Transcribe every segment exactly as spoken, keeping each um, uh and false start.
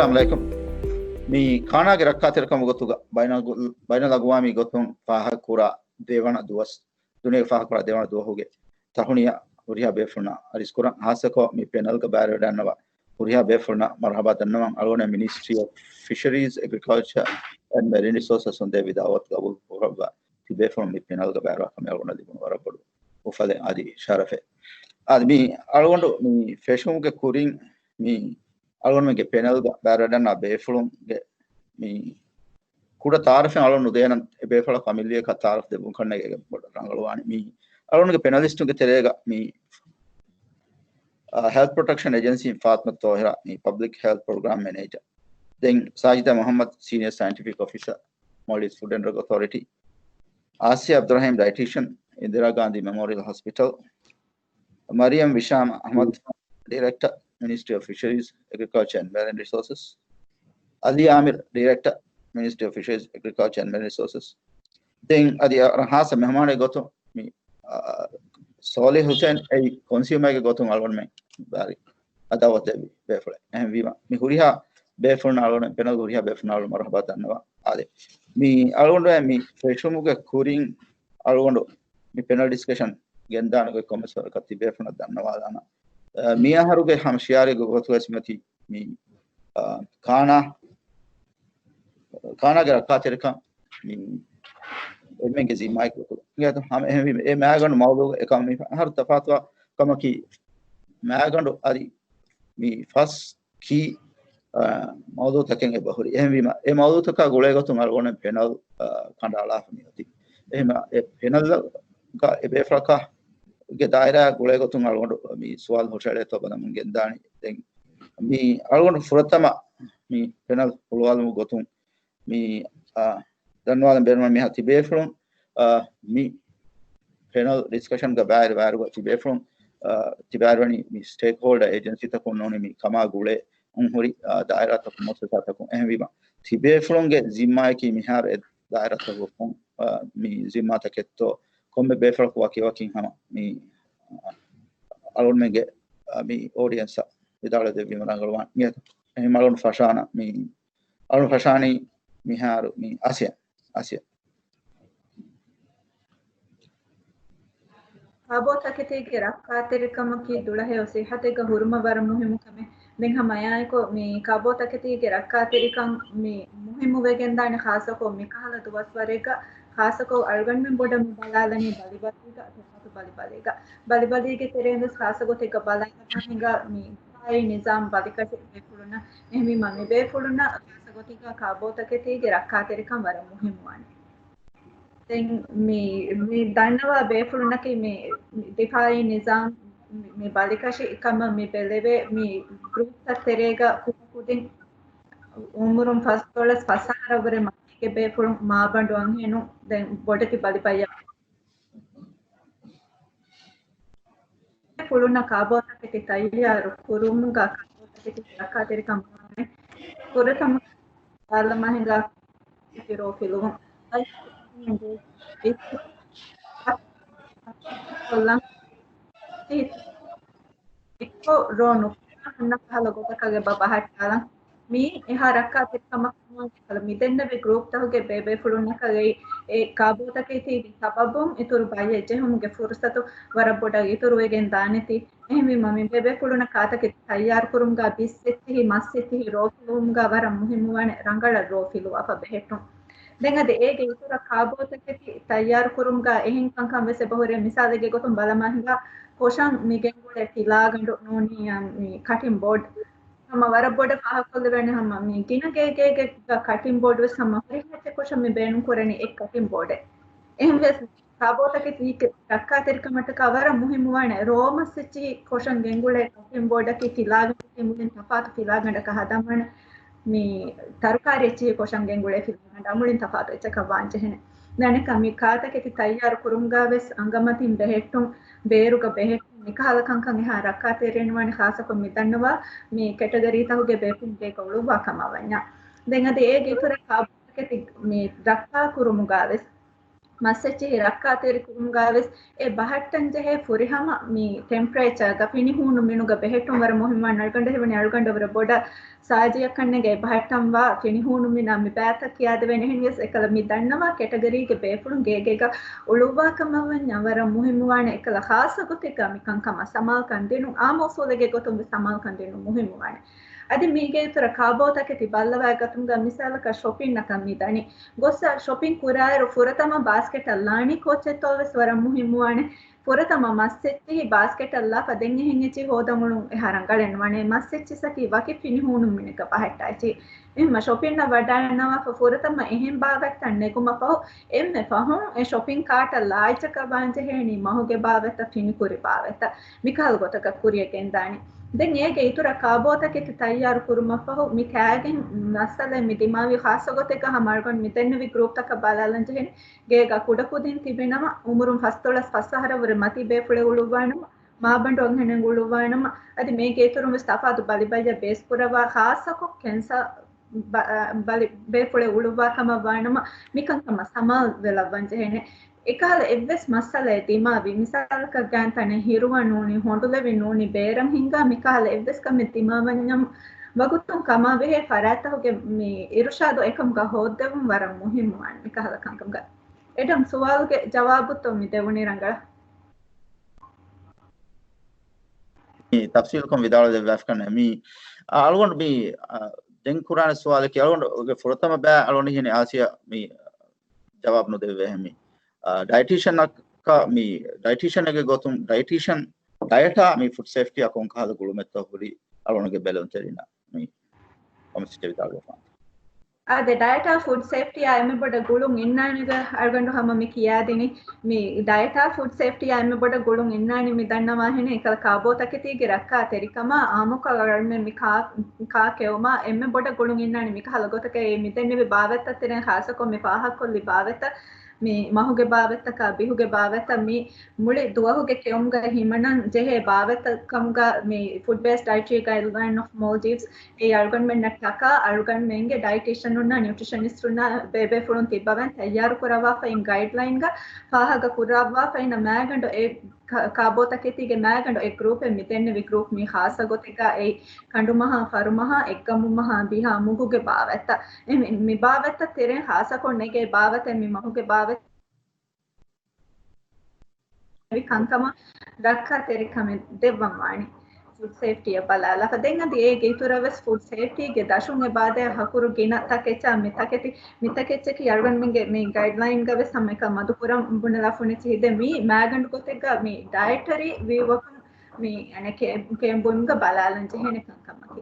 އައްސަލާމު ޢަލައިކުމް. މި ކާނާގެ ރައްކާތެރިކަމުގެ ގޮތުގަ ބައިނަލް-، ބައިނަލްއަގުވާމީ ގޮތުން ފާހަގަކުރާ ދެވަނަ ދުވަސް، ދުނިޔޭގެ ފާހަގަކުރާ ދެވަނަ ދުވަހުގެ ތަހުނިޔާ ހުރިހާ ބޭފުޅުންނަށް އަރިސްކުރަން، ހާއްސަކޮށް މި ޕެނަލްގަ ބައިވެރިވެޑަންނަވާ ހުރިހާ ބޭފުޅުންނަށް މަރުޙަބާ ދަންނަވަން. އަޅުގަނޑު މިނިސްޓްރީ އޮފް ފިޝަރީޒް، އެގްރިކަލްޗަރ އެންޑް މެރިން ރިސޯސަސް އުން ދެއްވި ދަޢުވަތު ގަބޫލު ކުރައްވާ ތިބޭފުޅުން މި ޕެނަލްގަ ބައިވެރިވާ ކަމެއް އަޅުގަނޑަށް ލިބުނު ވަރަށް ބޮޑު އުފަލެއް އަދި ޝަރަފެއް. އަދި މި އަޅުގަނޑު މި ފެށުމުގެ ކުރިން މި އަޅުގަނޑުމެންގެ ޕެނަލްގަ ބައިވެރިވެޑަންނަވާ ބޭފުޅުންގެ މި ކުޑަ ތާރަފެއް އަޅުގަނޑު ނުދޭނަން، އެ ބޭފުޅަކު ފަމިލީއަކަށް ތާރަފް ދެއްވުން ކަންނޭނގެ ބޮޑަށް ރަނގަޅުވާނެ. މި އަޅުގަނޑުގެ ޕެނަލިސްޓުންގެ ތެރޭގަ މި، އާ، ހެލްތް ޕްރޮޓެކްޝަން އެޖެންސީން ފާތިމަ ޠާހިރާ، މި ޕަބްލިކް ހެލްތް ޕްރޮގްރާމް މެނޭޖަރ. ދެން ސާޖިދާ މުޙައްމަދު، ސީނިއަރ ސައިންޓިފިކް އޮފިސަރ، މޯލްޑިވްސް ފުޑް އެންޑް ޑްރަގް އޮތޯރިޓީ. އާސިޔާ އަބްދުއްރަޙީމް، ޑައިޓީޝަން، އިންދިރާ ގާންދީ މެމޯރިއަލް ހޮސްޕިޓަލް. މަރިޔަމް ވިޝާމް އަޙްމަދު، ޑިރެކްޓަރ، މިނިސްޓްރީ އޮފް ފިޝަރީޒް، އެގްރިކަލްޗަރ އެންޑް މެރިން ރިސޯސަސް. އަލީ އާމިރު، ޑިރެކްޓަރ، މިނިސްޓްރީ އޮފް ފިޝަރީޒް، އެގްރިކަލްޗަރ އެންޑް މެރިން ރިސޯސަސް. ދެން އަދި އަ-، ޚާއްޞަ މެހުމާނެއް ގޮތުން މި، އާ، ސޯލިހް ހުސެން، އެއީ ކޮންސިއުމަރގެ ގޮތުން އަޅުގަނޑުމެން ބާރި އަ ދަޢުވަތު ދެއްވި ބޭފުޅެއް. އެހެންވީމަ، މި ހުރިހާ ބޭފުޅުންނަށް އަޅުގަނޑު ޕެނަލް ހުރިހާ ބޭފުޅުންނަށް އަޅުގަނޑު މަރުޙަބާ ދަންނަވާ. އާދެ، މި އަޅުގަނޑު މި ފެށުމުގެ ކުރިން އަޅުގަނޑު މި ޕެނަލް ޑިސްކަޝަން ގެންދާނެ ގޮތް ކޮންމެސް ވަރަކަށް ތިބޭފުޅުންނަށް ދަންނަވާލާނަ. އަ، މި އަހަރުގެ ހަމަ ޝިޢާރެއްގެ ގޮތުގައި ވެސް މިއޮތީ މި، އަ، ކާނާ، ކާނާގެ ރައްކާތެރިކަން މި އެންމެންގެ ޒިންމާއެއްގެ ގޮތުގަ. އިނގޭތޯ؟ ހަމަ އެހެންވީމަ، އެ މައިގަނޑު މައުޟޫޢު އެކަމަށް މި އަހަރު ތަފާތުވާ ކަމަކީ، މައިގަނޑު އަދި މި ފަސް ކީ، އާ، މައުޟޫޢުތަކެއް އެބަހުރި. އެހެންވީމަ، އެ މައުޟޫޢުތަކާ ގުޅޭގޮތުން އަޅުގަނޑު ޕެނަލް، އާ، ކަނޑައަޅާފަ މިއޮތީ. އެހެންވީމަ، އެ ޕެނަލްގަ އެ ބޭފުޅަކާގެ ދާއިރާ ގުޅޭގޮތުން އަޅުގަނޑު މި ސުވާލު ހުށައެޅޭތޯ ބަލަމުން ގެންދާނީ. ދެން މި އަޅުގަނޑު ފުރަތަމަ މި ޕެނަލް ހުޅުވާލުމުގެ ގޮތުން މި، އާ، ދަންނަވާލަން ބޭނުންވަނީ މިހާ ތިބޭފުޅުން، އާ، މި ޕެނަލް ޑިސްކަޝަންގަ ބައިވެރި ވާއިރުގަ ތިބޭފުޅުން، އާ، ތިބާއިރުވަނީ މި ސްޓޭކްހޯލްޑަރ އޭޖެންސީތަކުން ނޫނީ މި ކަމާ ގުޅޭ އުންހުރި، އާ، ދާއިރާތަކުން މުއައްސަސާތަކުން. އެހެންވީމަ، ތިބޭފުޅުންގެ ޒިންމާއަކީ މިހާރު އެ ދާއިރާތަކުން، އާ، މި ޒިންމާތަކެއްތޯ ކޮންމެ ބޭފުޅަކު ވަކިވަކިން ހަމަ މި، އާ، އަޅުގަނޑުމެންގެ، އާ، މި އޯޑިއެންސަށް ވިދާޅުވެ ދެއްވީމަ ރަނގަޅުވާނެ. މި އެހެން އަޅުގަނޑު ފަށާނަ މި އަޅު ފަށާނީ މިހާރު މި އަސިޔަ، އަސިޔަ. ކާބޯ ތަކެތީގެ ރައްކާތެރިކަމަކީ ދުޅަހެޔޮ ސިއްހަތެއްގަ ހުރުމަށް ވަރަށް މުހިއްމު ކަމެއް. ދެން ހަމަ އެއާއެކު މި ކާބޯ ތަކެތީގެ ރައްކާތެރިކަން މި މުހިއްމުވެގެންދާނެ، ޚާއްޞަކޮށް މިކަހަލަ ދުވަސްވަރެއްގަ، ޚާއްޞަކޮށް އަޅުގަނޑުމެން ބޮޑަށް މި ބަލާލަނީ ބަލިބަލީގަ، ތަފާތު ބަލިބަލީގަ. ބަލިބަލީގެ ތެރެއިން ވެސް ޚާއްޞަ ގޮތެއްގަ ބަލާލަމާ ހިނގާ މި ދިފާއީ ނިޒާމް ބަލިކަށި ބޭފުޅުންނަށް. އެހެންވީމަ މި ބޭފުޅުންނަށް ޚާއްޞަ ގޮތެއްގަ ކާބޯ ތަކެތީގެ ރައްކާތެރިކަން ވަރަށް މުހިއްމުވާނެ. ދެން މި، މި ދަންނަވާ ބޭފުޅުންނަކީ މި ދިފާއީ ނިޒާމް މި، މި ބަލިކަށި ކަމަށް މި ބެލެވޭ މި ގްރޫޕްތައް ތެރޭގަ ކުޑަކުދިން އުމުރުން ފަސްދޮޅަސް ފަސް އަހަރަށްވުރެ މަތީގެ ބޭފުޅުން، މާބަނޑު އަންހެނުން، ދެން ބޮޑެތި ބަލިބައްޔަށް ފުޅުންނަށް ކާބޯތަކެތި ތައްޔާރު ކުރުމުގަ ކާބޯތަކެތި ރައްކާތެރިކަން ވާނެ. ފުރަތަމަ ބަލަމާ ހިނގާ ރޯ ފިލުވުން. އިއްކޮށް ރޯ ނުކުތާ ހުންނަ ކަހަލަ ގޮތަކަށް އެބަ ބަހައްޓާލަން. މީ އެހާ ރައްކާތެރިކަމަކަށް ނޫން އެކަލަ މި ދެންނެވި ގްރޫޕްތަކުގެ ބޭބޭފުޅުންނަކަށް އެއީ އެ ކާބޯތަކެތީގެ ސަބަބުން އިތުރު ބައްޔެއް ޖެހުމުގެ ފުރުސަތު ވަރަށް ބޮޑަށް އިތުރުވެގެން ދާނެތީ. އެހެންވީމަ މި ބޭބޭފުޅުންނަށް ކާތަކެތި ތައްޔާރުކުރުމުގަ ބިސް އެއްޗިހި މަސް އެއްޗިހި ރޯ ފިލުވުމުގަ ވަރަށް މުހިއްމުވާނެ ރަނގަޅަށް ރޯ ފިލުވާފަ ބެހެއްޓުން. ދެން އަދި އޭގެ އިތުރަށް ކާބޯތަކެތި ތައްޔާރުކުރުމުގަ އެހެން ކަންކަން ވެސް އެބަހުރޭ. މިސާލެއްގެ ގޮތުން ބަލަމާ ހިނގާ ކޮށަން މި ގެންގުޅޭ ފިލާގަނޑު ނޫނީ މި ކަޓިން ބޯޑް. ހަމަ ވަރަށް ބޮޑަށް ފާހަގަކޮށްލެވޭނެ ހަމަ މި ގިނަ ގޭގޭގެ ކަޓިން ބޯޑް ވެސް ހަމަ ހުރިހާ އެއްޗެއް ކޮށަން މި ބޭނުން ކުރަނީ އެއް ކަޓިން ބޯޑެއް. އެހެންވެސް ކާބޯތަކެތި ރައްކާތެރިކަމަށްޓަކާ ވަރަށް މުހިއްމުވާނެ ރޯ މަސް އެއްޗިހި ކޮށަން ގެންގުޅޭ ކަޓިން ބޯޑަކީ ފިލާގަނޑަކީ މުޅިން ތަފާތު ފިލާގަނޑަކަށް ހަދަންވާނެ. މި ތަރުކާރި އެއްޗިހި ކޮށަން ގެންގުޅޭ ފިލާގަނޑާ މުޅިން ތަފާތު އެއްޗަކަށް ވާންޖެހޭނެ. ދެން އަނެއްކާ މި ކާތަކެތި ތައްޔާރު ކުރުމުގަ ވެސް އަނގަމަތިން ބެހެއްޓުން، ބޭރުގަ ބެހެއްޓުން، މިކަހަލަ ކަންކަން އެހާ ރައްކާތެރިނުވާނެ ޚާއްޞަކޮށް މި ދަންނަވާ މި ކެޓަގަރީތަކުގެ ބޭފުޅުންގެ ގޮޅުއްވާ ކަމަށް ވަންޏާ. ދެން އަދި އޭގެ އިތުރަށް ކާބޯތަކެތި މި ރައްކާ ކުރުމުގަ ވެސް މަސްއެއްޗިހި ރައްކާތެރިކުރުމުގައިވެސް އެ ބަހައްޓަންޖެހޭ ފުރިހަމަ މި ޓެމްޕަރޭޗާގަ ފިނިހޫނު މިނުގަ ބެހެއްޓުން ވަރަށް މުހިއްމުވާނެ. އަޅުގަނޑަށް ހީވަނީ އަޅުގަނޑަށް ވަރަށް ބޮޑަށް ސާޖިއަކަށްނެގޭ ބަހައްޓަންވާ ފިނިހޫނު މިނާ މި ބައިތައް ކިޔާދެވޭނެ. އެހެންވިޔަސް އެކަލަ މި ދަންނަވާ ކެޓަގަރީގެ ބޭފުޅުން ގޭގޭގަ އުޅުއްވާކަމަށްވަންޏާ ވަރަށް މުހިއްމުވާނެ އެކަލަ ޚާއްޞަ ގޮތެއްގަ މި ކަންކަމަށް ސަމާލުކަން ދިނުން، އާއްމު އުސޫލެއްގެ ގޮތުން ވެސް ސަމާލުކަން ދިނުން މުހިއްމުވާނެ. އަދި މީގެ އިތުރަށް ކާބޯތަކެތި ބައްލަވާގަތުމުގަ މިސާލަކަށް ޝޮޕިންއަކަށް މި ދަނީ. ގޮއްސަ ޝޮޕިން ކުރާއިރު ފުރަތަމަ ބާސްކެޓަށް ލާނީ ކޯއްޗެއްތޯ ވެސް ވަރަށް މުހިއްމުވާނެ. ފުރަތަމަ މަސްއެއްޗިހި ބާސްކެޓަށް ލާފަ ދެން އެހެން އެއްޗިހި ހޯދަން އުޅުން އެހާ ރަނގަޅެއް ނުވާނެ. މަސްއެއްޗިސްއަކީ ވަކި ފިނިހޫނު މިނެއްގަ ބަހައްޓާ އެއްޗިހި. އެހެންމަ ޝޮޕިންއަށް ވަޑައިންނަވާފަ ފުރަތަމަ އެހެން ބާވަތްތައް ނެގުމަށް ފަހު، އެންމެ ފަހުން އެ ޝޮޕިން ކާޓަށް ލާ އެއްޗަކަށް ވާން ޖެހޭނީ މަހުގެ ބާވަތްތައް، ފިނިކުރި ބާވަތްތައް، މިކަހަލަ ގޮތަކަށް ކުރިއަށް ގެންދާނީ. ދެން އޭގެ އިތުރަށް ކާބޯތަކެތި ތައްޔާރު ކުރުމަށް ފަހު، މި ކާގެން މައްސަލައެއް މި ދިމާވީ، ޚާއްޞަ ގޮތެއްގަ ހަމަ އަޅުގަނޑު މި ދެންނެވި ގްރޫޕްތަކަށް ބަލާލަން ޖެހޭނީ. ގޭގަ ކުޑަކުދިން ތިބިނަމަ، އުމުރުން ފަސްދޮޅަސް ފަސް އަހަރަށް ވުރެ މަތީ ބޭފުޅެއް އުޅުއްވާނަމަ، މާބަނޑު އަންހެނެއް އުޅުއްވާނަމަ، އަދި މީގެ އިތުރުން ވެސް ތަފާތު ބަލިބައްޔަށް ބޭސްކުރައްވާ، ޚާއްޞަކޮށް ކެންސާ ބަ-، ބަލި ބޭފުޅެއް އުޅުއްވާ ކަމަށް ވާނަމަ، މިކަންކަމަށް ސަމާލު ވެލައްވަން ޖެހޭނެ. އެކަހަލަ އެއްވެސް މައްސަލައެއް ދިމާވި، މިސާލަކަށް ގާތް ތަނެއް ހިރުވަނޫނީ، ހޮނޑުލެވި ނޫނީ، ބޭރަށް ހިނގާ، މިކަހަލަ އެއްވެސް ކަމެއް ދިމާވަންޏަމް، ވަގުތުން ކަމާ ބެހޭ ފަރާތްތަކުގެ މި އިރުޝާދު އެކަމުގަ ހޯއްދެވުން ވަރަށް މުހިއްމުވާނެ މިކަހަލަ ކަންކަމުގަ. އެޑަމް، ސުވާލުގެ ޖަވާބުތޯ މި ދެވުނީ ރަނގަޅަށް؟ މި ތަފްސީލުކޮށް ވިދާޅުވެދެއްވާފަކަން މި، އަ، އަޅުގަނޑު މި، އަ، ދެން ކުރާނެ ސުވާލަކީ އަޅުގަނޑުގެ ފުރަތަމަ ބައި އަޅުގަނޑު ހިނި އާސިޔާ މި ޖަވާބު ނުދެއްވޭ މި، އަ، ޑައިޓީޝަނަކަށް މި ޑައިޓީޝަނެއްގެ ގޮތުން ޑައިޓީޝަން ޑަޔަޓާ މި ފުޑް ސޭފްޓީއާ ކޮންކަހަލަ ގުޅުމެއްތޯ ހުރި އަޅުގަނޑުގެ ބެލުންތެރިންނަށް މި ކޮމެންޓްސް ވިދާޅުވެފާނެ. އާދެ، ޑަޔަޓާ ފުޑް ސޭފްޓީއާ އެންމެ ބޮޑަށް ގުޅުން އިންނާނެގަ އަޅުގަނޑު ހަމަ މި ކިޔާދިނީ. މި ޑަޔަޓާ ފުޑް ސޭފްޓީއާ އެންމެ ބޮޑަށް ގުޅުން އިންނާނީ މި ދަންނަވާހެނެއް އެކަލަ ކާބޯތަކެތީގެ ރައްކާތެރިކަމާ އާއްމުކޮށް އަޅުގަނޑުމެން މި ކާ، ކާ ކެއުމާ އެންމެ ބޮޑަށް ގުޅުން އިންނާނީ މިކަހަލަ ގޮތަކަށް. އެ މި ދެންނެވި ބާވަތްތައް ތެރެއިން ޚާއްޞަކޮށް މި ފާހަގަކޮށްލި ބާވަތްތައް، މި މަހުގެ ބާވަތްތަކާ ބިހުގެ ބާވަތްތައް މި މުޅި ދުވަހުގެ ކެއުމުގަ ހިމަނަން ޖެހޭ ބާވަތްތައް ކަމުގަ މި ފުޑް ބޭސްޑް ޑައިޓްރީ ގައިޑްލައިން އޮފް މޯލްޑިވްސް އެއީ އަޅުގަނޑުމެންނަށް ޓަކާ އަޅުގަނޑުމެންގެ ޑައިޓީޝަނުންނާ ނިއުޓްރިޝަނިސްޓުންނާ ބޭބޭފުޅުން ތިއްބަވަން ތައްޔާރު ކުރައްވާފައި އިން ގައިޑްލައިންގަ ފާހަގަ ކުރައްވާފައިން މައިގަނޑު އެ ކާ-، ކާބޯތަކެތީގެ މައިގަނޑު އެ ގްރޫޕެއް މި ދެންނެވި ގްރޫޕް މީ ޚާއްޞަ ގޮތެއްގަ އެއީ ކަނޑުމަހާ، ފަރުމަހާ، އެއްގަމުމަހާ ބިހާ މުގުގެ ބާވަތްތައް. އެ މި-، މި ބާވަތްތައް ތެރެއިން ޚާއްޞަކޮށް ނެގޭ ބާވަތެއް މި މަހުގެ ބާވަތް ކަންކަމަށް ރައްކާތެރިކަމެއް ދެއްވަން ވާނީ. ފުޑް ސޭފްޓީއަށް ބަލާލާފަ. ދެން އަދި އޭގެ އިތުރަށް ވެސް ފުޑް ސޭފްޓީގެ ދަށުން އެބައާދޭ ހަކުރު ގިނަ ތަކެއްޗާ މި ތަކެތި، މި ތަކެއްޗަކީ އަޅުގަނޑުމެންގެ މި ގައިޑްލައިންގަ ވެސް ހަމައެކަނި މަދުކުރަން ބުނެލާފަ ހުންނެއްޗިހި. ދެން މީ މައިގަނޑު ގޮތެއްގަ މި ޑައެޓަރީ ވިއުއަކުން މި އަނެއް ކޭ-، ކޭންބުމުގަ ބަލާލަން ޖެހޭނެ ކަންކަމަކީ.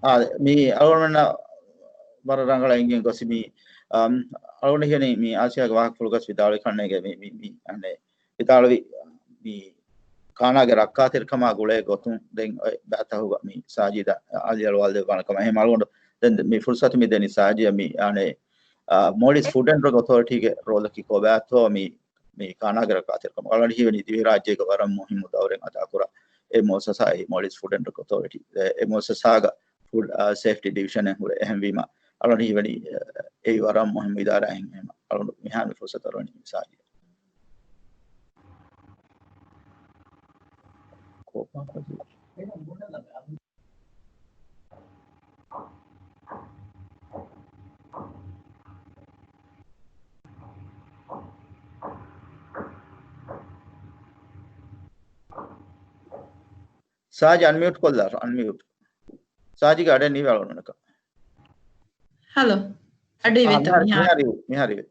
އާ، މި އަޅުގަނޑުމެންނަށް ވަރަށް ރަނގަޅަށް އެނގިގެން ގޮސް މި، އަމް، އަޅުގަނޑު ހިޔަނީ މި އާސިޔާގެ ވާހަކަފުޅުގަސް ވިދާޅުވި ކަންނޭގެ މި، މި، މި، އަނެއް، ވިދާޅުވި މި ކާނާގެ ރައްކާތެރިކަމާ ގުޅޭ ގޮތުން ދެން އޮތް ބައިތަހުގަ މި ސާޖީދަށް އަލިއަޅުވާލެއްވާނެ ކަމަށް. އެހެން އަޅުގަނޑު ދެން މި ފުރުސަތު މި ދެނީ ސާޖީއަށް މި، އަނެއް، އާ، މޯލްޑިވްސް ފުޑް އެންޑް ޑްރަގް އޮތޯރިޓީގެ ރޯލަކީ ކޮބާތޯ މި މި ކާނާގެ ރައްކާތެރިކަމަށް. އަޅުގަނޑު ހީވަނީ ދިވެހިރާއްޖޭގެ ވަރަށް މުހިއްމު ދައުރެއް އަދާކުރާ އެ މުއައްސަސާ އެއީ މޯލްޑިވްސް ފުޑް އެންޑް ޑްރަގް އޮތޯރިޓީ. އެ، އެ މުއައްސަސާގަ ފުޑް، އާ، ސޭފްޓީ ޑިވިޝަނެއް ހުރޭ. އެހެންވީމަ އަޅުގަނޑު ހީވަނީ، އެ، އެއީ ވަރަށް މުހިއްމު އިދާރާއެއް. އެހެންވީމަ އަޅުގަނޑު މިހާރު މި ފުރުސަތު އަޅުގަނޑު މި ސާޖީއަށް. ސާޖި އަންމިއުޓް ކޮށްލާށި، އަންމިއުޓް. ސާޖިގެ އަޑެއް ނީވެ އަޅުގަނޑަކަށް. ހަލޯ. އަޑު އާ، އިވޭތޯ މިހާރު، މިހާރު؟ މިހާރު އިވޭ، މިހާރު އިވޭ.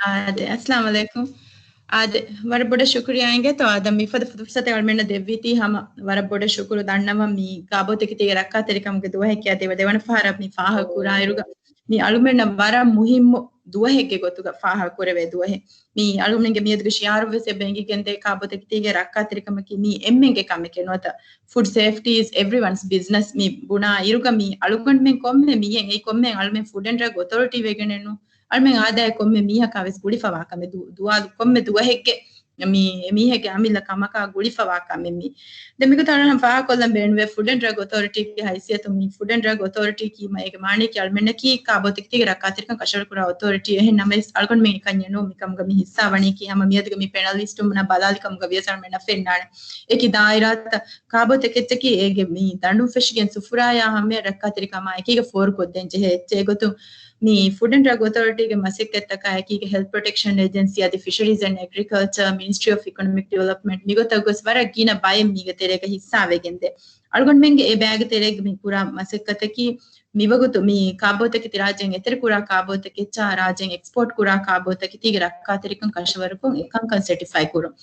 އާދެ، އައްސަލާމު ޢަލައިކުމް. އާދެ، ވަރަށް ބޮޑަށް ޝުކުރިއްޔާ އިނގޭތޯ އާދަމް މިފަދަ ފުރުސަތެއް އަޅުމެންނަށް ދެއްވީތީ ހަމަ. ވަރަށް ބޮޑަށް ޝުކުރު ދަންނަވަން މި ކާބޯތަކެތީގެ ރައްކާތެރިކަމުގެ ދުވަހެއް ކިޔާ ދެވަ-، ދެވަނަ ފަހަރަށް މި ފާހަގަ ކުރާއިރުގަ މި އަޅުމެންނަށް ވަރަށް މުހިއްމު ދުވަހެއްގެ ގޮތުގަ ފާހަގަ ކުރެވޭ ދުވަހެއް. މި އަޅުމެންގެ މިއަދުގެ ޝިޢާރު ވެސް އެބަ އެނގިގެންދޭ ކާބޯތަކެތީގެ ރައްކާތެރިކަމަކީ މީ އެންމެންގެ ކަމެކޭ ނުވަތަ food safety is everyone's business މި ބުނާ އިރުގަ މީ އަޅުގަނޑުމެން ކޮންމެ މީހެއް އެއީ ކޮންމެ އަޅުމެން ފުޑް އެންޑް ޑްރަގް އޮތޯރިޓީ ވެގެނެއް ނޫން. އަޅުމެން އާދައި ކޮންމެ މީހަކާ ވެސް ގުޅިފަވާ ކަމެއް ދު-، ދުވާލު ކޮންމެ ދުވަހެއްގެ މީ މީހެއްގެ އަމިއްލަ ކަމަކާ ގުޅިފަވާ ކަމެއް މީ. ދެން މިގޮތަށް އަޅުގަނޑު ފާހަގަކޮށްލަން ބޭނުންވޭ ފުޑް އެންޑް ޑްރަގް އޮތޯރިޓީގެ ހައިސިއްޔަތު. މި ފުޑް އެންޑް ޑްރަގް އޮތޯރިޓީ ކީ މަ އޭގެ މާނައަކީ އަޅުމެންނަކީ ކާބޯތަކެތީގެ ރައްކާތެރިކަން ކަށަވަރު ކުރާ އޮތޯރިޓީ. އެހެން ނަމަވެސް އަޅުގަނޑުމެން އެކަންޏެއް ނޫން. މިކަމުގަ މި ހިއްސާ ވަނީކީ ހަމަ މިއަދުގެ މި ޕެނަލް ލިސްޓުން ބަލާލި ކަމުގަ ވިޔަސް އަޅުމެންނަށް ފެންނާނެ. އެކި ދާއިރާތައް ކާބޯތަކެއްޗަކީ އޭގެ މި ދަނޑުން ފެށިގެން ސުފުރާޔާ ހަމަޔަށް ރައްކާތެރިކަމާ އެކީގަ ފޯރުކޮށްދޭން ޖެހޭ އެއްޗެއް. އެގޮތުން މި ފުޑް އެންޑް ޑްރަގް އޮތޯރިޓީގެ މަސައްކަތްތަކާ އެކީގަ ހެލްތް ޕްރޮޓެކްޝަން އޭޖެންސީ އަދި ފިޝަރީޒް އެންޑް އެގްރިކަލްޗަރ، މިނިސްޓްރީ އޮފް އިކޮނޮމިކް ޑިވެލޮޕްމަންޓް މިގޮތަށް ގޮސް ވަރަށް ގިނަ ބައެއް މީގެ ތެރޭގަ ހިއްސާވެގެންދޭ. އަޅުގަނޑުމެންގެ އެ ބައިގެ ތެރޭގަ މި ކުރާ މަސައްކަތަކީ މިވަގުތު މި ކާބޯތަކެތި ރާއްޖޭން އެތެރެކުރާ ކާބޯތަކެއްޗާ ރާއްޖޭން އެކްސްޕޯޓް ކުރާ ކާބޯތަކެތީގެ ރައްކާތެރިކަން ކަށަވަރުކޮށް އެކަންކަން ސެޓިފައި ކުރުން.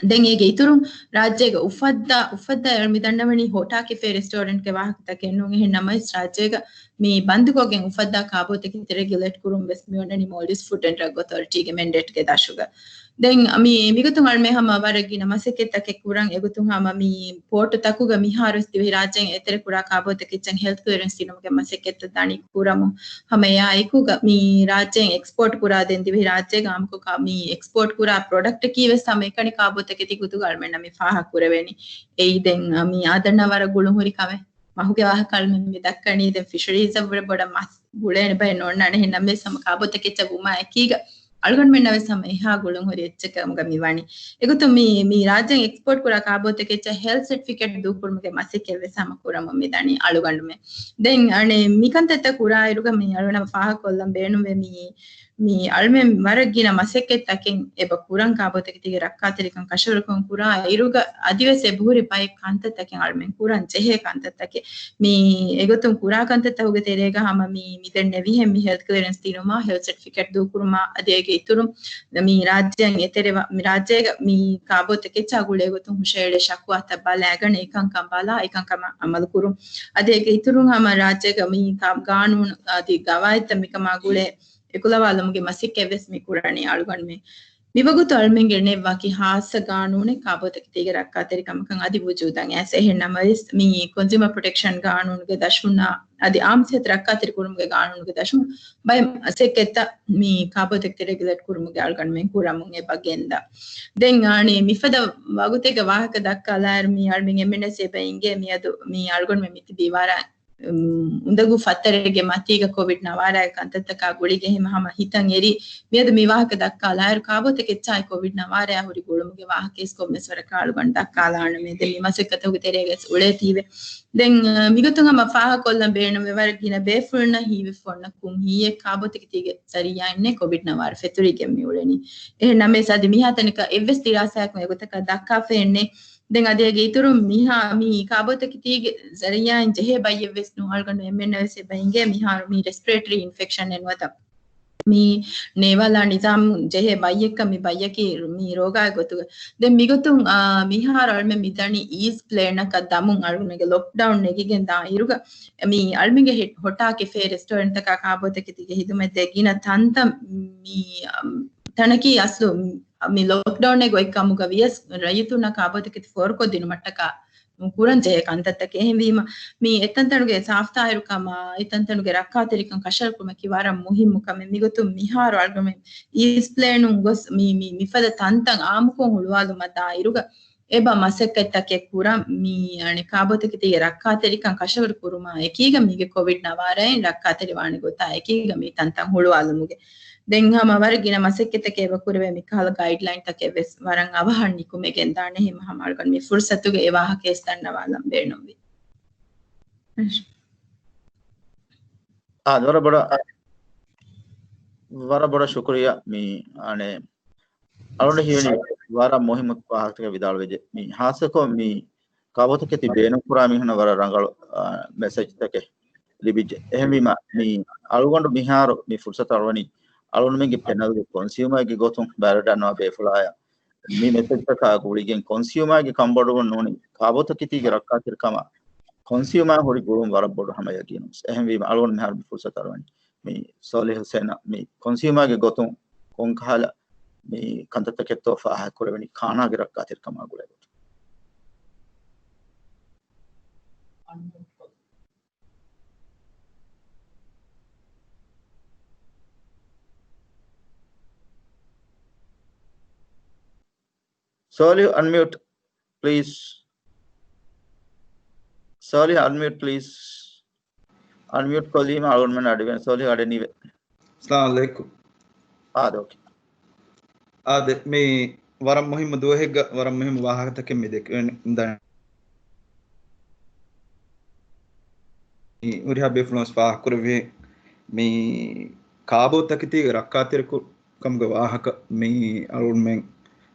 ދެން އޭގެ އިތުރުން ރާއްޖޭގަ އުފައްދާ، އުފައްދާ މި ދަންނަވަނީ ހޮޓާ ކެފޭ ރެސްޓޯރެންޓްގެ ވާހަކަތަކެއް ނޫން. އެހެން ނަމަވެސް ރާއްޖޭގަ މި ބަންދުކޮށްގެން އުފައްދާ ކާބޯތަކެތި ރެގިއުލޭޓް ކުރުން ވެސް މި އޮންނަނީ މޯލްޑިވްސް ފުޑް އެންޑް ޑްރަގް އޮތޯރިޓީގެ މެންޑޭޓްގެ ދަށުގަ. ދެން މި، މިގޮތުން އަޅުމެން ހަމަ ވަރަށް ގިނަ މަސައްކަތްތަކެއް ކުރަން. އެގޮތުން ހަމަ މި ޕޯޓުތަކުގަ މިހާރުވެސް ދިވެހިރާއްޖޭން އެތެރެކުރާ ކާބޯތަކެއްޗަށް ހެލްތް ކްލިއަރެންސް ދިނުމުގެ މަސައްކަތްތައް ދަނީ ކުރަމުން. ހަމަ އެއާ އެކުގަ މި ރާއްޖޭން އެކްސްޕޯޓް ކުރާ، ދެން ދިވެހިރާއްޖޭގަ އާއްމުކޮށް ކާ-، މި އެކްސްޕޯޓް ކުރާ ޕްރޮޑަކްޓަކީ ވެސް ހަމަ އެކަނި ކާބޯތަކެތި ގޮތުގަ އަޅުމެންނަށް މި ފާހަގަ ކުރެވޭނީ. އެއީ ދެން މި އާދަންނަށް ވަރަށް ގުޅުން ހުރި ކަމެއް. މަހުގެ ވާހަކަ އަޅުމެން މި ދައްކަނީ ދެން ފިޝަރީޒަށް ވުރެ ބޮޑަށް މަސް ގުޅޭނެ ބައެއް ނޯންނާނެ. އެހެން ނަމަވެސް ހަމަ ކާބޯތަކެއްޗަށް ވުމާ އެކީގަ އަޅުގަނޑުމެންނަށް ވެސް ހަމަ އެހާ ގުޅުން ހުރި އެއްޗެއް ކަމުގަ މި ވަނީ. އެގޮތުން މި، މި ރާއްޖޭން އެކްސްޕޯޓް ކުރާ ކާބޯތަކެއްޗަށް ހެލްތް ސެޓްފިކެޓް ދޫކުރުމުގެ މަސައްކަތް ވެސް ހަމަ ކުރަމުން މި ދަނީ އަޅުގަނޑުމެން. ދެން އަނެއް މިކަންތައްތައް ކުރާއިރުގަ މި އަޅުގަނޑު ފާހަގަކޮށްލަން ބޭނުންވޭ މި، މި އަޅުމެން ވަރަށް ގިނަ މަސައްކަތްތަކެއް އެބަ ކުރަން ކާބޯތަކެތީގެ ރައްކާތެރިކަން ކަށަވަރުކޮށް ކުރާ އިރުގަ އަދިވެސް އެބަހުރި ބައެއް ކަންތައްތަކެއް އަޅުމެން ކުރަން ޖެހޭ ކަންތައްތަކެއް. މި އެގޮތުން ކުރާ ކަންތައްތަކުގެ ތެރޭގަ ހަމަ މި، މި ދެން ނެވިހެން މި ހެލްތް ކްލިއަރެންސް ދިނުމާ، ހެލްތް ސެޓްފިކެޓް ދޫކުރުމާ، އަދި އޭގެ އިތުރުން މި ރާއްޖޭން އެތެރެވާ، މި ރާއްޖޭގަ މި ކާބޯތަކެއްޗާ ގުޅޭ ގޮތުން ހުށައެޅޭ ޝަކުވާތައް ބަލާގަނެ އެކަންކަން ބަލާ އެކަންކަމަށް އަމަލު ކުރުން. އަދި އޭގެ އިތުރުން ހަމަ ރާއްޖޭގަ މި ކާ-، ގާނޫނު އަދި ގަވާއިދުތައް މިކަމާ ގުޅޭ އެކުލަވާލުމުގެ މަސައްކަތް ވެސް މި ކުރަނީ އަޅުގަނޑުމެން. މިވަގުތު އަޅުމެންގެ ނެއްވާކީ ހާއްސަ ގާނޫނެއް ކާބޯތަކެތީގެ ރައްކާތެރިކަމަކަށް އަދި ވުޖޫދަށް އައިސް. އެހެން ނަމަވެސް، މި ކޮންސިއުމަރ ޕްރޮޓެކްޝަން ގާނޫނުގެ ދަށުންނާ އަދި އާއްމު ސިހަތު ރައްކާތެރި ކުރުމުގެ ގާނޫނުގެ ދަށުން ބައެއް މަސައްކަތްތައް މި ކާބޯތަކެތި ރެގިއުލޭޓް ކުރުމުގެ އަޅުގަނޑުމެން ކުރަމުން އެބަ ގެންދާ. ދެން އަނެއް މިފަދަ ވަގުތެއްގެ ވާހަކަ ދައްކާލާއިރު، މި އަޅުމެން އެންމެންވެސް އެބަ އިނގޭ މިއަދު މި އަޅުގަނޑުމެން މިތިބީ ވަރަށް އުނދަގޫ ފައްތަރެއްގެ މަތީގަ ކޮވިޑް ނަވާރައިގެ ކަންތައްތަކާ ގުޅިގެން ހަމަ ހިތަށް އެރި، މިއަދު މި ވާހަކަ ދައްކާލާއިރު، ކާބޯތަކެއްޗާއި ކޮވިޑް ނަވާރައާ ހުރި ގުޅުމުގެ ވާހަކައިސް ކޮންމެސް ވަރަކަށް އަޅުގަނޑު ދައްކާލާނަމޭ. ދެން މި މަސައްކަތުގެ ތެރޭގައިސް އުޅޭތީވެ. ދެން، އަ، މިގޮތުން ހަމަ ފާހަގަކޮށްލަން ބޭނުންވޭ ވަރަށް ގިނަ ބޭފުޅުންނަށް ހީވެފަ އޮންނަ ކުން ހީއެއް ކާބޯތަކެތީގެ ޒަރީއާއިންނޭ ކޮވިޑް ނަވާރަ ފެތުރިގެން މި އުޅެނީ. އެހެން ނަމަވެސް އަދި މިހާ ތަނަކަށް އެއްވެސް ދިރާސާއެއް އެގޮތަކަށް ދައްކާފައެއްނެއް. ދެން އަދި އޭގެ އިތުރުން މިހާ މި ކާބޯތަކެތީގެ ޒަރީއާއިން ޖެހޭ ބައްޔެއްވެސް ނޫން. އަޅުގަނޑު އެންމެންނަށް ވެސް އެބަ އިނގޭ މިހާރު މި ރެސްޕިރޭޓަރީ އިންފެކްޝަންއެއް ނުވަތަ މި ނޭވާލާ ނިޒާމު ޖެހޭ ބައްޔެއްކަން މި ބައްޔަކީ މި ރޯގާގެ ގޮތުގަ. ދެން މިގޮތުން، އާ، މިހާރު އަޅުމެން މިދަނީ އީޒް ޕްލޭނަކަށް ދަމުން. އަޅުގަނޑުގެ ލޮކްޑައުން ނެގިގެން ދާ އިރުގަ މި އަޅުމެންގެ ހެ-، ހޮޓާ ކެފޭ ރެސްޓޯރެންޓްތަކާ ކާބޯތަކެތީގެ ހިދުމަތް ދޭ ގިނަ ތަންތަން މި، އަ، ތަނަކީ އަސްލު މި ލޮކްޑައުންގެ ގޮތް ކަމުގަ ވިޔަސް ރައްޔިތުންނަށް ކާބޯތަކެތި ފޯރުކޮށްދިނުމަށްޓަކާ ކުރަން ޖެހޭ ކަންތައްތަކެއް. އެހެންވީމަ، މި އެތަންތަނުގެ ސާފުތާހިރުކަމާ، އެތަންތަނުގެ ރައްކާތެރިކަން ކަށަވަރުކުރުމަކީ ވަރަށް މުހިއްމު ކަމެއް. މިގޮތުން މިހާރު އަޅުގަނޑުމެން އީސް ޕްލޭނުން ގޮސް މި، މި، މިފަދަ ތަންތަން އާއްމުކޮށް ހުޅުވާލުމަށް ދާ އިރުގަ އެބަ މަސައްކަތްތަކެއް ކުރަން. މި، އަނެއް، ކާބޯތަކެތީގެ ރައްކާތެރިކަން ކަށަވަރު ކުރުމާ އެކީގަ މީގެ ކޮވިޑް ނަވާރައިން ރައްކާތެރިވާނެ ގޮތާ އެކީގަ މި ތަންތަން ހުޅުވާލުމުގެ ދެން ހަމަ ވަރަށް ގިނަ މަސައްކަތްތަކެއް އެބަ ކުރެވޭ. މި ކަހަލަ ގައިޑްލައިންތަކެއް ވެސް ވަރަށް އަވަހަށް ނިކުމެގެން ދާނެ. ހަމަ އަޅުގަނޑު މި ފުރުސަތުގަ އެ ވާހަކަ ވެސް ދަންނަވާލަން ބޭނުންވި. އާ، ވަރަށް ބޮޑަށް، ވަރަށް ބޮޑަށް ޝުކުރިއްޔާ. މި، އަނެއް، އަޅުގަނޑަށް ހީވަނީ ވަރަށް މުހިއްމު ވާހަކަތަކެއް ވިދާޅުވެއްޖެ. މި ހާއްސަކޮށް މި ކާބޯތަކެތި ބޭނުންކުރާ މީހުންނަށް ވަރަށް ރަނގަޅު، އާ، މެސެޖްތަކެއް ލިބިއްޖެ. އެހެންވީމަ، މި އަޅުގަނޑު މިހާރު މި ފުރުސަތު އަޅުވަނީ އަޅުގަނޑުމެންގެ ޕެނަލްގެ ކޮންސިއުމަރގެ ގޮތުން ބައިވެރިވެ ދަންނަވާ ބޭފުޅާޔަށް މި މެސެޖްތަކާ ގުޅިގެން ކޮންސިއުމަރގެ ކަންބޮޑުވުން ނޫނީ ކާބޯތަކެތީގެ ރައްކާތެރިކަމަށް ކޮންސިއުމަރ ހުރި ގުޅުން ވަރަށް ބޮޑު ހަމަ ޔަގީނު. އެހެންވީމަ އަޅުގަނޑު މިހާރު މި ފުރުސަތު އަޅުވަނީ މި ސޯލިހް ހުސެނަށް މި ކޮންސިއުމަރގެ ގޮތުން ކޮންކަހަލަ މި ކަންތައްތަކެއްތޯ ފާހަގަކުރެވެނީ ކާނާގެ ރައްކާތެރިކަމާ ގުޅޭ ގޮތުން. ސޯލިހު, unmute, please. ސޯލިހު, unmute, please. އަންމިއުޓް ކޮށްލީމަ އަޅުގަނޑުމެން އަޑުވެން. ސޯލިހު އަޑެއް ނިވޭ. އަސްސަލާމު ޢަލައިކުމް. އާދެ، އޯކޭ. އާދެ، މި ވަރަށް މުހިއްމު ދުވަހެއްގަ ވަރަށް މުހިއްމު ވާހަކަތަކެއް މި ދެކެވެން ދަނީ. ހުރިހާ ބޭފުޅުން ފާހަގަކުރެއްވި މި ކާބޯ ތަކެތީގެ ރައްކާތެރިކު ކަމުގެ ވާހަކަ މި އަޅުގަނޑުމެން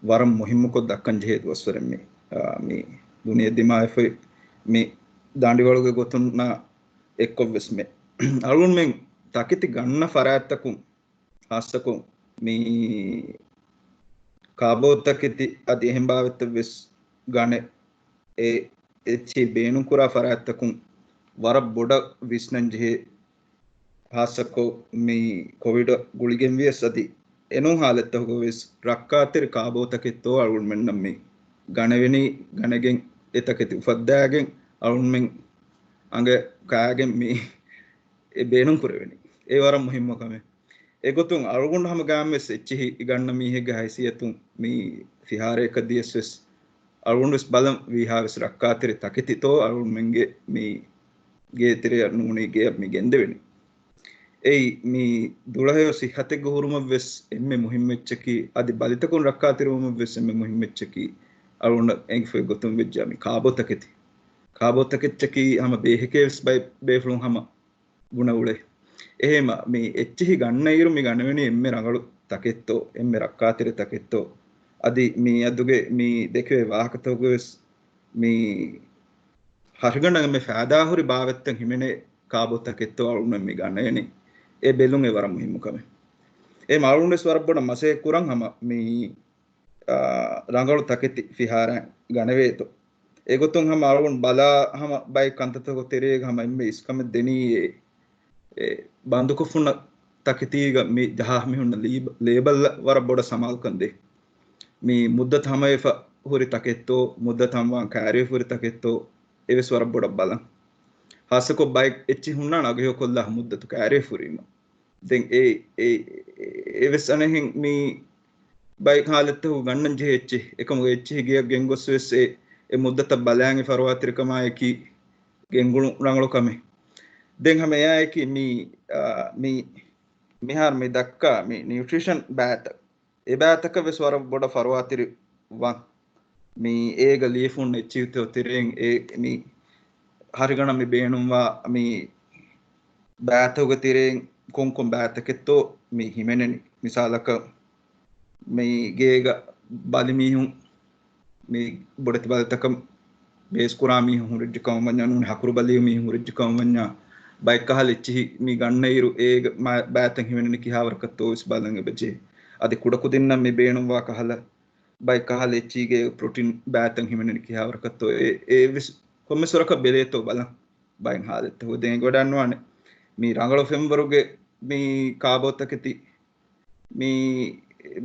ވަރަށް މުހިއްމުކޮށް ދައްކަން ޖެހޭ ދުވަސްވަރެއް މި، އާ، މި ދުނިޔެ ދިމާވެފައި މި ދަނޑިވަޅުގެ ގޮތުންނާ އެއްކޮށްވެސް މި އަޅުގަނޑުމެން ތަކެތި ގަންނަ ފަރާތްތަކުން ހާއްސަކޮށް މި ކާބޯ ތަކެތި އަދި އެހެން ބާވަތްތައް ވެސް ގަނެ އެ އެއްޗިހި ބޭނުންކުރާ ފަރާތްތަކުން ވަރަށް ބޮޑަށް ވިސްނަން ޖެހޭ. ހާއްސަކޮށް މި ކޮވިޑަށް ގުޅިގެން ވިޔަސް އަދި އެނޫން ހާލަތްތަކުގަ ވެސް ރައްކާތެރި ކާބޯ ތަކެއްތޯ އަޅުގަނޑުމެންނަށް މި ގަނެވެނީ، ގަނެގެން އެ ތަކެތި އުފައްދާގެން އަޅުގަނޑުމެން އަނގަ ކާގެން މި އެ ބޭނުން ކުރެވެނީ. އެ ވަރަށް މުހިއްމު ކަމެއް. އެގޮތުން އަޅުގަނޑު ހަމަ ގާމް ވެސް އެއްޗިހި ގަންނަ މީހެއްގެ ހައިސިއްޔަތުން މި ފިހާރަޔަކަށް ދިޔަސް ވެސް އަޅުގަނޑު ވެސް ބަލަން ވީހާ ވެސް ރައްކާތެރި ތަކެތިތޯ އަޅުގަނޑުމެންގެ މި ގޭތެރެއަށް ނޫނީ ގެޔަށް މި ގެންދެވެނީ. އެއީ މި ދުޅަހެޔޮ ސިއްހަތެއްގެ ހުރުމަށް ވެސް އެންމެ މުހިއްމު އެއްޗަކީ، އަދި ބަލިތަކުން ރައްކާތެރިވުމަށް ވެސް އެންމެ މުހިއްމު އެއްޗަކީ އަޅުގަނޑަށް އެނގިފައި ގޮތުން ވެއްޖާ މި ކާބޯ ތަކެތި. ކާބޯ ތަކެއްޗަކީ ހަމަ ބޭހެކޭ ވެސް ބައެއް ބޭފުޅުން ހަމަ ބުނެ އުޅޭ. އެހެންމަ މި އެއްޗިހި ގަންނައިރު މި ގަނެވެނީ އެންމެ ރަނގަޅު ތަކެއްތޯ، އެންމެ ރައްކާތެރި ތަކެއްތޯ، އަދި މި އަދުގެ މި ދެކެވޭ ވާހަކަތަކުގަ ވެސް މި ހަށިގަނޑަށް އެންމެ ފައިދާހުރި ބާވަތްތައް ހިމެނޭ ކާބޯ ތަކެއްތޯ އަޅުގަނޑު މި ގަނެވެނީ. އެ ބެލުން އެ ވަރަށް މުހިއްމު ކަމެއް. އެ އަޅުގަނޑު ވެސް ވަރަށް ބޮޑަށް މަސައްކަތް ކުރަން ހަމަ މި، އާ، ރަނގަޅު ތަކެތި ފިހާރައިން ގަނެވޭތޯ. އެގޮތުން ހަމަ އަޅުގަނޑު ބަލާ ހަމަ ބައެއް ކަންތައްތަކުގެ ތެރޭގަ ހަމަ އެންމެ އިސްކަމެއް ދެނީ އެ، އެ ބަންދުކޮށްފުންނަ ތަކެތީގަ މި ޖަހާ މީހުންނަށް ލީބ-، ލޭބަލް ވަރަށް ބޮޑަށް ސަމާލުކަން ދޭ. މި މުއްދަތު ހަމަވެފަ ހުރި ތަކެއްތޯ، މުއްދަތު ހަމަވާން ކައިރިވެފަ ހުރި ތަކެއްތޯ، އެވެސް ވަރަށް ބޮޑަށް ބަލަން. ހާއްސަކޮށް ބައެއް އެއްޗިހި ހުންނާނެ އަގުހެޔޮކޮށްލާ މުއްދަތު ކައިރިވެފަ ހުރީމަ. ދެން އެ، އެ، އެވެސް އަނެއްހެން މި ބައެއް ހާލަތްތަކު ގަންނަން ޖެހޭ އެއްޗެއް. އެކަމުގެ އެއްޗިހި ގެޔަށް ގެންގޮސް ވެސް އެ، އެ މުއްދަތަށް ބަލާން އެ ފަރުވާތެރިކަމާއެކީ ގެންގުޅުން ރަނގަޅު ކަމެއް. ދެން ހަމަ އެއާއެކީ މި، އާ، މި، މިހާރު މި ދައްކާ މި ނިއުޓްރިޝަން ބައިތައް، އެ ބައިތަކަށް ވެސް ވަރަށް ބޮޑަށް ފަރުވާތެރި ވާން. މި އޭގަ ލިޔެފުން އެއްޗިހިތޯ ތެރެއިން އެ މި ހަށިގަނޑަށް މި ބޭނުންވާ މި ބައިތަކުގެ ތެރެއިން ކޮންކޮން ބައިތަކެއްތޯ މި ހިމެނެނީ. މިސާލަކަށް މި ގޭގަ ބަލިމީހުން މި ބޮޑެތި ބަލިތަކަށް ބޭސްކުރާ މީހުން ހުރެއްޖެ ކަމަށް ވަންޏާ، ނޫނީ ހަކުރު ބަލި މީހުން ހުރެއްޖެ ކަމަށް ވަންޏާ، ބައެއް ކަހަލަ އެއްޗިހި މި ގަންނައިރު އޭގަ މަ-، ބައިތައް ހިމެނެނީ ކިހާވަރަކަށްތޯ ވެސް ބަލަން އެބަޖެހޭ. އަދި ކުޑަކުދިންނަށް މި ބޭނުންވާ ކަހަލަ ބައެއް ކަހަލަ އެއްޗީގެ ޕްރޮޓީން ބައިތައް ހިމެނެނީ ކިހާވަރަކަށްތޯ އެ، އެ ވެސް ކޮންމެސް ވަރަކަށް ބެލޭތޯ ބަލަން. ބައެއް ހާލަތްތަކު ދެން އެނގިވަޑައިގަންނަވާނެ. މި ރަނގަޅު ފެންވަރުގެ މި ކާބޯ ތަކެތި މި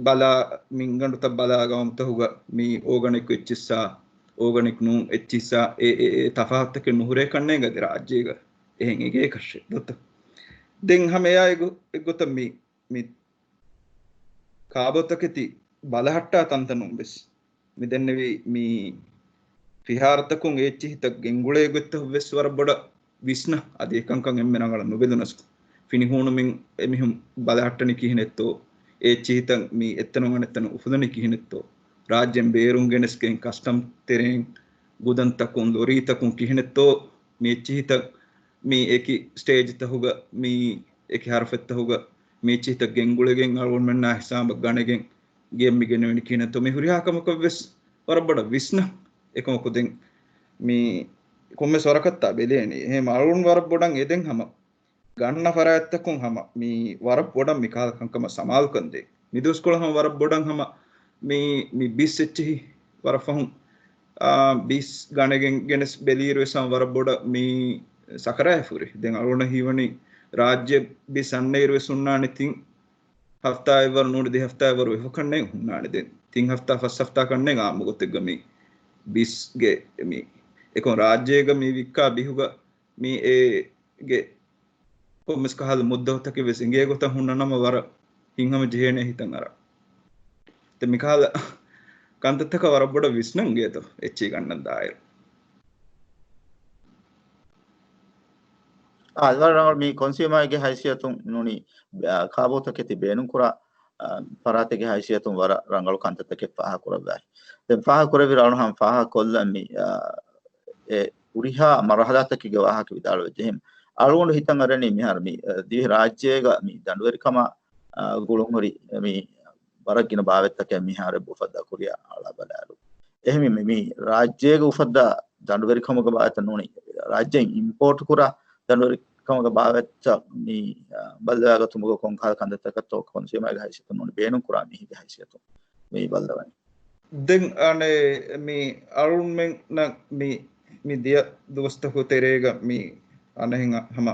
ބަލާ، މި ގަނޑުތައް ބަލާ ގައުމުތަކުގަ މި އޯގަނިކް އެއްޗިއްސާ، އޯގަނިކް ނޫން އެއްޗިއްސާ އެ، އެ، އެ ތަފާތުތަކެއް ނުހުރޭ ކަންނޭނގެ އަދި ރާއްޖޭގަ އެހެން އެނގޭކަށެއް ދޮތަ. ދެން ހަމަ އެއާ އެގޮ-، އެއްގޮތަށް މި، މި ކާބޯ ތަކެތި ބަލަހައްޓާ ތަންތަނުން ވެސް މި ދެންނެވި މި ފިހާރަތަކުން އެ އެއްޗިހިތައް ގެންގުޅޭ ގޮތްތައް ވެސް ވަރަށް ބޮޑަށް ވިސްނަ. އަދި އެކަންކަން އެންމެ ރަނގަޅަށް ނުބެލުނަސް ފިނިހޫނުމިން އެމީހުން ބަލަހައްޓަނީ ކިހިނެއްތޯ، އެ އެއްޗިހިތައް މި އެއްތަނުން އަނެއްތަނަށް އުފުލަނީ ކިހިނެއްތޯ، ރާއްޖޭން ބޭރުން ގެނެސްގެން ކަސްޓަމް ތެރެއިން ގުދަންތަކުން ލޮރީތަކުން ކިހިނެއްތޯ، މި އެއްޗިހިތައް މި އެކި ސްޓޭޖްތަކުގަ މި އެކި ހަރަފެއްތަކުގަ މި އެއްޗިހިތައް ގެންގުޅެގެން އަޅުގަނޑުމެންނާ ހިސާބަށް ގަނެގެން ގެއަށް މި ގެނެވެނީ ކިހިނެއްތޯ މި ހުރިހާ ކަމަކަށް ވެސް ވަރަށް ބޮޑަށް ވިސްނަ. އެކަމަކު ދެން މި ކޮންމެސް ވަރަކަށްތާ ބެލޭނީ. އެހެން އަޅުން ވަރަށް ބޮޑަށް އެދެން ހަމަ ގަންނަ ފަރާތްތަކުން ހަމަ މި ވަރަށް ބޮޑަށް މި ކަހަލަ ކަންކަމަށް ސަމާލުކަން ދޭ. މި ދުވަސްކޮޅަށް ހަމަ ވަރަށް ބޮޑަށް ހަމަ މި، މި ބިސް އެއްޗިހި ވަރަށް ފަހުން، އާ، ބިސް ގަނެގެން ގެނެސް ބެލިއިރު ވެސް ހަމަ ވަރަށް ބޮޑަށް މި ސަކަރާތް ހުރި. ދެން އަޅުގަނޑަށް ހީވަނީ ރާއްޖެ ބިސް އަންނައިރު ވެސް ހުންނާނެ ތިން ހަފްތާއެއްވަރު ނޫނީ ދެ ހަފްތާއެއްވަރު ވެފަ ކަންނޭނގެ ހުންނާނެ. ދެން ތިން ހަފްތާ ފަސް ހަފްތާ ކަންނޭނގެ އާއްމު ގޮތެއްގަ މި ބިސްގެ މި އެކަމަ ރާއްޖޭގަ މި ވިއްކާ ބިހުގަ މި އޭގެ ކޮންމެސް ކަހަލަ މުއްދަތަކެއް ވެސް އެނގޭ ގޮތަށް ހުންނަ ނަމަ ވަރަށް ހިތްހަމަ ޖެހޭނެ ހިތަށް އަރާ. ދެން މި ކަހަލަ ކަންތައްތަކަށް ވަރަށް ބޮޑަށް ވިސްނަން ގޭތޯ އެއްޗިހި ގަންނަން ދާއިރު. އާ، ވަރަށް ރަނގަޅު. މި ކޮންސިއުމާގެ ހައިސިއްޔަތުން ނޫނީ، އާ، ކާބޯތަކެތި ބޭނުންކުރާ، އާ، ފަރާތެއްގެ ހައިސިއްޔަތުން ވަރަށް ރަނގަޅު ކަންތައްތަކެއް ފާހަގަކުރައްވާފި. ދެން ފާހަގަކުރެއްވި ރަނގަޅު ހަމަ ފާހަގަކޮށްލަން މި، އާ، އެ ހުރިހާ މަރުހަލާތަކެއްގެ ވާހަކަ ވިދާޅުވެއްޖެ. އެހެން އަޅުގަނޑު ހިތަށް އަރަނީ މިހާރު މި، އާ، ދިވެހި ރާއްޖޭގަ މި ދަނޑުވެރިކަމާ، އާ، ގުޅުންހުރި މި ވަރަށް ގިނަ ބާވަތްތަކެއް މިހާރު އުފައްދާ ކުރިއަށް އަޅާ ބަލާލު. އެހެންވީމަ މި ރާއްޖޭގެ އުފައްދާ ދަނޑުވެރިކަމުގެ ބާވަތްތައް ނޫނީ، ރާއްޖެއިން އިމްޕޯޓް ކުރާ ދަނޑުވެރިކަމުގެ ބާވަތްތައް މި، އާ، ބައްލަވާގަތުމުގަ ކޮންކަހަލަ ކަންތައްތަކަށްތޯ ކޮންސިއުމާގެ ހައިސިއްޔަތުން ނޫނީ ބޭނުންކުރާ މީހެއްގެ ހައިސިއްޔަތުން މި ބައްލަވަނީ. ދެން އަނެއް މި އަޅުގަނޑުމެންނަށް މި، މި ދިޔަ ދުވަސްތަކުގެ ތެރޭގަ މި އަނެއް ހަމަ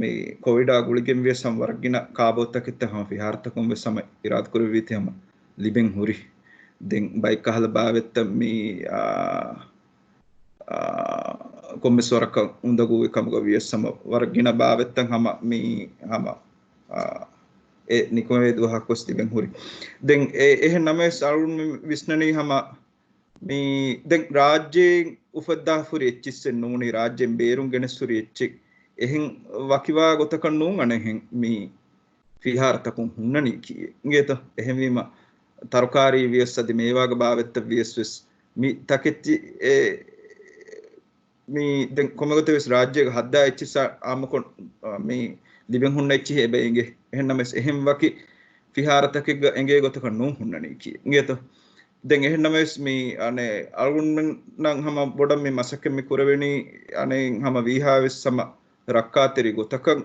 މި ކޮވިޑާ ގުޅިގެން ވިޔަސް ހަމަ ވަރަށް ގިނަ ކާބޯތަކެއްތައް ހަމަ ފިހާރަތަކުން ވެސް ހަމަ އިރާދަކުރެއްވީތީ ހަމަ ލިބެން ހުރި. ދެން ބައެއް ކަހަލަ ބާވަތްތައް މި، އާ، އާ، ކޮންމެސް ވަރަކަށް އުނދަގޫވި ކަމުގަ ވިޔަސް ހަމަ ވަރަށް ގިނަ ބާވަތްތައް ހަމަ މި ހަމަ، އާ، އެ ނިކުމެވޭ ދުވަހަކުވެސް ލިބެން ހުރި. ދެން އެ، އެހެން ނަމަވެސް އަޅުގަނޑު ވިސްނަނީ ހަމަ މި ދެން ރާއްޖޭން އުފައްދާފަ ހުރި އެއްޗިއްސެއް ނޫނީ، ރާއްޖޭން ބޭރުން ގެނެސް ހުރި އެއްޗެއް. އެހެން ވަކިވާ ގޮތަކަށް ނޫން އަނެއްހެން މި ފިހާރަތަކުން ހުންނަނީކީ. އިނގޭތަ؟ އެހެންވީމަ ތަރުކާރީ ވިޔަސް އަދި މޭވާގެ ބާވަތްތައް ވިޔަސް ވެސް މި ތަކެތި އެ މި ދެން ކޮންމެގޮތެއް ވެސް ރާއްޖޭގެ ހައްދާ އެއްޗިއްސާ އާއްމުކޮށް، އާ، މި ލިބެން ހުންނަ އެއްޗިހި އެބަ އެނގޭ. އެހެން ނަމަވެސް އެހެން ވަކި ފިހާރަތަކެއްގަ އެނގޭ ގޮތަކަށް ނޫން ހުންނަނީކީ. އިނގޭތޯ؟ ދެން އެހެން ނަމަވެސް މި އަނެއް އަޅުގަނޑުމެންނަށް ހަމަ ބޮޑަށް މި މަސައްކަތް މި ކުރެވެނީ އަނެއް ހަމަ ވީހާވެސް ހަމަ ރައްކާތެރި ގޮތަކަށް،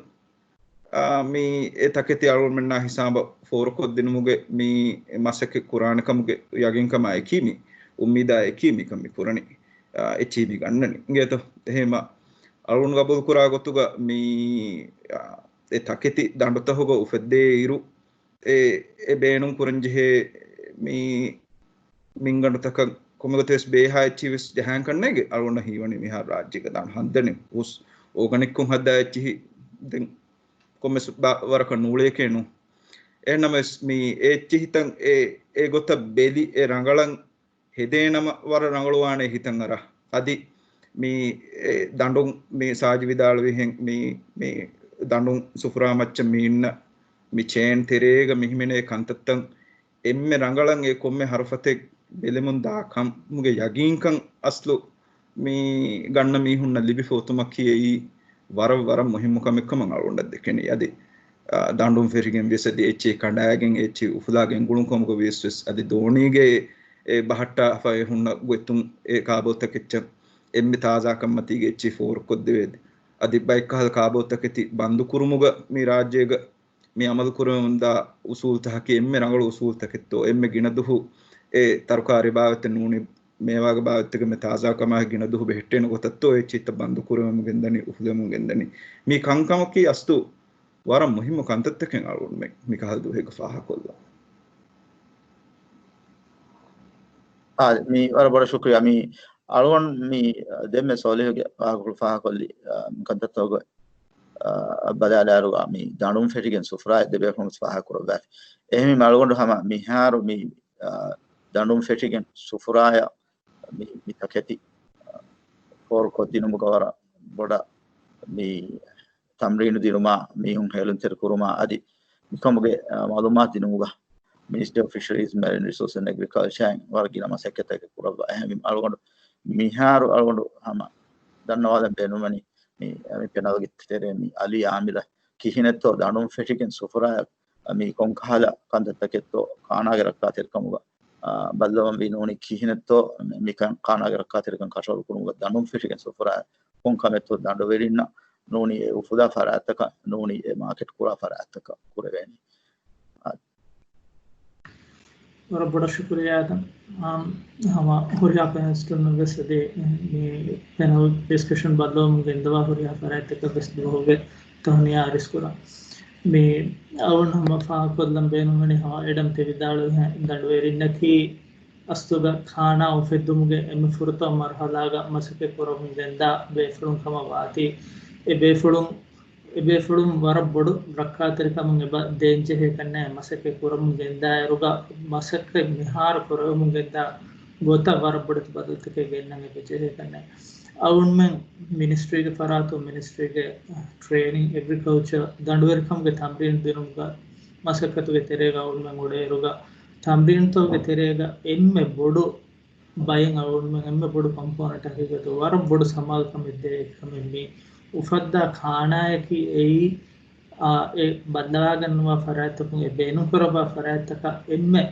އާ، މި އެ ތަކެތި އަޅުގަނޑުމެންނާ ހިސާބަށް ފޯރުކޮށްދިނުމުގެ މި މަސައްކަތް ކުރާނެ ކަމުގެ ޔަގީންކަމާ އެކީ މި އުއްމީދާ އެކީ މިކަން މި ކުރަނީ، އާ، އެއްޗިހި މި ގަންނަނީ. އިނގޭތޯ؟ އެހެންމަ އަޅުގަނޑު ގަބޫލުކުރާ ގޮތުގަ މި، އާ، އެ ތަކެތި ދަނޑުތަހުގަ އުފެއްދޭ އިރު، އެ، އެ ބޭނުން ކުރަން ޖެހޭ މި މިންގަނޑުތަކަށް ކޮންމެގޮތެއް ވެސް ބޭހާ އެއްޗިހި ވެސް ޖަހާން ކަންނޭނގެ. އަޅުގަނޑަށް ހީވަނީ މިހާރު ރާއްޖޭގަ ދާން ހަނދަނި ހުސް އޯގަނިކްކޮށް ހައްދާ އެއްޗިހި ދެން ކޮންމެސް ބާ-، ވަރަކަށް ނޫޅޭކޭ ނޫ. އެހެންނަމަވެސް މި އެ އެއްޗިހިތައް އެ، އެ ގޮތަށް ބެލި އެ ރަނގަޅަށް ހެދޭނަމަ ވަރަށް ރަނގަޅުވާނެ ހިތަށް އަރާ. އަދި މި އެ ދަނޑުން މި ސާޖި ވިދާޅުވިހެން މި، މި ދަނޑުން ސުފުރާ މައްޗަށް މި އިންނަ މި ޗޭން ތެރޭގަ މި ހިމެނޭ ކަންތައްތައް އެންމެ ރަނގަޅަށް އެ ކޮންމެ ހަރުފަތެއް ބެލެމުން ދާ ކަމުގެ ޔަގީންކަން އަސްލު މި ގަންނަ މީހުންނަށް ލިބިފަ އޮތުމަކީ އެއީ ވަރަށް، ވަރަށް މުހިއްމު ކަމެއް ކަމަށް އަޅުގަނޑަށް ދެކެނީ. އަދި، އާ، ދަނޑުން ފެށިގެން ވިޔަސް އަދި އެއްޗެހި ކަނޑާގެން އެއްޗެހި އުފުލާގެން ގުޅުން ކަމުގަ ވިޔަސް ވެސް އަދި ދޯނީގެ އެ ބަހައްޓާފައި ހުންނަ ގޮތުން އެ ކާބޯތަކެއްޗަށް އެންމެ ތާޒާކަންމަތީގެ އެއްޗެހި ފޯރުކޮށްދެވޭ. އަދި ބައެއްކަހަލަ ކާބޯތަކެތި ބަންދުކުރުމުގަ މި ރާއްޖޭގަ މި އަމަލު ކުރެވެމުންދާ އުސޫލުތަކަކީ އެންމެ ރަނގަޅު އުސޫލުތަކެއްތޯ، އެންމެ ގިނަ ދުހު އެ ތަރުކާރީ ބާވަތެއް ނޫނީ، މޭވާގެ ބާވަތެއްގެ މެ ތާޒާކަމާއި ގިނަ ދުހު ބެހެއްޓޭނެ ގޮތަށްތޯ އެ އެއްޗިހިތައް ބަންދު ކުރެވެމުން ގެންދަނީ، އުފުލެމުން ގެންދަނީ. މި ކަންކަމަކީ އަސްލު ވަރަށް މުހިއްމު ކަންތައްތަކެއް އަޅުގަނޑުމެން މިކަހަލަ ދުވަހެއްގަ ފާހަގަކޮށްލަން. އާ، މި ވަރަށް ބޮޑަށް ޝުކުރިއްޔާ. މި އަޅުގަނޑު މި ދެންމެ ސޯލިހުގެ ވާހަކަފުޅު ފާހަގަކޮށްލި، އާ، ކަންތައްތަކުގެ، އާ، ބަލާލާއިރުގަ މި ދަނޑުން ފެށިގެން ސުފުރާއެއް ދެބޭފުޅުން ފާހަގަކުރައްވާފި. އެހެންވީމަ އަޅުގަނޑު ހަމަ މިހާރު މި، އާ، ދަނޑުން ފެށިގެން ސުފުރާއަށް މި، މި ތަކެތި، އާ، ފޯރުކޮށްދިނުމުގަ ވަރަށް ބޮޑަށް މި ތަމްރީނު ދިނުމާ، މީހުން ހޭލުންތެރި ކުރުމާ އަދި މިކަމުގެ، އާ، މައުލޫމާތު ދިނުމުގަ މިނިސްޓްރީ އޮފް ފިޝަރީޒް މެރިން ރިސޯސް އެންޑް އެގްރިކަލްޗަރއިން ވަރަށް ގިނަ މަސައްކަތްތަކެއް ކުރައްވާ. އެހެންވީމަ އަޅުގަނޑު މިހާރު އަޅުގަނޑު ހަމަ ދަންނަވާލަން ބޭނުންވަނީ މި، މި ޕެނަލްގެ ތެރޭ މި އަލީ އާމިރަށް ކިހިނެއްތޯ ދަނޑުން ފެށިގެން ސުފުރާއަށް މި ކޮންކަހަލަ ކަންތައްތަކެއްތޯ ކާނާގެ ރައްކާތެރިކަމުގަ، އާ، ބައްލަވަންވީ ނޫނީ ކިހިނެއްތޯ މި، މިކަން ކާނާގެ ރައްކާތެރިކަން ކަށަވަރު ކުރުމުގަ ދަނޑުން ފެށިގެން ސުފުރާއަށް ކޮން ކަމެއްތޯ ދަނޑުވެރިންނަށް ނޫނީ އެ އުފުލާ ފަރާތްތަކަށް ނޫނީ އެ މާކެޓް ކުރާ ފަރާތްތަކަށް ކުރެވޭނީ. ވަރަށް ބޮޑަށް ޝުކުރިއްޔާ. އާ، ހަމަ ހުރިހާ ޕެނަލިސްޓުންނަށް ވެސް އަދި މި ޕެނަލް ޑިސްކަޝަން ބައްލަވަމުން ގެންދަވާ ހުރިހާ ފަރާތްތަކަށް ވެސް ދުވަހުގެ ތަހުނިޔާ އަރިސް ކުރަން. މި އަޅުގަނޑު ހަމަ ފާހަގަކޮށްލަން ބޭނުންވަނީ ހަމަ އެޑަމް ތި ވިދާޅުވިހެން ދަނޑުވެރިންނަކީ އަސްލުގަ ކާނާ އުފެއްދުމުގެ އެންމެ ފުރަތަމަ މަރުހަލާގަ މަސައްކަތް ކުރަމުން ގެންދާ ބޭފުޅުން ކަމަށް ވާތީ، އެ ބޭފުޅުން އެބޭފުޅުން ވަރަށް ބޮޑު ރައްކާތެރިކަމުން އެބަ ދޭންޖެހޭ ކަންނޭ މަސައްކަތް ކުރަމުން ގެންދާއިރުގަ، މަސައްކަތް މިހާރު ކުރެވެމުން ގެންދާ ގޮތަށް ވަރަށް ބޮޑެތި ބަދަލުތަކެއް ގެންނަން އެބަ ޖެހޭ ކަންނޭ. އަޅުގަނޑުމެން މިނިސްޓްރީގެ ފަރާތުން މިނިސްޓްރީގެ ޓްރޭނިން، އެގްރިކަލްޗަރ، ދަނޑުވެރިކަމުގެ ތަމްރީން ދިނުމުގަ މަސައްކަތުގެ ތެރޭގަ އަޅުގަނޑުމެން އުޅޭއިރުގަ، ތަމްރީންތަކުގެ ތެރޭގަ އެންމެ ބޮޑު ބައެއް އަޅުގަނޑުމެން އެންމެ ބޮޑު ކޮމްޕޯނެންޓް ހަގީގަތު ވަރަށް ބޮޑު ސަމާލުކަމެއް ދޭ އެކަމެއް މި އުފައްދާ ކާނާއަކީ އެއީ، އާ، އެ ބައްލަވާގަންނަވާ ފަރާތްތަކުން އެ ބޭނުންކުރައްވާ ފަރާތްތަކަށް އެންމެ،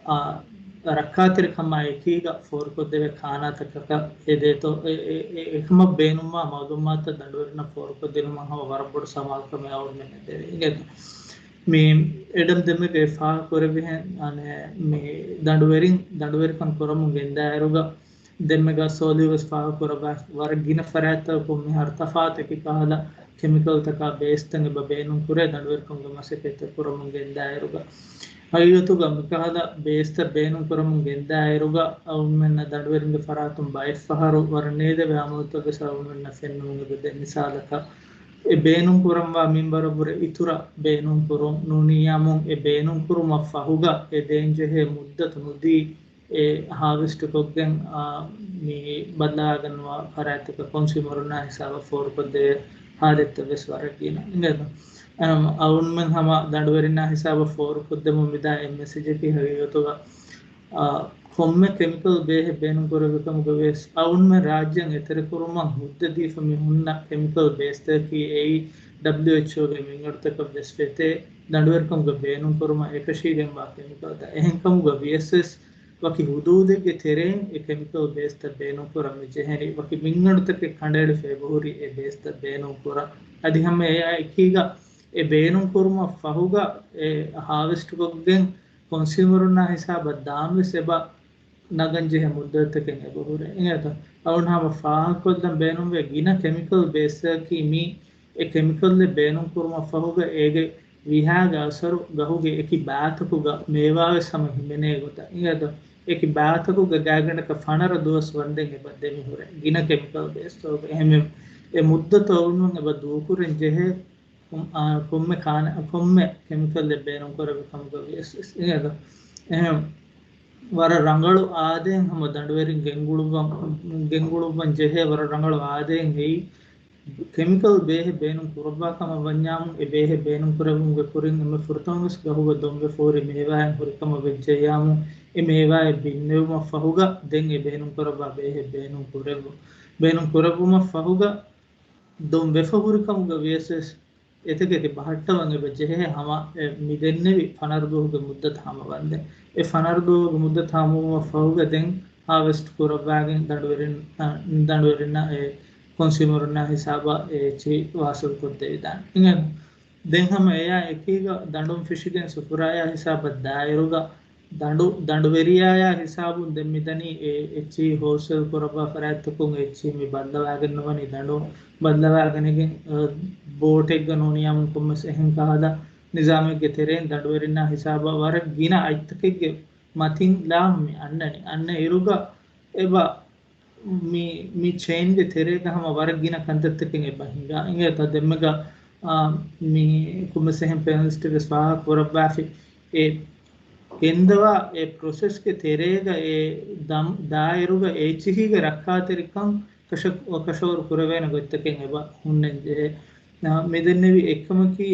އާ، ރައްކާތެރިކަމާ އެކީގަ ފޯރުކޮށްދެވޭ ކާނާތަކަކަށް ހެދޭތޯ، އެ، އެ، އެ، އެކަމަށް ބޭނުންވާ މައުލޫމާތުތައް ދަނޑުވެރިންނަށް ފޯރުކޮށްދިނުމަށް ހަމަ ވަރަށް ބޮޑު ސަމާލުކަމެއް އަޅުގަނޑުމެންނަށް ދެވޭ. އިނގޭތޯ؟ މި އެޑަމް ދެންމެގެ ފާހަގަކުރެއްވިހެން، އަނެ، މި ދަނޑުވެރިން، ދަނޑުވެރިކަން ކުރަމުން ގެންދާއިރުގަ، ދެންމެގަ ސޯލިހުވެސް ފާހަގަކުރައްވާ ވަރަށް ގިނަ ފަރާތްތަކުން މިހާރު ތަފާތަކީ ކަހަލަ ކެމިކަލްތަކާ ބޭސްތައް އެބަ ބޭނުންކުރޭ ދަނޑުވެރިކަމުގެ މަސައްކަތްތައް ކުރަމުން ގެންދާއިރުގަ. ހަގީގަތުގަ މިކަހަލަ ބޭސްތައް ބޭނުންކުރަމުން ގެންދާއިރުގަ، އަޅުގަނޑުމެންނަށް ދަނޑުވެރިންގެ ފަރާތުން ބައެއްފަހަރު ވަރަށް ނޭދެވޭ އަމަލުތައް ވެސް އަޅުގަނޑުމެންނަށް ފެންނަމުން އެބަ ދެން. މިސާލަކަށް، އެ ބޭނުންކުރަންވާ މިންވަރަށްވުރެ އިތުރަށް ބޭނުންކުރުން ނޫނިއްޔާމުން، އެ ބޭނުންކުރުމަށް ފަހުގަ އެ ދޭންޖެހޭ މުއްދަތު ނުދީ، އެ ހާވެސްޓްކޮށްގެން، އާ، މި ބައްލަވާގަންނަވާ ފަރާތްތަކަށް ކޮންސިއުމަރުންނާ ހިސާބަށް ފޯރުކޮށްދޭ ހާލަތްތައް ވެސް ވަރަށް ގިނަ. އިނގޭތޯ؟ އަން، އަޅުގަނޑުމެން ހަމަ ދަނޑުވެރިންނާ ހިސާބަށް ފޯރުކޮށްދެމުން މިދާ އެއް މެސެޖަކީ ހަގީގަތުގަ، އާ، ކޮންމެ ކެމިކަލް ބޭހެއް ބޭނުންކުރެއްވި ކަމުގަ ވިޔަސް، އަޅުގަނޑުމެން ރާއްޖޭން އެތެރެކުރުމަށް ހުއްދަ ދީފަ މި ހުންނަ ކެމިކަލް ބޭސްތަކަކީ އެއީ ޑަބްލިއުއެޗްއޯގެ މިންގަނޑުތަކަށް ވެސް ފެތޭ، ދަނޑުވެރިކަމުގެ ބޭނުންކުރުމަށް އެކަށީގެންވާ ކެމިކަލްތައް. އެހެންކަމުގަ ވިޔަސް ވެސް ވަކި ހުދޫދެއްގެ ތެރެއިން އެ ކެމިކަލް ބޭސްތައް ބޭނުންކުރަން މި ޖެހެނީ. ވަކި މިންގަނޑުތަކެއް ކަނޑައެޅިފަ އެބަހުރި އެ ބޭސްތައް ބޭނުންކުރަން. އަދި ހަމަ އެއާ އެކީގަ އެ ބޭނުންކުރުމަށް ފަހުގަ އެ ހާވެސްޓްކޮށްގެން ކޮންސިއުމަރުންނާ ހިސާބަށް ދާން ވެސް އެބަ ނަގަން ޖެހޭ މުއްދަތަކެއް އެބަ ހުރޭ. އިނގޭތޯ؟ އަޅުގަނޑު ހަމަ ފާހަގަކޮށްލަން ބޭނުންވޭ ގިނަ ކެމިކަލް ބޭސްތަކަކީ މި އެ ކެމިކަލްއެއް ބޭނުންކުރުމަށް ފަހުގަ އޭގެ ވީހާގެ އަސަރު ގަހުގެ އެކި ބާތަކުގަ މޭވާވެސް ހަމަ ހިމެނޭ ގޮތަށް. އިނގޭތޯ؟ އެކި ބާތަކުގަ ގާތްގަނޑަކަށް ފަނަރަ ދުވަސް ވަންދެން އެބަ ދެމިހުރޭ. ގިނަ ކެމިކަލް ބޭސްތަކުގަ. އެހެންވެ، އެ މުއްދަތު އަޅުގަނޑުމެން އެބަ ދޫކުރަން ޖެހޭ ކޮން-، އާ، ކޮންމެ ކާނ-، ކޮންމެ ކެމިކަލްއެއް ބޭނުންކުރެއްވި ކަމުގަ ވިޔަސް. އިނގޭތޯ؟ އެހެން ވަރަށް ރަނގަޅު އާދައިން ހަމަ ދަނޑުވެރިން ގެންގުޅުއްވަން، ގެންގުޅުއްވަން ޖެހޭ ވަރަށް ރަނގަޅު އާދައިން އެއީ، ކެމިކަލް ބޭހެއް ބޭނުން ކުރައްވާ ކަމަށް ވަންޏާމު، އެ ބޭހެއް ބޭނުން ކުރެއްވުމުގެ ކުރިން އެންމެ ފުރަތަމަވެސް ގަހުގަ ދޮންވެފަ ހުރި މޭވާއެއް ހުރި ކަމަށް ވެއްޖެއްޔާމު، އެ މޭވާއެއް ބިންވެވުމަށް ފަހުގަ ދެން އެ ބޭނުން ކުރައްވާ ބޭހެއް ބޭނުން ކުރެއްވު-، ބޭނުން ކުރެއްވުމަށް ފަހުގަ ދޮން ވެފަ ހުރި ކަމުގަ ވިޔަސް ވެސް އެތަކެތި ބަހައްޓަވަން އެބަ ޖެހޭ ހަމަ އެ މި ދެންނެވި ފަނަރަ ދުވަހުގެ މުއްދަތު ހަމަވަންދެން. އެ ފަނަރަ ދުވަހުގެ މުއްދަތު ހަމަވުމަށް ފަހުގަ ދެން ހާވެސްޓް ކުރައްވާގެން ދަނޑުވެރިން-، އަ، ދަނޑުވެރިންނަށް އެ ކޮންސިއުމަރުންނާ ހިސާބަށް އެ އެއްޗިހި ވާސިލް ކޮށްދެވިދާނެ. އިނގޭތޯ؟ ދެން ހަމަ އެޔާ އެކީގަ ދަނޑުން ފިށިގެން ސުފުރާޔާ ހިސާބަށް ދާއިރުގަ ދަނޑު-، ދަނޑުވެރިޔާޔާ ހިސާބުން ދެން މިދަނީ އެ އެއްޗިހި ހޯލްސޭލް ކުރައްވާ ފަރާތްތަކުން އެއްޗިހި މި ބައްލަވާގެންނަވަނީ ދަނޑު ބައްލަވާގަނެގެން، އަ، ބޯޓެއްގަ ނޫނިއްޔާމު ކޮންމެސް އެހެން ކަހަލަ ނިޒާމެއްގެ ތެރެއިން ދަނޑުވެރިންނާ ހިސާބަށް ވަރަށް ގިނަ އަތްތަކެއްގެ މަތިން ލާމު މި އަންނަނީ. އަންނަ އިރުގަ އެބަ މި، މި ޗެއިންގެ ތެރޭގަ ހަމަ ވަރަށް ގިނަ ކަންތައްތަކެއް އެބަ ހިނގާ. އިނގޭތޯ ދެންމެގަ، އާ، މި ކޮންމެސް އެހެން ޕެނަލިސްޓެއް ވެސް ފާހަގަ ކުރައްވާފި. އެ ގެންދަވާ އެ ޕްރޮސެސްގެ ތެރޭގަ އެ ދަމް-، ދާއިރުގަ އެ އެއްޗިހީގެ ރައްކާތެރިކަން ކަށަ-، ކަށަވަރު ކުރެވޭނެ ގޮތްތަކެއް އެބަ ހުންނަން ޖެހޭ. އާ، މި ދެންނެވި އެއްކަމަކީ،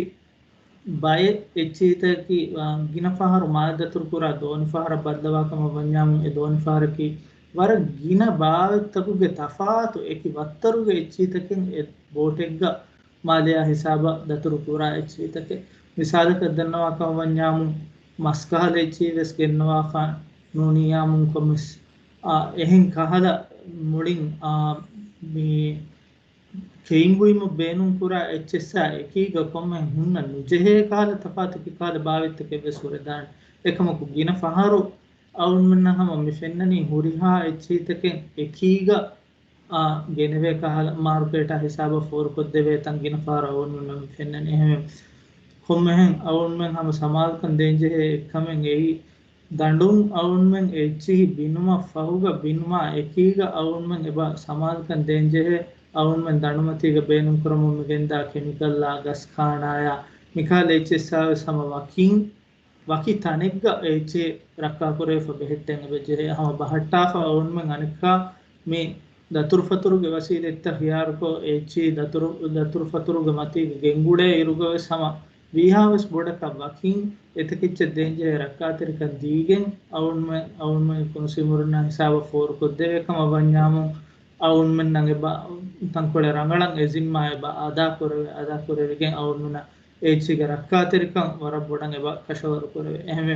ބައެއް އެއްޗިހިތަކަކީ، އާ، ގިނަ ފަހަރު މާލެ ދަތުރު ކުރާ ދޯނި ފަހަރަށް ބައްލަވާ ކަމަށް ވަންޏާމު، އެ ދޯނި ފަހަރަކީ ވަރަށް ގިނަ ބާވަތްތަކުގެ ތަފާތު އެކި ވައްތަރުގެ އެއްޗިހިތަކެއް އެ ބޯޓެއްގަ މާލެއާ ހިސާބަށް ދަތުރު ކުރާ އެއްޗިހިތަކެއް. މިސާލަކަށް ދަންނަވާ ކަމަށް ވަންޏާމު، މަސްކަހަލަ އެއްޗިހި ވެސް ގެންނަވާފަ ނޫނިއްޔާމު ކޮންމެސް، އާ، އެހެން ކަހަލަ މުޅިން، އާ، މި ކެއިން ބުއިމަށް ބޭނުންކުރާ އެއްޗެއްސާ އެކީގަ ކޮންމެ ހުންނަން ނުޖެހޭ ކަހަލަ ތަފާތު ކި ކަހަލަ ބާވަތްތަކެއް ވެސް ހުރެދާނެ. އެކަމަކު ގިނަ ފަހަރު އަޅުގަނޑުމެންނަށް ހަމަ މި ފެންނަނީ ހުރިހާ އެއްޗިހިތަކެއް އެކީގަ، އާ، ގެނެވޭ ކަހަލަ މާރުކޭޓާ ހިސާބަށް ފޯރުކޮށްދެވޭ ތަން ގިނަ ފަހަރު އަޅުގަނޑުމެން މި ފެންނަނީ. އެހެންވެ، ކޮންމެހެން އަޅުގަނޑުމެން ހަމަ ސަމާލުކަން ދޭންޖެހޭ އެއްކަމެއް އެއީ، ދަނޑުން އަޅުގަނޑުމެން އެއްޗިހި ބިނުމަށް ފަހުގަ ބިނުމާ އެކީގަ އަޅުގަނޑުމެން އެބަ ސަމާލުކަން ދޭންޖެހޭ އަޅުންމެން ދަނޑުމަތީގަ ބޭނުންކުރަމުން މިގެންދާ ކެމިކަލްއާ، ގަސް ކާނާޔާ، މިކަހަލަ އެއްޗިއްސާވެސް ހަމަ ވަކިން ވަކި ތަނެއްގަ އެ އެއްޗެއް ރައްކާކުރެވިފަ ބެހެއްޓެން އެބަޖެހޭ. ހަމަ ބަހައްޓާފަ އަޅުންމެން އަނެއްކާ މި ދަތުރުފަތުރުގެ ވަސީލަތްތައް ހިޔާރުކޮށް، އެ އެއްޗި ދަތުރު، ދަތުރުފަތުރުގެ މަތީގަ ގެންގުޅޭ އިރުގަވެސް ހަމަ ވީހާވެސް ބޮޑަކަށް ވަކިން އެތަކެއްޗަށް ދޭންޖެހޭ ރައްކާތެރިކަން ދީގެން، އަޅުންމެ، އަޅުންމެން ކޮންސިއުމަރުންނާ ހިސާބަށް ފޯރުކޮށްދެވޭ ކަމަށް ވަންޏާމު، އަޅުންމެންނަށް އެބަ ތަންކޮޅެއް ރަނގަޅަށް އެ ޒިންމާ އެބަ އަދާކުރެވޭ، އަދާކުރެވިގެން އަޅުންމެންނަށް އެ އެއްޗީގެ ރައްކާތެރިކަން ވަރަށް ބޮޑަށް އެބަ ކަށަވަރު ކުރެވޭ. އެހެންވެ،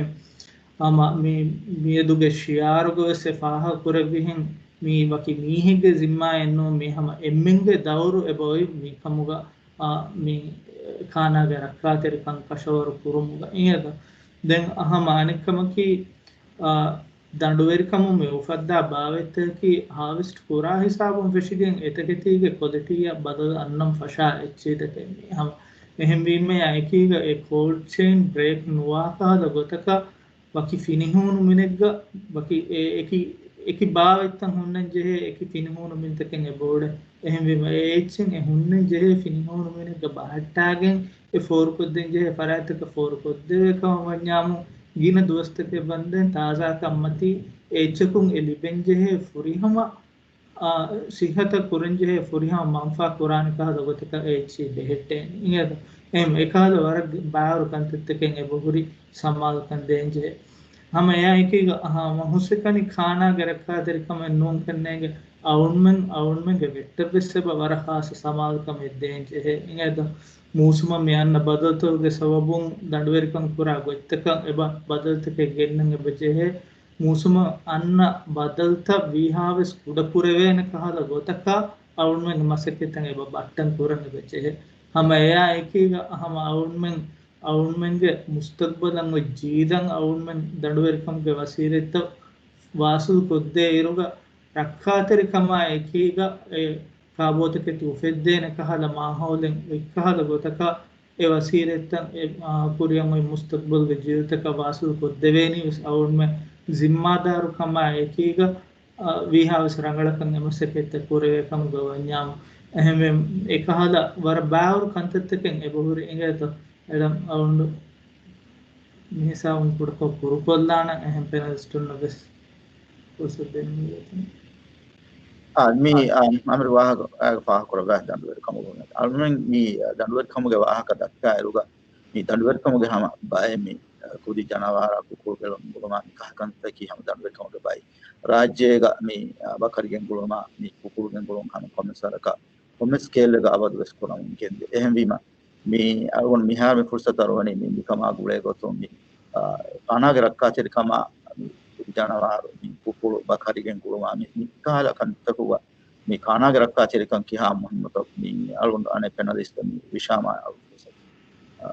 ހަމަ މި، މިއަދުގެ ޝިޔާރުގަވެސް އެ ފާހަގަ ކުރެއްވިހެން، މީ ވަކި މީހެއްގެ ޒިންމާއެއް ނޫން، މީ ހަމަ އެންމެންގެ ދައުރު އެބައޮތް މިކަމުގަ، އާ، މި ކާނާގެ ރައްކާތެރިކަން ކަށަވަރު ކުރުމުގަ އިނގޭތޯ. ދެން ހަމަ އަނެއްކަމަކީ، އާ، ދަނޑުވެރިކަމުން މި އުފައްދާ ބާވަތްތަކަކީ ހާވެސްޓް ކުރާ ހިސާބުން ފެށިގެން އެތަކެތީގެ ކޮލިޓީއަށް ބަދަލު އަންނަން ފަށާ އެއްޗެއް ދެކެން މީ ހަމަ. އެހެންވީމަޔާ އެކީގަ އެ ކޯލްޑް ޗެއިން ބްރޭކް ނުވާ ކަހަލަ ގޮތަކަށް ވަކި ފިނިހޫނުމިނެއްގަ ވަކި އެ-، އެކި، އެކި ބާވަތްތައް ހުންނަން ޖެހޭ އެކި ފިނިހޫނުމިންތަކެއް އެބައުޅޭ. އެހެންވީމަ އެ އެއްޗެއް އެ ހުންނަން ޖެހޭ ފިނިހޫނުމިނެއްގަ ބަހައްޓާގެން އެ ފޯރުކޮށްދޭން ޖެހޭ ފަރާތްތަކަށް ފޯރުކޮށްދެވޭ ކަމަށް ވަންޏާމު، ގިނަ ދުވަސްތަކެއް ވަންދެން ތާޒާކަން މަތީ އެ އެއްޗަކުން އެ ލިބެން ޖެހޭ ފުރިހަމަ، އާ، ސިއްހަތަށް ކުރަން ޖެހޭ ފުރިހަމަ މަންފާ ކުރާނެ ކަހަލަ ގޮތަކަށް އެ އެއްޗި ބެހެއްޓޭނެ. އިނގޭތޯ؟ އެހެން އެކަހަލަ ވަރަށް ބާރު ކަންތައްތަކެއް އެބަހުރި ސަމާލުކަން ދޭން ޖެހޭ. ހަމަ އެއާ އެކީގަ، އަހާ، ހުސްއެކަނި ކާނާގެ ރައްކާތެރިކަމެއް ނޫންކަންނޭނގެ އަޅުންމެން، އަޅުންމެންގެ ވެއްޓަށްވެސް އެބަ ވަރަށް ހާއްސަ ސަމާލުކަމެއް ދޭން ޖެހޭ. އިނގޭތޯ؟ މޫސުމަށް މި އަންނަ ބަދަލުތަކުގެ ސަބަބުން ދަނޑުވެރިކަން ކުރާ ގޮތްތަކަށް އެބަ ބަދަލުތަކެއް ގެންނަން އެބަ ޖެހޭ. މޫސުމަށް އަންނަ ބަދަލުތައް ވީހާވެސް ކުޑަކުރެވޭނެ ކަހަލަ ގޮތަކަށް އަޅުންމެންގެ މަސައްކަތްތައް އެބަ ބައްޓަން ކުރަން އެބަ ޖެހޭ. ހަމަ އެއާ އެކީގަ ހަމަ އަޅުންމެން، އަޅުންމެންގެ މުސްތަގްބަލަށް އޮތް ޖީލަށް އަޅުންމެން ދަނޑުވެރިކަމުގެ ވަސީލަތްތައް ވާސިލް ކޮށްދޭ އިރުގަ ރައްކާތެރިކަމާ އެކީގަ އެ ކާބޯތަކެތި އުފެއްދޭނެ ކަހަލަ މާހައުލެއް އޮތް ކަހަލަ ގޮތަކަށް އެ ވަސީލަތްތައް އެ، އާ، ކުރިއަށް އޮތް މުސްތަގްބަލްގެ ޖީލްތަކަށް ވާސިލް ކޮށްދެވޭނީ ވެސް އަޅުންމެ ޒިންމާދާރު ކަމާ އެކީގަ، އާ، ވީހާވެސް ރަނގަޅަކަށް އެ މަސައްކަތްތައް ކުރެވޭ ކަމުގަ ވަންޏާމު. އެހެންވެ އެކަހަލަ ވަރަށް ބާރު ކަންތައްތަކެއް އެބަހުރި އިނގޭތޯ. އެޑަމް އަޅުނޑު މިހިސާބުން ކުޑަކޮށް ކުރުކޮށްލާނަން އެހެން ޕެނަލިސްޓުންނަށް ވެސް ފުރުސަތު ދެން މި ގޮތުން. އާ، މި، އާ، އާ، އަމިރު ވާހަކަ، އާ، ފާހަގަކުރައްވާ ދަނޑުވެރިކަމުގެ އަޅުމެން މި، އާ، ދަނޑުވެރިކަމުގެ ވާހަކަ ދައްކާ އިރުގަ މި ދަނޑުވެރިކަމުގެ ހަމަ ބައެއް މި، އާ، ކުދި ޖަނަވާރާ ކުކުޅު ގެންގުޅުމާ މި ކަހަލަ ކަންތަކީ ހަމަ ދަނޑުވެރިކަމުގެ ބައި. ރާއްޖޭގަ މި، އާ، ބަކަރި ގެންގުޅުމާ މި ކުކުޅު ގެންގުޅުން ހަމަ ކޮންމެސް ވަރަކަށް ކޮންމެސް ސްކޭލްއެއްގަ އަބަދު ވެސް ކުރަމުން ގެންދޭ. އެހެންވީމަ، މި އަޅުގަނޑު މިހާރު މި ފުރުސަތު އަރުވަނީ މި މިކަމާ ގުޅޭ ގޮތުން މި، އާ، ކާނާގެ ރައްކާތެރިކަމާ މި ޖަނަވާރު މި ކުކުޅު ބަކަރި ގެންގުޅުމާ މި، މި ކަހަލަ ކަންތަކުގަ މި ކާނާގެ ރައްކާތެރިކަން ކިހާ މުހިންމުތައް މި އަޅުގަނޑު އަނެއް ޕެނަލިސްޓް މި ވިޝާމާ އަޅު ފުރުސަތު، އާ،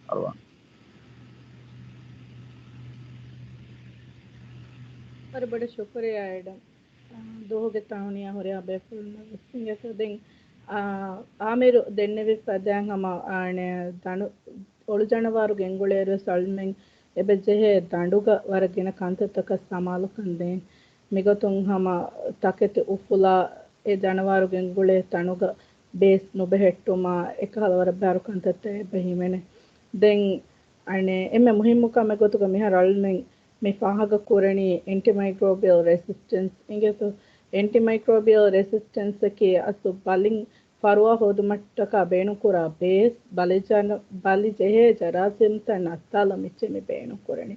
އަރުވާން. ވަރަށް ބޮޑަށް ޝުކުރިއްޔާ އެޑަމް. އާ، ދުވަހުގެ ތާހުނިޔާ ހުރިހާ ބޭފުޅުންނަށް ވެސް އިނގޭތޯ. ދެން، އާ، އާމިރު ދެންނެވި ފަދައިން ހަމަ، އާނެ، ދަނޑު، އޮޅު ޖަނަވާރު ގެންގުޅޭއިރު ވެސް އަޅުމެން އެބަ ޖެހޭ ދަނޑުގަ ވަރަށް ގިނަ ކަންތައްތަކަށް ސަމާލުކަން ދޭން. މިގޮތުން ހަމަ ތަކެތި އުފުލާ އެ ޖަނަވާރު ގެންގުޅޭ ތަނުގަ ބޭސް ނުބެހެއްޓުމާ އެކަހަލަ ވަރަށް ބާރު ކަންތައްތައް އެބަ ހިމެނޭ. ދެން އަނެއް އެންމެ މުހިއްމު ކަމެއް ގޮތުގަ މިހާރު އަޅުމެން މި ފާހަގަ ކުރަނީ އެންޓިމައިކްރޯބިއަލް ރެސިސްޓެންސް އިނގޭތޯ. އެންޓިމައިކްރޯބިއަލް ރެސިސްޓެންސަކީ އަސްލު ބަލިން ފަރުވާ ހޯދުމަށްޓަކާ ބޭނުންކުރާ ބޭސް، ބަލި ޖަނަ-، ބަލި ޖެހޭ ޖަރާސީމްތައް ނައްތާލަން މިއްޗެއް މި ބޭނުންކުރަނީ.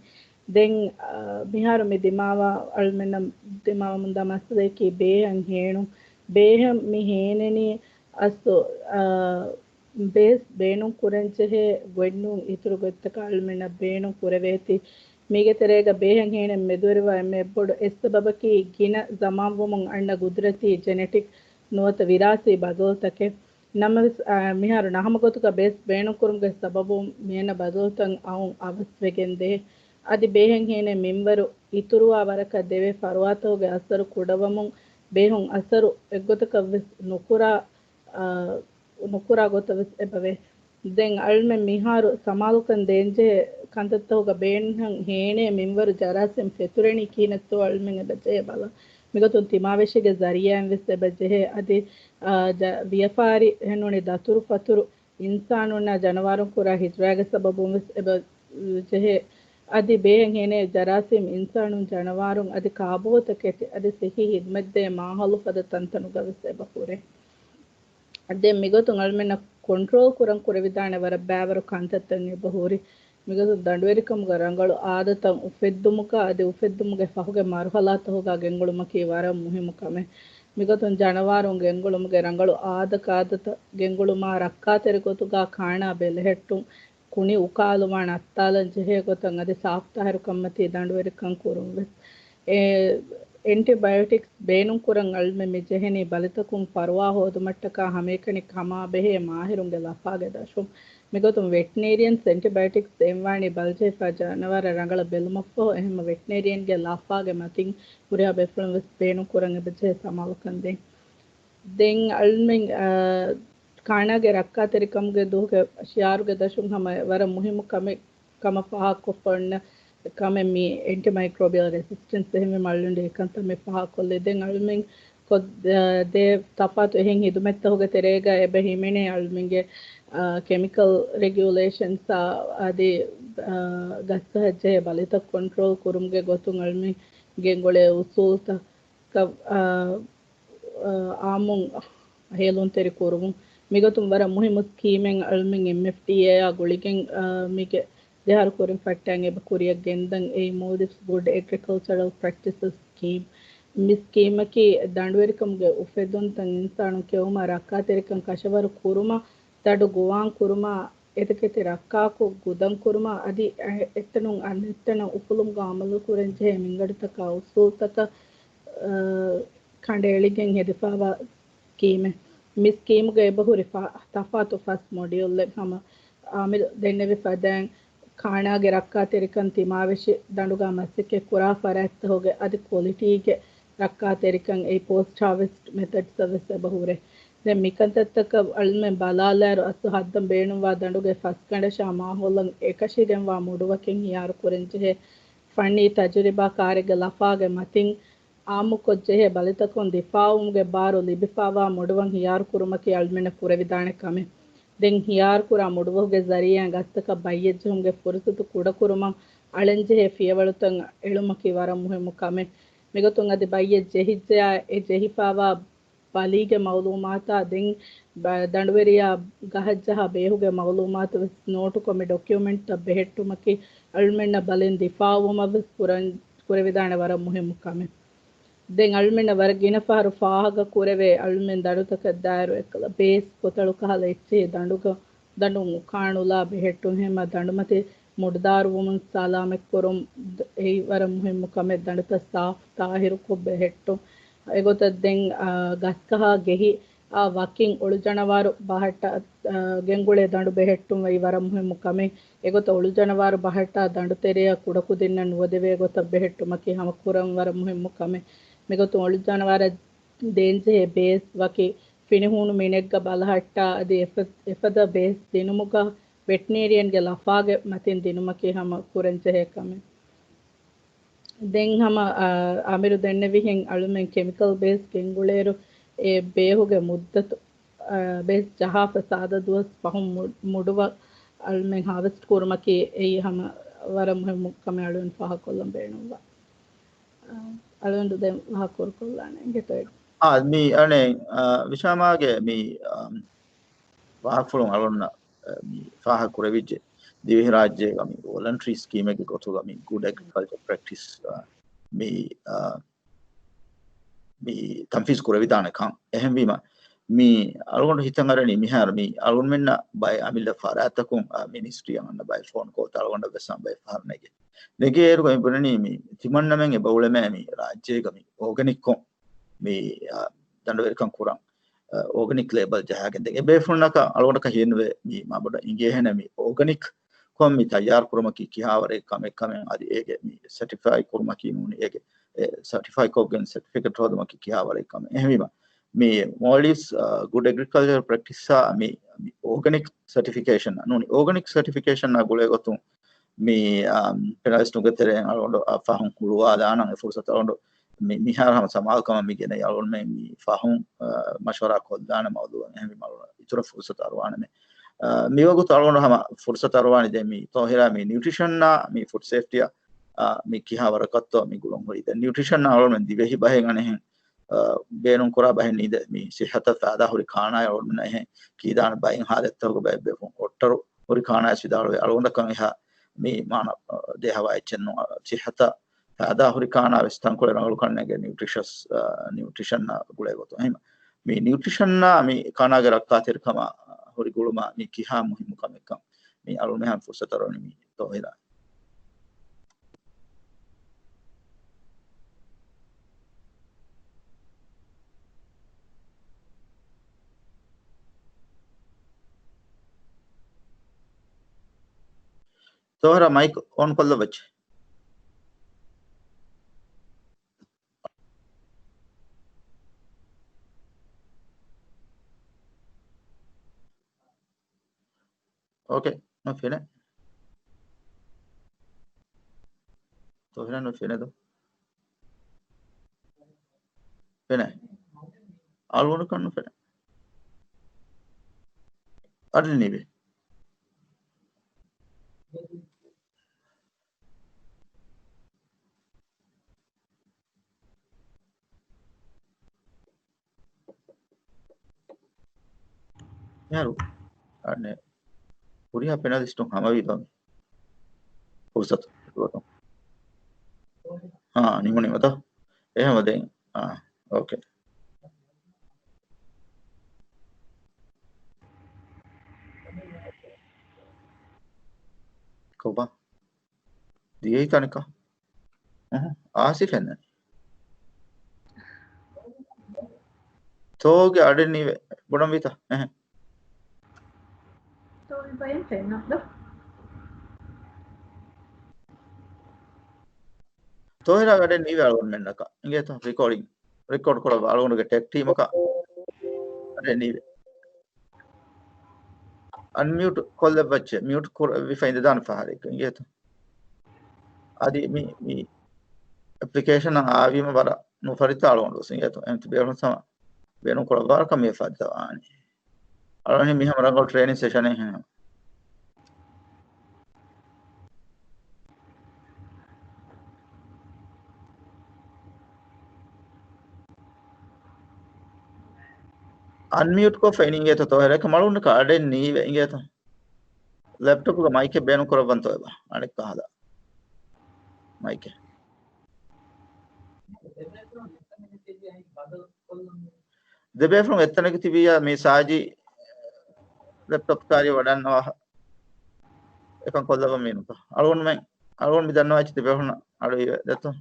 ދެން، އާ، މިހާރު މި ދިމާވާ އަޅުމެންނަށް ދިމާވަމުންދާ މައްސަލައަކީ ބޭހަށް ހޭނުން. ބޭހަށް މި ހޭނެނީ އަސްލު، އާ، ބޭސް ބޭނުން ކުރަންޖެހޭ ގޮތްނޫން އިތުރު ގޮތްތަކަށް އަޅުމެންނަށް ބޭނުން ކުރެވޭތީ. މީގެ ތެރޭގަ ބޭހަށް ހޭނެން މެދުވެރިވާ އެންމެ ބޮޑު އެއް ސަބަބަކީ ގިނަ ޒަމާންވުމުން އަންނަ ގުދުރަތީ ޖެނެޓިކް ނުވަތަ ވިރާސީ ބަދަލުތަކެއް. ނަމަވެސް، އާ، މިހާރު ނަހަމަގޮތުގަ ބޭސް ބޭނުންކުރުމުގެ ސަބަބުން މިއަންނަ ބަދަލުތައް އައުން އަވަސްވެގެންދޭ. އަދި ބޭހަށް ހޭނެން މިންވަރު އިތުރުވާ ވަރަކަށް ދެވޭ ފަރުވާތަކުގެ އަސަރު ކުޑަވަމުން ބޭހުން އަސަރު އެއްގޮތަކަށްވެސް ނުކުރާ، އާ، ނުކުރާ ގޮތަށްވެސް އެބަވޭ. ދެން އަޅުމެން މިހާރު ސަމާލުކަން ދޭންޖެހޭ ކަންތައްތަކުގަ ބޭހަށް ހޭނޭ މިންވަރު ޖަރާސީމް ފެތުރެނީ ކިހިނެއްތޯ އަޅުމެން އެބަ ޖެހޭ ބަލަން. މިގޮތުން ތިމާވެށިގެ ޒަރީއާއިން ވެސް އެބަ ޖެހޭ. އަދި، އާ، ޖަ-، ވިޔަފާރި އެހެންނޫނީ ދަތުރުފަތުރު އިންސާނުންނާ ޖަނަވާރުން ކުރާ ހިޖުރާގެ ސަބަބުން ވެސް އެބަ ޖެހޭ. އަދި ބޭހެއް ހޭނޭ ޖަރާސީމް އިންސާނުން ޖަނަވާރުން އަދި ކާބޯތަކެތި އަދި ސިއްހީ ހިދުމަތްދޭ މާހައުލު ފަދަ ތަންތަނުގަ ވެސް އެބަ ހުރޭ. ދެން މިގޮތުން އަޅުމެންނަށް ކޮންޓްރޯލް ކުރަން ކުރެވިދާނެ ވަރަށް ބައިވަރު ކަންތައްތައް އެބަ ހުރި. މިގޮތުން ދަނޑުވެރިކަމުގަ ރަނގަޅު އާދަތައް އުފެއްދުމުގަ އަދި އުފެއްދުމުގެ ފަހުގެ މަރުހަލާތަކުގަ ގެންގުޅުމަކީ ވަރަށް މުހިއްމު ކަމެއް. މިގޮތުން ޖަނަވާރުން ގެންގުޅުމުގެ ރަނގަޅު އާދަކާދަތައް ގެންގުޅުމާ ރައްކާތެރި ގޮތުގަ ކާނާ ބެލެހެއްޓުން، ކުނި އުކާލުމާ ނައްތާލަން ޖެހޭ ގޮތަށް އަދި ސާފުތާހިރުކަންމަތީ ދަނޑުވެރިކަން ކުރުން ވެސް. އެ، އެންޓިބަޔޮޓިކްސް ބޭނުންކުރަން އަޅުމެން މި ޖެހެނީ ބަލިތަކުން ފަރުވާ ހޯދުމަށްޓަކާ ހަމައެކަނި ކަމާ ބެހޭ މާހިރުންގެ ލަފާގެ ދަށުން. މިގޮތުން ވެޓްނޭރިއަންސް އެންޓިބަޔޮޓިކްސް ދޭންވާނީ ބަލިޖެހިފާ ޖަނަވާރަށް ރަނގަޅަށް ބެލުމަށްފަހު، އެހެންމަ ވެޓްނޭރިއަންގެ ލަފާގެ މަތިން ހުރިހާ ބޭފުޅުން ވެސް ބޭނުންކުރަން އެބަޖެހޭ ސަމާލުކަން ދޭން. ދެން އަޅުމެން، އާ، ކާނާގެ ރައްކާތެރިކަމުގެ ދުވަހުގެ ޝިއާރުގެ ދަށުން ހަމަ ވަރަށް މުހިއްމު ކަމެއް ކަމަށް ފާހަގަކޮށްފަ އޮންނަ ކަމެއް މި އެންޓިމައިކްރޯބިއަލް ރެސިސްޓެންސް. އެހެންވީމަ އަޅުގަނޑު އެކަންތައް މި ފާހަގަކޮށްލީ. ދެން އަޅުމެން ކޮށް-، ދޭ ތަފާތު އެހެން ހިދުމަތްތަކުގެ ތެރޭގަ އެބަ ހިމެނޭ އަޅުމެންގެ، އާ، ކެމިކަލް ރެގިއުލޭޝަންސް އާ، އަދި، އާ، ގަސްގަހަށް ޖެހޭ ބަލިތައް ކޮންޓްރޯލް ކުރުމުގެ ގޮތުން އަޅުމެން ގެންގުޅޭ އުސޫލްތައް ކަ-، އާ، އާ، އާއްމުން ހޭލުންތެރި ކުރުމުން. މިގޮތުން ވަރަށް މުހިއްމު ސްކީމެއް އަޅުމެން އެމްއެފްޑީއޭއާ ގުޅިގެން، އާ، މީގެ ދެއަހަރު ކުރިން ފައްޓައިގެން އެބަ ކުރިއަށް ގެންދަން. އެއީ މޯލްޑިވްސް ގުޑް އެގްރިކަލްޗަރަލް ޕްރެކްޓިސަސް ސްކީމް. މި ސްކީމަކީ ދަނޑުވެރިކަމުގެ އުފެދުންތައް އިންސާނުން ކެއުމާ ރައްކާތެރިކަން ކަށަވަރު ކުރުމަށް، ދަނޑު ގޮވާން ކުރުމާ، އެތަކެތި ރައްކާކޮށް ގުދަން ކުރުމާ، އަދި އެ-، އެތަނުން އަނެއްތަނަށް އުފުލުމުގަ އަމަލު ކުރަން ޖެހޭ މިންގަނޑުތަކާ އުސޫލްތަކަށް، އަ، ކަނޑައެޅިގެން ހެދިފައިވާ ސްކީމެއް. މި ސްކީމުގަ އެބަހުރި ފަ-، ތަފާތު ފަސް މޮޑިއުލްއެއް ހަމަ އާމިރު ދެންނެވި ފަދައިން، ކާނާގެ ރައްކާތެރިކަން ތިމާވެށި ދަނޑުގަ މަސައްކަތް ކުރާ ފަރާތްތަކުގެ އަދި ކޮލިޓީގެ ރައްކާތެރިކަން އެއީ ޕޯސްޓް ހާވެސްޓް މެތަޑްސް ވެސް އެބަ ހުރޭ. ދެން މިކަންތައްތަކަށް އަޅުމެން ބަލާލާއިރު އަސްލު ހައްދަން ބޭނުންވާ ދަނޑުގެ ފަސްގަނޑަށާ މާހައުލަށް އެކަށީގެންވާ މުޑުވަކިން ހިޔާރު ކުރަންޖެހޭ ފަންނީ ތަޖުރިބާ ކާރެއްގެ ލަފާގެ މަތިން އާއްމުކޮށްޖެހޭ ބަލިތަކުން ދިފާއުވުމުގެ ބާރު ލިބިފާވާ މުޑުވަން ހިޔާރު ކުރުމަކީ އަޅުމެންނަށް ކުރެވިދާނެ ކަމެއް. ދެން ހިޔާރުކުރާ މުޑުވަހުގެ ޒަރީއާއިން ގަސްތަކަށް ބައްޔެއްޖެހުމުގެ ފުރުސަތު ކުޑަކުރުމަށް އަޅަންޖެހޭ ފިޔަވަޅުތައް އެޅުމަކީ ވަރަށް މުހިއްމު ކަމެއް. މިގޮތުން އަދި ބައްޔެއް ޖެހިއްޖެޔާ އެ ޖެހިފާވާ ބަލީގެ މައުލޫމާތާ ދެން ބަ-، ދަނޑުވެރިޔާ ގަހަށްޖަހާ ބޭހުގެ މައުލޫމާތު ވެސް ނޯޓުކޮށް މި ޑޮކިއުމެންޓްތައް ބެހެއްޓުމަކީ އަޅުމެންނަށް ބަލިން ދިފާއުވުމަށް ވެސް ކުރަން-، ކުރެވިދާނެ ވަރަށް މުހިއްމު ކަމެއް. ދެން އަޅުމެންނަށް ވަރަށް ގިނަ ފަހަރު ފާހަގަ ކުރެވޭ އަޅުމެން ދަނޑުތަކަށް ދާއިރު އެއްކަލަ ބޭސް ކޮތަޅު ކަހަލަ އެއްޗެހި ދަނޑުގަ ދަނޑުން އުކާނުލާ ބެހެއްޓުން ހެމަ ދަނޑުމަތި މުޑުދާރުވުމުން ސަލާމަތްކުރުން ދ-، އެއީ ވަރަށް މުހިއްމު ކަމެއް. ދަނޑުތައް ސާފު ތާހިރުކޮށް ބެހެއްޓުން. އެގޮތަށް ދެން، އާ، ގަސްކަހާ ގެހި، އާ، ވަކިން އޮޅު ޖަނަވާރު ބަހައްޓާ، އާ، ގެންގުޅޭ ދަނޑު ބެހެއްޓުން އެއީ ވަރަށް މުހިއްމު ކަމެއް. އެގޮތަށް އޮޅު ޖަނަވާރު ބަހައްޓާ ދަނޑު ތެރެއަށް ކުޑަކުދިންނަށް ނުވަދެވޭ ގޮތަށް ބެހެއްޓުމަކީ ހަމަ ކުރަން ވަރަށް މުހިއްމު ކަމެއް. މިގޮތުން އޮޅު ޖަނަވާރަށް ދޭންޖެހޭ ބޭސް ވަކި ފިނިހޫނު މިނެއްގަ ބަލަހައްޓާ އަދި އެފަ-، އެފަދަ ބޭސް ދިނުމުގަ ވެޓްނޭރިއަންގެ ލަފާގެ މަތިން ދިނުމަކީ ހަމަ ކުރަންޖެހޭ ކަމެއް. ދެން ހަމަ، އާ، އާމިރު ދެންނެވިހެން އަޅުމެން ކެމިކަލް ބޭސް ގެންގުޅޭއިރު އެ ބޭހުގެ މުއްދަތު، އާ، ބޭސް ޖަހާފަ ސާދަ ދުވަސް ފަހުން މު-، މުޑުވަ އަޅުމެން ހާވެސްޓް ކުރުމަކީ އެއީ ހަމަ ވަރަށް މުހިއްމު ކަމެއް އަޅުމެން ފާހަގަކޮށްލަން ބޭނުންވާ. އަޅުގަނޑު ދެން ވާހަކަ ކުރުކޮށްލާނެ އިނގޭތޯ؟ އާ، މި އަނެއް، އާ، ވިޝާމާގެ މި، އާ، ވާހަކަފުޅުން އަޅުގަނޑަށް، އާ، މި ފާހަގަ ކުރެވިއްޖެ. ދިވެހިރާއްޖޭގަ މި ވޮލަންޓަރީ ސްކީމެއްގެ ގޮތުގަ މި ގުޑް އެގްރިކަލްޗަރ ޕްރެކްޓިސް، އާ، މި، އާ، މި ތަންފީޒް ކުރެވިދާނެ ކަން. އެހެންވީމަ، މި އަޅުގަނޑު ހިތަށް އަރަނީ މިހާރު މި އަޅުގަނޑުމެންނަށް ބައެއް އަމިއްލަ ފަރާތްތަކުން، އާ، މިނިސްޓްރީއަށް އަންނަ ބައެއް ފޯން ކޯލްތައް އަޅުގަނޑަށް ވެސް ބައެއް ފަހަރު ނެގޭ. ނެގޭއިރުގަ މި ބުނަނީ މި ތިމަންނަމެން އެބަ އުޅެމޭ މި ރާއްޖޭގަ މި އޯގަނިކްކޮށް މި، އާ، ދަނޑުވެރިކަން ކުރަން، އާ، އޯގަނިކް ލޭބަލް ޖަހާގެން ދެން އެބޭފުޅުންނަކަށް އަޅުގަނޑަކަށް ހިޔެއްނުވޭ މި މަބޮޑަށް އިނގޭހެނެއް މި އޯގަނިކްކޮށް މި ތައްޔާރު ކުރުމަކީ ކިހާވަރެއް ކަމެއް ކަމެއް އަދި އޭގެ މި ސެޓިފައި ކުރުމަކީ ނޫނީ އޭގެ އެ ސެޓިފައިކޮށްގެން ސެޓިފިކެޓް ހޯދުމަކީ ކިހާވަރެއް ކަމެއް. އެހެންވީމަ، މި މޯލްޑިވްސް، އާ، ގުޑް އެގްރިކަލްޗަރ ޕްރެކްޓިސްއާ މި، މި އޯގަނިކް ސެޓިފިކޭޝަން ނޫނީ އޯގަނިކް ސެޓިފިކޭޝަންއާ ގުޅޭ ގޮތުން މި، އާ، ޕެނަލިސްޓުންގެ ތެރެއިން އަޅުގަނޑު، އާ، ފަހުން ހުޅުވާލާނަން އެ ފުރުސަތު އަޅުގަނޑު މި-، މިހާރު ހަމަ ސަމާލުކަމަށް މި ގެނައި އަޅުގަނޑުމެން މި ފަހުން، އަ، މަޝްވަރާ ކޮށްލާނެ މައުޟޫޢެއް. އެހެންވީމަ އަޅުގަނޑު އިތުރަށް ފުރުސަތު އަރުވާނަމޭ. އަ، މިވަގުތު އަޅުގަނޑު ހަމަ ފުރުސަތު އަރުވާނީ ދެން މި ތޯހިރާ މި ނިއުޓްރިޝަންއާ މި ފުޑް ސޭފްޓީއާ، އަ، މި ކިހާ ވަރަކަށްތޯ މި ގުޅުން ހުރީ. ދެން ނިއުޓްރިޝަންއާ އަޅުގަނޑުމެން ދިވެހި ބަހެއް އަނެއްހެން، އަ، ބޭނުން ކުރާ ބަހެއް ނީދެ މި ސިއްހަތަށް ފައިދާ ހުރި ކާނާއެއް އަޅުގަނޑުމެންނަށް އެހެން ކީދާނެ ބައެއް ހާލަތްތަކުގަ ބައެއް ބޭފުޅުން އޮއްޓަރު ހުރި ކާނާވެސް ވިދާޅުވޭ. އަޅުގަނޑަކަށް އެހާ މި މާނަ، އަ، ދޭހަވާ އެއްޗެއް ނޫން. އަ، ސިއްހަތަށް ފައިދާ ހުރި ކާނާވެސް ތަންކޮޅެއް ރަނގަޅުކަން ނޭނގޭ ނިއުޓްރިޝަސް، އަ، ނިއުޓްރިޝަންއާ ގުޅޭ ގޮތުން. އެހެން މި ނިއުޓްރިޝަންއާ މި ކާނާގެ ރައްކާތެރިކަމާ ހުރި ގުޅުމާ މި ކިހާ މުހިއްމު ކަމެއްކަން މި އަޅުގަނޑުމެން ފުރުސަތު އަރުވަނީ މި ތޯހިރާ. ތޯހިރާ މައިކް އޮން ކޮށްލައްވައްޗޭ. އޯކޭ، ނުފެނޭ. ތޯހިރާ ނުފެނޭ ދޯ؟ ފެނޭ. އަޅުގަނޑަކަށް ނުފެނޭ. އަޑެއް ނީވޭ. މިހާރު އަނެއް ހުރިހާ ޕެނަލިސްޓުން ހަމަވީ ދޯ މި ފުރުސަތު ދުވަސް. އާ، ނިމުނީމަ ދޯ؟ އެހެންވީމަ ދެން، އާ، އޯކޭ. ކޮބާ؟ ދިޔައީތަ އަނެއްކާ؟ އަހަ، އާސިފް އެންނަނީ. ތޯގެ އަޑެއް ނީވޭ ބޮޑަން ވީތަ؟ އެހެން. ތޯގެ ބައެއް ފެންނަ ދޯ؟ ތޯހިރާގެ އަޑެއް ނީވޭ އަޅުގަނޑުމެންނަކަށް. އިނގޭތަ ރިކޯޑިން. ރިކޯޑް ކުރައްވާ އަޅުގަނޑުގެ ޓެކް ޓީމަކަށް އަޑެއް ނީވޭ. އަންމިއުޓް ކޮށްލައްވައްޗޭ. މިއުޓް ކުރެވިފަ އިނދެދާނެ ފަހަރެއް އިނގޭތަ؟ އަދި މި، މި އެޕްލިކޭޝަނަށް އާވީމަ ވަރަށް ނުފަރިތާ އަޅުގަނޑު ވެސް އިނގޭތަ؟ އެމްތި ބޭނުން ސަމަ ބޭނުން ކުރައްވާރަކަށް މި ފައްދަވާނީ. އަޅުގަނޑު މި ހަމަ ރަނގަޅު ޓްރޭނިން ސެޝަނެއް ހެން. އަންމިއުޓް ކޮށްފަ އިނީ އިނގޭތަ ތޯހިރާ؟ އެކަމަ އަޅުގަނޑަކަށް އަޑެއް ނީވޭ އިނގޭތަ؟ ލެޕްޓޮޕުގަ މައިކެއް ބޭނުން ކުރައްވަންތޯ އެބަ؟ އަނެއްކާ ހަދާ. މައިކެއް. ދެބޭފުޅުން އެއްތަނަކަށް ތިބިއްޔާ މި ސާޖި ލެޕްޓޮޕް ކާރި ވަޑަންނަވާ އެކަން ކޮށްލަވަން މީނުތަ؟ އަޅުގަނޑުމެން، އަޅުގަނޑު މި ދަންނަވާ އެއްޗެއް ތިބޭފުޅުން އަޑު އިވޭ ދެތޯ؟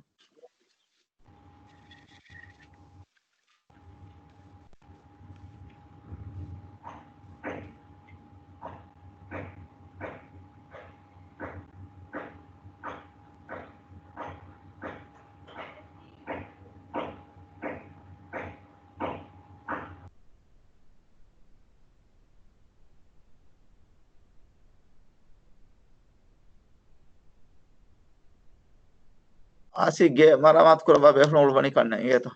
އާސިފްގެ މަރާމާތު ކުރައްވާ ބޭފުޅުން އުޅުއްވަނީ ކަންނޭނގެ އިނގޭތަ؟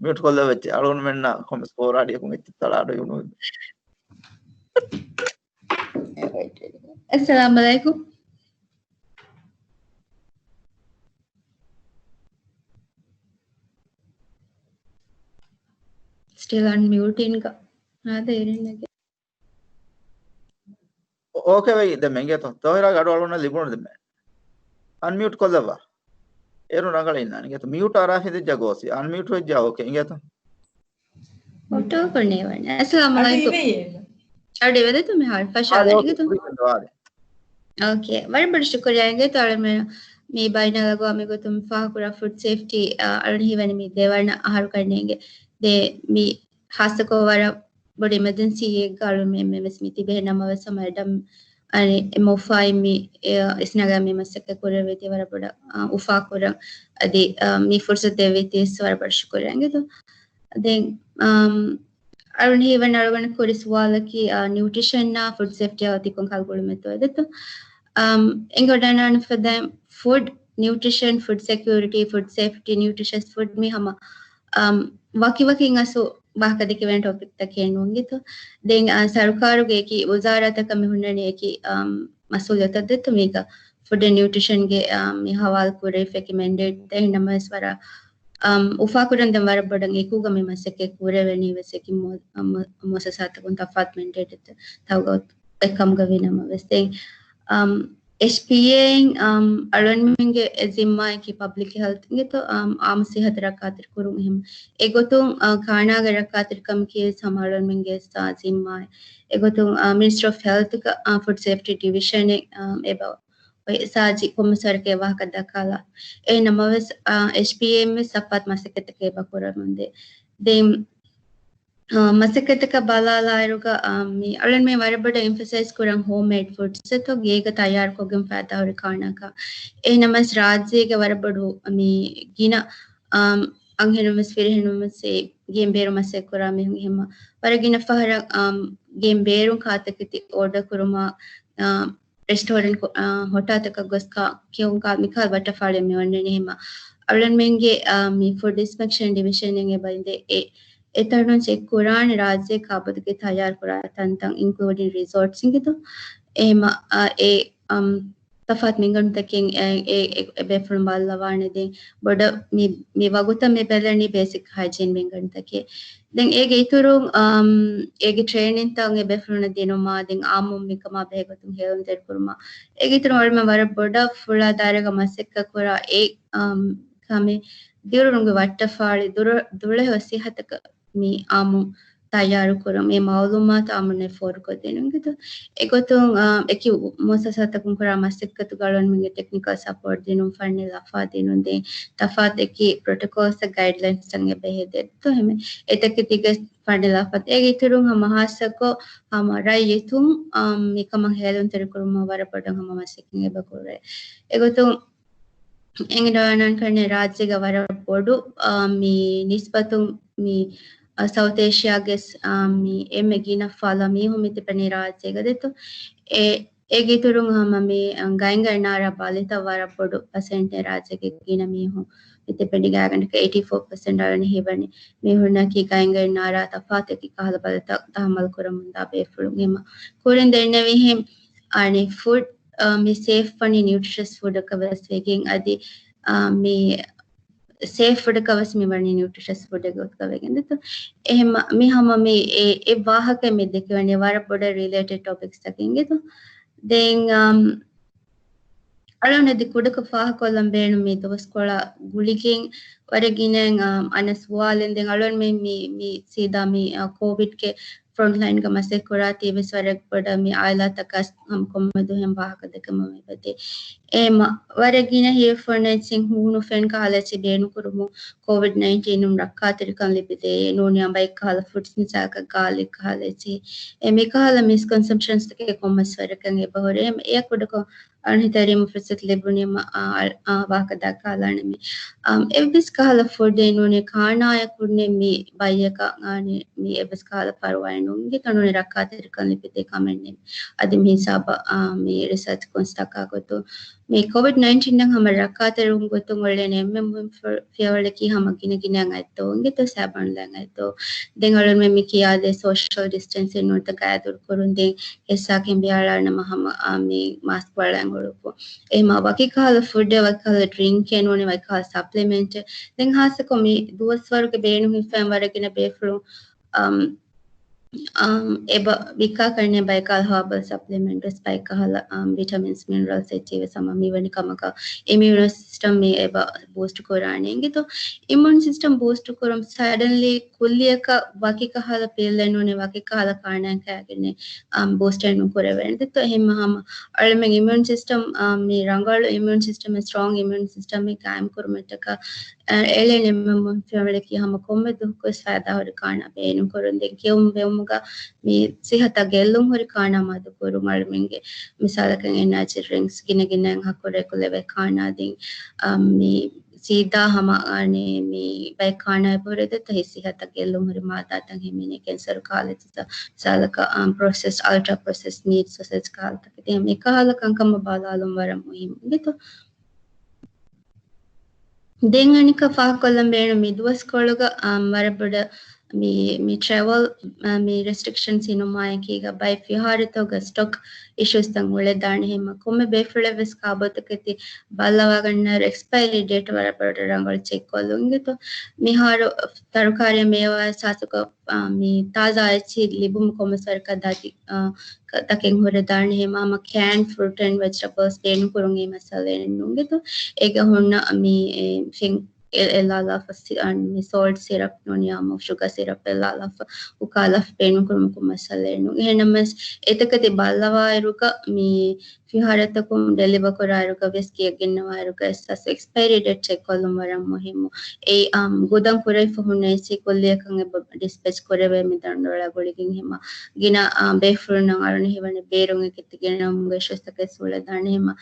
މިއުޓް ކޮށްލައްވައްޗޭ. އަޅުގަނޑުމެންނަށް ކޮންމެސް ފޯރާޑިއަކުން އެއްޗެއް ތަޅާ އަޑު އިވުނު. އައްސަލާމު ޢަލައިކުމް. ސްޓިލް އަންމިއުޓިންގ. އާދެ އިރެންނަގެ. އޯކޭ ވެއި، ދެން މެންގޭތޯ. ތޯހިރާގެ އަޑު އަޅުގަނޑަށް ލިބުނު ދެންމެ. އަންމިއުޓް ކޮށްލައްވާ. އޭރުން ރަނގަޅަށް އިންނާނެ އިނގޭތޯ. މިއުޓް އަރާފި ދެއްޖާ ގޯސި. އަންމިއުޓް ވެއްޖާ އޯކޭ އިނގޭތޯ. އޮޓޯ ކޮށްނޭވަން. އައްސަލާމު ޢަލައިކުމް. އަޑު އިވެދެތޯ މިހާރު. ފަށާދެން އިނގޭތޯ. އޯކޭ. ވަރަށް ބޮޑަށް ޝުކުރިއްޔާ އިނގޭތޯ އަޅުމެން މި ބައިނަލްއަގުވާމީ ގޮތުން ފާހަގަކުރާ ފުޑް ސޭފްޓީ، އަ، އަޅުން ހީވަނީ މި ދެވަނަ އަހަރު ކަންނޭނގެ. ދެ މި ޚާއްޞަކޮށް ވަރަށް ބޮޑު އިމަޖެންސީއެއްގަ އަޅުމެން މެން ވެސް މި ތިބޭ ނަމަވެސް ހަމަ އެޑަމް އަނެއް އެ މޮފާއި މި އެ އިސްނަގާ މި މަސައްކަތް ކުރެއްވީތީ ވަރަށް ބޮޑަށް، އާ، އުފާކުރަން. އަދި، އާ، މި ފުރުސަތު ދެއްވީތީ ވެސް ވަރަށް ބޮޑަށް ޝުކުރިއްޔާ އިނގޭތޯ. ދެން، އާ، އަޅުން ހީވަން އަޅުގަނޑަށް ކުރި ސުވާލަކީ، އާ، ނިއުޓްރިޝަންއާ ފުޑް ސޭފްޓީއާ އޮތީ ކޮން ކަހަލަ ގުޅުމެއްތޯ ދެތޯ. އާ، އެނގިވަޑަންނާނެ ފަދައިން ފުޑް ނިއުޓްރިޝަން، ފުޑް ސެކިއުރިޓީ، ފުޑް ސޭފްޓީ، ނިއުޓްރިޝަސް ފުޑް، މި ހަމަ އަމް، ވަކި ވަކިން އަސްލު ވާހަކަ ދެކެވޭނެ ޓޮޕިކްތަކެއް ނޫން ގެތޯ. ދެން، އާ، ސަރުކާރުގެ އެކި ވުޒާރާތަކަށް މި ހުންނަނީ އެކި، އަމް، މަސްއޫލިއްޔަތުތައް ދެތޯ މީގަ. ފުޑް އެންޑް ނިއުޓްރިޝަންގެ، އަމް، މި ހަވާލު ކުރެވިފައި އެކި މެންޑޭޓްތައް އެހެންނަމަވެސް ވަރަށް، އަމް، އުފާކުރަން ދެން ވަރަށް ބޮޑަށް އެކުގަ މި މަސައްކަތް ކުރެވެނީ ވެސް އެކި މު-، މު-، މުއައްސަސާތަކުން ތަފާތު މެންޑޭޓްތައް ތައުގަ އެކަމުގަ ވީ ނަމަވެސް. ދެން، އަމް، އެޗްޕީއޭއިން، އަމް، އަޅުގަނޑުމެންގެ ޒިންމާއަކީ ޕަބްލިކް ހެލްތުގެތޯ، އަމް، އާއްމު ސިއްހަތު ރައްކާތެރި ކުރުން އެހެން. އެގޮތުން، އަ، ކާނާގެ ރައްކާތެރިކަމަކީ ވެސް ހަމަ އަޅުގަނޑުމެންގެ ވެސް، އާ، ޒިންމާއެއް. އެގޮތުން، އަ، މިނިސްޓްރީ އޮފް ހެލްތުގަ، އަ، ފުޑް ސޭފްޓީ ޑިވިޝަނެއް، އަ، އެބަ އޮތް ސާޖި ކޮންމެސް ވަރަކަށް ވާހަކަ ދައްކާލާ. އެހެން ނަމަވެސް، އަ، އެޗްޕީއޭއިން ވެސް ތަފާތު މަސައްކަތްތަކެއް އެބަ ކުރަމުންދޭ. ދެން، އަ، މަސައްކަތްތަކަށް ބަލާލާއިރުގަ، އަ، މި އަޅުން މި ވަރަށް ބޮޑަށް އެމްފަސައިޒް ކުރަން ހޯމް މޭޑް ފުޑްސް އެތޯ ގޭގަ ތައްޔާރުކޮށްގެން ފައިދާހުރި ކާނާކަށް. އެހެންނަމަވެސް ރާއްޖޭގެ ވަރަށް ބޮޑު މި ގިނަ، އަ، އަންހެނުން ވެސް ފިރިހެނުން ވެސް ގޭން ބޭރު މަސައްކަތް ކުރާ މީހުން އެހެންމަ ވަރަށް ގިނަ ފަހަރަށް، އަ، ގޭން ބޭރުން ކާތަކެތި އޯޑަރ ކުރުމަށް، އަ، ރެސްޓޯރެންޓް ކު-، އާ، ހޮޓާތަކަށް ގޮސް ކާ-، ކެއުން ކާ-، މިކާ ބައްޓަފާޅި މި ވަންނަނީ ހިމަ. އަޅުންމެންގެ، އާ، މި ފުޑް އިންސްޕެކްޝަން ޑިވިޝަން އެބަ އިނދެ އެ، އެތަނުން ޗެކް ކުރާނެ ރާއްޖޭ ކާބަދުގެ ތައްޔާރު ކުރާ ތަންތަން އިންކްލޫޑިން ރިސޯޓްސް އިނގިތޯ. އެހެމަ، އާ، އެ، އަމް، ތަފާތު މިންގަނޑުތަކެއް އެ، އެ، އެ، އެ ބޭފުޅުން ބައްލަވާނެ. ދެން ބޮޑަށް މި، މި ވަގުތަށް މި ބެލެނީ ބޭސިކް ހައިޖީން މިންގަނޑުތަކެއް. ދެން އޭގެ އިތުރުން، އަމް، އޭގެ ޓްރޭނިންތައް އެ ބޭފުޅުންނަށް ދިނުމާ، ދެން އާއްމު މިކަމާ ބެހޭގޮތުން ހޭލުންތެރިކުރުމާ، އޭގެ އިތުރުން އަޅުމެން ވަރަށް ބޮޑަށް ފުޅާ ދާއިރާގަ މަސައްކަތް ކުރާ އެ، އަމް، ކަމެއް ދިރުރުންގެ ވައްޓަފާޅި ދުރު-، ދުޅަހެޔޮ ސިއްހަތަކަށް މި އާއްމު ތައްޔާރުކުރުން، މި މައުލޫމާތު އާއްމުންނަށް ފޯރުކޮށްދިނުން އިނގިތޯ. އެގޮތުން، އަ، އެކި މުއައްސަސާތަކުން ކުރާ މަސައްކަތުގަ އަޅުންމެންގެ ޓެކްނިކަލް ސަޕޯޓް ދިނުން، ފަންނި ލަފާ ދިނުން، ދެން ތަފާތު އެކި ޕްރޮޓޮކޯލްސް ގައިޑްލައިންސް ތަން އެބަ ހެދޭ. ދެއްތޯ ހެމެ އެތަކެތީގެ ފަންނި ލަފާ. އޭގެ އިތުރުން ހަމަ ހާއްސަކޮށް ހަމަ ރައްޔިތުން، އަ، މިކަމަށް ހޭލުންތެރިކުރުމަށް ވަރަށް ބޮޑަށް ހަމަ މަސައްކަތް އެބަ ކުރޭ. އެގޮތުން އެނގިނަވާނަން ކަންނެ ރާއްޖޭގަ ވަރަށް ބޮޑު، އާ، މި ނިސްބަތުން މި، އާ، ސައުތް އޭޝިއާގެ ސް-، އާ، މި އެންމެ ގިނަ ފަލަ މީހުން މި ތިބެނީ ރާއްޖޭގަ ދެތޯ. އެ، އޭގެ އިތުރުން ހަމަ މި، އާ، ގައިންގައި ނާރާ ބަލިތައް ވަރަށް ބޮޑު ޕަސެންޓެއް ރާއްޖޭގެ ގިނަ މީހުން މި ތިބެނީ ގާތްގަނޑަކަށް އެއިޓީ ފޯ ޕަސެންޓް އަޅަން ހީވަނީ މީހުންނަކީ ގައިންގައި ނާރާ ތަފާތު އެކި ކަހަލަ ބަލިތައް ތަހައްމަލް ކުރަމުންދާ ބޭފުޅުން. އެމަ ކުރިން ދެންނެވިހެން އަނެއް ފުޑް، އާ، މި ސޭފް ވަނީ ނިއުޓްރިޝަސް ފުޑަކަށް ވެސް ވެގެން އަދި، އާ، މި ސޭފް ފުޑަކަށް ވެސް މި ވަނީ ނިއުޓްރިޝަސް ފުޑެއް ގޮތުގަ ވެގެން ދެތޯ. އެހެމަ މި ހަމަ މި އެ، އެ ވާހަކަ މި ދެކެވަނީ ވަރަށް ބޮޑަށް ރިލޭޓެޑް ޓޮޕިކްސް ތަކެއް އިނގިތޯ. ދެން، އާ، އަޅުން އަދި ކުޑަކޮށް ފާހަގަކޮށްލަން ބޭނުން މި ދުވަސްކޮޅާ ގުޅިގެން ވަރަށް ގިނައިން، އާ، އަނެއް ސުވާލެއް ދެން އަޅުން މި، މި، މި ސީދާ މި، އާ، ކޯވިޑްގެ ފްރޮންޓްލައިންގަ މަސައްކަތް ކުރާތީ ވެސް ވަރަށް ބޮޑަށް މި އާއިލާތަކަށް ހަމަ ކޮންމެ ދުވަހެއް ވާހަކަ ދެކެމުން އެބަދޭ. އެމަ ވަރަށް ގިނަ ހިޔަފުޅުންނަށް ހޫނު ފެން ކަހަލަ އެއްޗެއް ބޭނުންކުރުމުން ކޯވިޑް ނައިންޓީނުން ރައްކާތެރިކަން ލިބިދޭ ނޫނީ އަނބައެއް ކަހަލަ ފުޑްސް މިސާލަކަށް ގާލި ކަހަލަ އެއްޗެއް. އެ މިކަހަލަ މިސްކޮންސެޕްޝަންސްތަކެއް ކޮންމެސް ވަރަކަށް އެބަހުރޭ. އެ ކުޑަކޮށް އަންހިތަރީމަ ފުރުސަތު ލިބުނީމަ، އާ، އާ، ވާހަކަ ދައްކާލާނެ މި. އަމް، އެއްވެސް ކަހަލަ ފުޑެއް ނޫނީ ކާނާޔަކުންނެ މި ބައްޔަކަށް އާނެ މި އެއްވެސް ކަހަލަ ފަރުވާއެއް ނޫން. އިނގިތޯ ނޫނީ ރައްކާތެރިކަން ލިބިދޭ ކަމެއް ނެތް. އަދި މި ހިސާބަށް، އާ، މި ރިސާޗް ކުންސް ދައްކާ ގޮތުން މި ކޯވިޑް ނައިންޓީން ހަމަ ރައްކާތެރިވުން ގޮތުން އުޅޭނެ އެންމެ މުހިންމު ފި-، ފިޔަވަޅަކީ ހަމަ ގިނަ ގިނައިން އަތްދޮވުން އިނގިތޯ ސާބަންލައިން އަތްދޮވުން. ދެން އަޅުންމެން މި ކިޔާދޭ ސޯޝަލް ޑިސްޓެންސިން ނުވަތަ ގާތް ދުރުކުރުން ދެން ހިއްސާކެން ބިޔާޅާނަމަ ހަމަ، އާ، މި މާސްކް ވަޅައިން އުޅުއްވު. އެހެމަ ވަކި ކަހަލަ ފުޑެއް، ވަކި ކަހަލަ ޑްރިންކެއް ނޫނީ ވަކި ކަހަލަ ސަޕްލިމެންޓެއް. ދެން ހާއްސަކޮށް މި ދުވަސްވަރުގެ ބޭނުން ހިފައިން ވަރަށް ގިނަ ބޭފުޅުން، އަމް، އަމް، އެބަ ވިއްކާ ކަންނޭ ބައެއް ކަހަލަ ހާބަލް ސަޕްލިމެންޓް ވެސް ބައެއް ކަހަލަ، އަމް، ވިޓަމިންސް މިނަރަލްސް އެއްޗެއް ވެސް ހަމަ މިވަނި ކަމަކަށް އިމިއުނަ ސިސްޓަމް މި އެބަ ބޫސްޓް ކުރާނެ އިނގިތޯ. އިމިއުން ސިސްޓަމް ބޫސްޓް ކުރުން ސަޑަންލީ ކުއްލިއަކަށް ވަކި ކަހަލަ ޕިލްއެއް ނޫނީ ވަކި ކަހަލަ ކާނާއެއް ކާގެން، އަމް، ބޫސްޓް ނުކުރެވޭނެ ދެތޯ. އެހެންމަ ހަމަ އަޅުމެން އިމިއުން ސިސްޓަމް، އަމް، މި ރަނގަޅު އިމިއުން ސިސްޓަމް، ސްޓްރޮންގް އިމިއުން ސިސްޓަމެއް ގާއިމް ކުރުމަށްޓަކާ، އަ، އެޅެން އެންމެ މުހިންމު ފިޔަވަޅަކީ ހަމަ ކޮންމެ ދުވަހަކުވެސް ފައިދާހުރި ކާނާ ބޭނުންކުރުން. ދެން ކެއުން ބެއުމުގަ މި ސިހަތަށް ގެއްލުން ހުރި ކާނާ މަދުކުރުން އަޅުމެންގެ މިސާލަކަށް އެނާޖި ޑްރިންކްސް ގިނަ ގިނައިން ހަކުރެކު ލެވޭ ކާނާ ދެން، އަ، މި ސީދާ ހަމަ، އަނެ، މި ބައެއް ކާނާ އެބަހުރޭ ދެތޯ ހި ސިހަތަށް ގެއްލުން ހުރި މާއްދާތައް ހިމެނޭ ކެންސަރު ކަހަލަ އެއްޗިއްސަށް މިސާލަކަށް، އަ، ޕްރޮސެސް، އަލްޓްރާ ޕްރޮސެސް މީޓް ސޮސޭޖް ކަހަލަ ތަކެތި މި ކަހަލަ ކަންކަމަށް ބަލާލުން ވަރަށް މުހިންމު އިނގިތޯ. ދެން އަނެއްކާ ފާހަގަކޮށްލަން ބޭނުން މި ދުވަސްކޮޅުގަ އާ، ވަރަށް ބޮޑަށް މި، މި ޓްރެވަލް އާ، މި ރެސްޓްރިކްޝަންސް ހިނުމާއެކީގަ ބައެއް ފިހާރަތަކުގަ ސްޓޮކް އިޝޫސްތައް އުޅެދާނެ ހިމަ ކޮންމެ ބޭފުޅެއްވެސް ކާބޯތަކެތި ބައްލަވާގަންނައިރު އެކްސްޕައިރީ ޑޭޓް ވަރަށް ބޮޑަށް ރަނގަޅު ޗެކްކޮށްލުން އިނގޭތޯ. މިހާރު ތަރުކާރީ މޭވާ ސާސުކޮށް އާ، މި ތާޒާ އެއްޗިހި ލިބުމަށް ކޮންމެސް ވަރަކަށް ދާތި، އާ، ކަ-، ތަކެއް ހުރެދާނެ ހިމާމަ ކޭން ފްރޫޓް އެންޑް ވެޖިޓަބަލްސް ބޭނުން ކުރުން އެއީ މައްސަލައެއް ނޫންގެތޯ. އޭގަ ހުންނަ މި، އެ، ފެން އެ-، އެލާލާފަ ސި-، އާ، މި ސޯލްޓް ސިރަޕް ނޫނީ އާމު ޝުގަ ސިރަޕް އެލާލާފަ އުކާލާފަ ބޭނުން ކުރުމަކު މައްސަލައެއް ނޫން. އެހެންނަމަވެސް އެތަކެތި ބައްލަވާއިރުގަ މި ފިހާރަތަކުން ޑެލިވަ ކުރާއިރުގަ ވެސް ގެއަށް ގެންނަވާއިރުގަ އެސް އެސް އެކްސްޕައިރީ ޑޭޓް ޗެކް ކޮށްލުން ވަރަށް މުހިއްމު. އެއީ، އާ، ގުދަން ކުރެވިފަ ހުންނަ އެސީ ކުއްލިއަކަށް އެބަ ޑިސްޕެޗް ކުރެވޭ މި ދަނޑުވަޅާ ގުޅިގެން ހިމަ ގިނަ، އާ، ބޭފުޅުންނަށް އަޅުން ހީވަނީ ބޭރުން އެކެތި ގެނައުމުގެ އިޝޫސްތަކެއް އުޅެދާނެ ހިމަ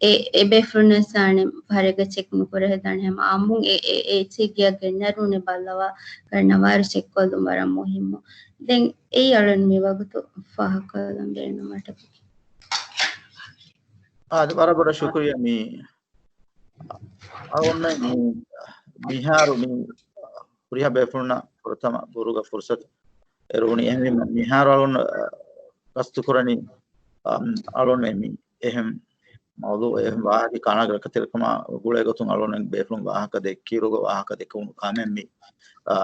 އެ، އެ ބޭފުޅުންނަށް ސާނެ ފަހަރެއްގަ ޗެކް ނުކުރެވިދާނެ ހިމަ އާމުން އެ، އެ، އެ އެސީ ގެއަށް ގެންނަރުން އެ ބައްލަވާ ގަންނަވާއިރު ޗެކް ކޮށްލުން ވަރަށް މުހިއްމު. ދެން އެއީ އަޅުން މި ވަގުތު ފާހަގަކޮށްލަން ބޭނުންވާ ޓޮޕިކް. އާދެ، ވަރަށް ބޮޑަށް ޝުކުރިއްޔާ މި އަޅުން މި މިހާރު މި ހުރިހާ ބޭފުޅުންނަށް ފުރަތަމަ ބުރުގަ ފުރުސަތު އެރުވުނީ. އެހެންވީމަ މިހާރު އަޅުން ގަސްތު ކުރަނީ، އަ، އަޅުން މި އެހެން މައުޟޫ އެހެން ވާހަކަ ކާނާގެ ރައްކަތެރިކަމާ ގުޅޭ ގޮތުން އަޅުން ބޭފުޅުން ވާހަކަ ދެއްކިއިރުގަ ވާހަކަ ދެއްކެވުނު ކަމެއް މި، އާ،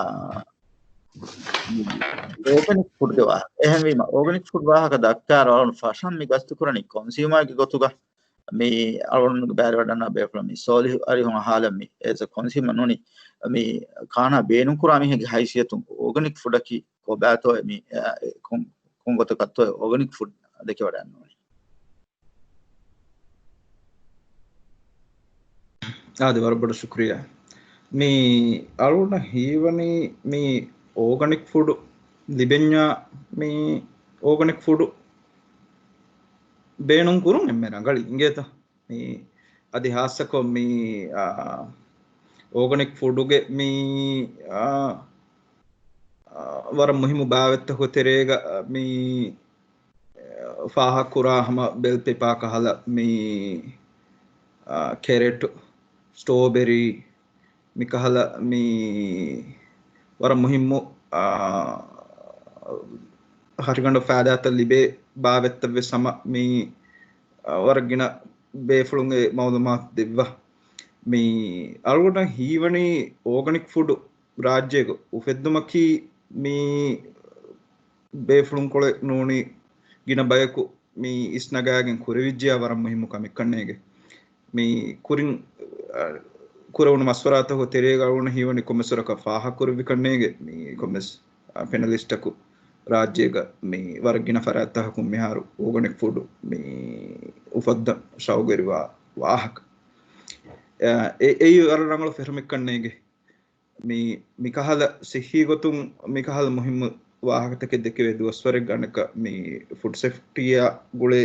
މި އޯގަނިކް ފުޑްގެ ވާހަކަ. އެހެންވީމަ އޯގަނިކް ފުޑް ވާހަކަ ދައްކާއިރު އަޅުން ފަށަން މި ގަސްތު ކުރަނީ ކޮންސިއުމާގެ ގޮތުގަ މި އަޅުން ބައިވެރިވަޑައިގަންނަވާ ބޭފުޅުން މި ސޯލިހު އަރިހުން އަހާލަން މި އޭޒް އަ ކޮންސިއުމަ ނޫނީ މި ކާނާ ބޭނުންކުރާ މީހެއްގެ ހައިސިއްޔަތުން އޯގަނިކް ފުޑަކީ ކޮބާތޯއޭ މި، އެ، ކޮން، ކޮން ގޮތަކަށްތޯއޭ އޯގަނިކް ފުޑް ދެކެވަޑައިގަންނަވަނީ. އާދެ، ވަރަށް ބޮޑަށް ޝުކުރިއްޔާ. މި އަޅުންނަށް ހީވަނީ މި އޯގަނިކް ފުޑު ލިބެންޏާ މި އޯގަނިކް ފުޑު ބޭނުން ކުރުން އެންމެ ރަނގަޅީ އިނގޭތަ؟ މި އަދި ހާއްސަކޮށް މި، އާ، އޯގަނިކް ފުޑުގެ މި، އާ، އާ، ވަރަށް މުހިއްމު ބާވަތްތަކުގެ ތެރޭގަ މި ފާހަގަކުރާ ހަމަ ބެލް ޕެޕާ ކަހަލަ މި، އާ، ކެރެޓް، ސްޓްރޯބެރީ، މިކަހަލަ މި ވަރަށް މުހިއްމު، އާ، ހަށިގަނޑު ފައިދާތައް ލިބޭ ބާވަތްތައް ވެސް ހަމަ މި، އާ، ވަރަށް ގިނަ ބޭފުޅުން އެ މައުލޫމާތު ދެއްވާ. މި އަޅުގަނޑަށް ހީވަނީ އޯގަނިކް ފުޑު ރާއްޖޭގަ އުފެއްދުމަކީ މި ބޭފުޅުންކޮޅެއް ނޫނީ ގިނަ ބަޔަކު މި އިސްނަގާގެން ކުރެވިއްޖެޔާ ވަރަށް މުހިއްމު ކަމެއްކަންނޭގެ. މި ކުރިން، އަ، ކުރެވުނު މަޝްވަރާތަކުގެ ތެރޭގަ އަޅުގަނޑަށް ހީވަނީ ކޮންމެސް ވަރަކަށް ފާހަގަކުރެއްވިކަންނޭގެ. މި ކޮންމެސް، އަ، ޕެނަލިސްޓަކު ރާއްޖޭގަ މި ވަރަށް ގިނަ ފަރާތްތަކަކުން މިހާރު އޯގަނިކް ފުޑު މި އުފައްދަން ޝައުގުވެރިވާ ވާހަކަ. އެ، އެ، އެއީ ވަރަށް ރަނގަޅު ފެށުމެއްކަންނޭގެ. މި، މިކަހަލަ ސިއްހީ ގޮތުން މިކަހަލަ މުހިއްމު ވާހަކަތަކެއް ދެކެވޭ ދުވަސްވަރެއްގަ އަނެއްކާ މި ފުޑް ސޭފްޓީއާ ގުޅޭ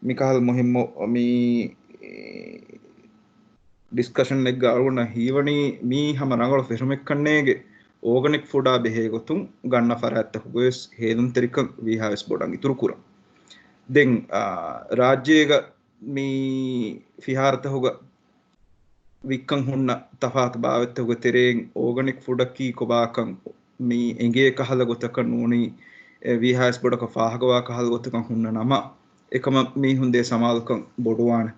މިކަހަލަ މުހިއްމު މި ޑިސްކަޝަންއެއްގަ އަޅުގަނޑަށް ހީވަނީ މީ ހަމަ ރަނގަޅު ފެށުމެއްކަންނޭގެ އޯގަނިކް ފުޑާ ބެހޭ ގޮތުން ގަންނަ ފަރާތްތަކުގަވެސް ހޭލުންތެރިކަން ވީހާވެސް ބޮޑަށް އިތުރުކުރަން. ދެން، އާ، ރާއްޖޭގަ މި ފިހާރަތަކުގަ ވިއްކަން ހުންނަ ތަފާތު ބާވަތްތަކުގެ ތެރެއިން އޯގަނިކް ފުޑަކީ ކޮބާކަން މި އެނގޭ ކަހަލަ ގޮތަކަށް ނޫނީ، އެ ވީހާވެސް ބޮޑަކަށް ފާހަގަވާ ކަހަލަ ގޮތަކަށް ހުންނަ ނަމަ، އެކަމަށް މީހުން ދޭ ސަމާލުކަން ބޮޑުވާނެ.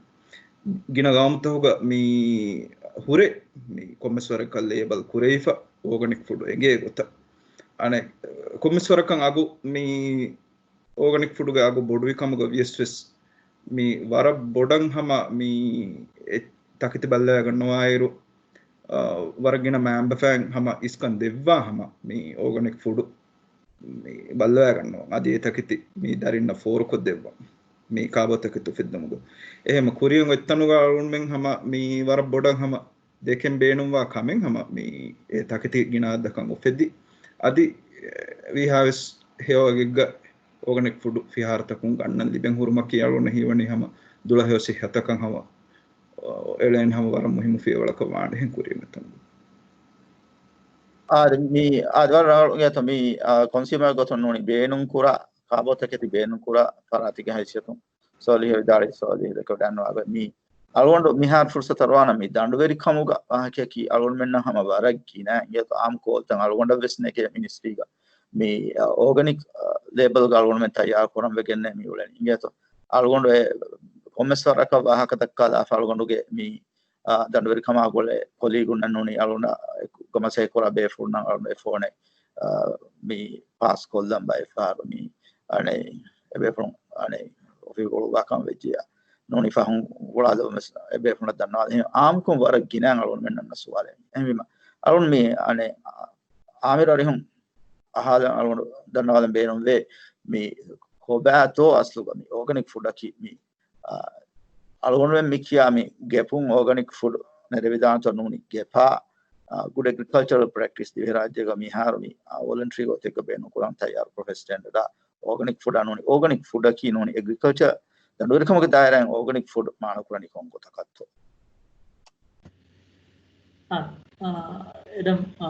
ގިނަ ގައުމުތަކުގަ މި ހުރެ މި ކޮންމެސް ވަރަކަށް ލޭބަލް ކުރެވިފަ އޯގަނިކް ފުޑު އެނގޭ ގޮތަށް. އަނެއް ކޮންމެސް ވަރަކަށް އަގު މި އޯގަނިކް ފުޑުގެ އަގު ބޮޑުވި ކަމުގަ ވިޔަސް ވެސް މި ވަރަށް ބޮޑަށް ހަމަ މި އެ ތަކެތި ބައްލަވައިގަންނަވާއިރު، އާ، ވަރަށް ގިނަ މައިންބަފައިން ހަމަ އިސްކަން ދެއްވާ ހަމަ މި އޯގަނިކް ފުޑު މި ބައްލަވައިގަންނަވަން. އަދި އެ ތަކެތި މި ދަރިންނަށް ފޯރުކޮށްދެއްވަން. މި ކާބޯ ތަކެތި އުފެއްދުމުގަ. އެހެން ކުރިއަށް އޮތްތަނުގަ އަޅުންމެން ހަމަ މި ވަރަށް ބޮޑަށް ހަމަ ދެކެން ބޭނުންވާ ކަމެއް ހަމަ މި އެ ތަކެތި ގިނަ އަދަދަކަށް އުފެދި. އަދި، އެ، ވީހާވެސް ހެޔޮ ވަގެއްގަ އޯގަނިކް ފުޑު ފިހާރަތަކުން ގަންނަން ލިބެން ހުރުމަކީ އަޅުގަނޑަށް ހީވަނީ ހަމަ ދުޅަހެޔޮ ސިއްހަތަކަށް ހަމަ، އެޅެން ހަމަ ވަރަށް މުހިއްމު ފިޔަވަޅަކަށް ވާނެ ހެން ކުރިއަށް އޮތްތަނުގަ. އާދެ، މި، އާދެ، ވަރަށް ރަނގަޅު އިނގޭތޯ މި، އާ، ކޮންސިއުމަރ ގޮތުން ނޫނީ ބޭނުން ކުރާ، ކާބޯ ތަކެތި ބޭނުން ކުރާ ފަރާތެއްގެ ހައިސިއްޔަތުން ސޯލިހަށް ވިދާޅުވި، ސޯލިހަށް ދެކެވަޑައިގަންނަވާ ގޮތް މި އަޅުގަނޑު މިހާރު ފުރުސަތު އަރުވާނަން މި ދަނޑުވެރިކަމުގަ ވާހަކައަކީ އަޅުގަނޑުމެންނަށް ހަމަ ވަރަށް ގިނަ އިނގޭތޯ އާއްމު ކޯލްތައް އަޅުގަނޑަށް ވެސް ނެގޭ މިނިސްޓްރީގަ. މި، އަ، އޯގަނިކް، އަ، ލޭބަލްގަ އަޅުގަނޑުމެން ތައްޔާރު ކުރަން ވެގެންނޭ މި އުޅެނީ އިނގޭތޯ. އަޅުގަނޑު އެ ކޮންމެސް ވަރަކަށް ވާހަކަ ދައްކާލާފަ އަޅުގަނޑުގެ މި، އަ، ދަނޑުވެރިކަމާ ގުޅޭ ކޮލީގުންނަށް ނޫނީ އަޅުގަނޑާ އެކު މަސައްކަތް ކުރާ ބޭފުޅުންނަށް އަޅުގަނޑު އެ ފޯނެއް، އަ، މި ޕާސް ކޮށްލަން ބައެއް ފަހަރު މި އަނެއް އެބޭފުޅުން އަނެއް އޮފީހުގަ އުޅުއްވާކަން ވެއްޖިއްޔާ ނޫނީ ފަހުން އުޅާލަމުން ވެސް އެބޭފުޅުންނަށް ދަންނަވާލަން. އެހެން އާއްމުކޮށް ވަރަށް ގިނައިން އަޅުގަނޑުމެންނަށް ސުވާލެއް. އެހެންވީމަ އަޅުގަނޑު މި އަނެއް އާމިރު އަރިހުން އަހާލަން އަޅުގަނޑު ދަންނަވާލަން ބޭނުންވޭ މި ކޮބާތޯ އަސްލުގަ މި އޯގަނިކް ފުޑަކީ މި، އާ، އަޅުގަނޑުމެން މި ކިޔާ މި ގެޕުން އޯގަނިކް ފުޑް ނެރެވިދާނެތޯ ނޫނީ ގެޕާ، އާ، ގުޑް އެގްރިކަލްޗަރަލް ޕްރެކްޓިސް ދިވެހިރާއްޖޭގަ މިހާރު މި، އާ، ވޮލަންޓްރީ ގޮތެއްގަ ބޭނުންކުރަން ތައްޔާރު ޕްރޮފެސް ސްޓޭންޑަޑާ އޯގަނިކް ފުޑާ ނޫނީ އޯގަނިކް ފުޑަކީ ނޫނީ އެގްރިކަލްޗަރ ދަނޑުވެރިކަމުގެ ދާއިރާއިން އޯގަނިކް ފުޑް މާނަކުރަނީ ކޮން ގޮތަކަށްތޯ؟ އާ، އާ، އެޑަމް، އާ،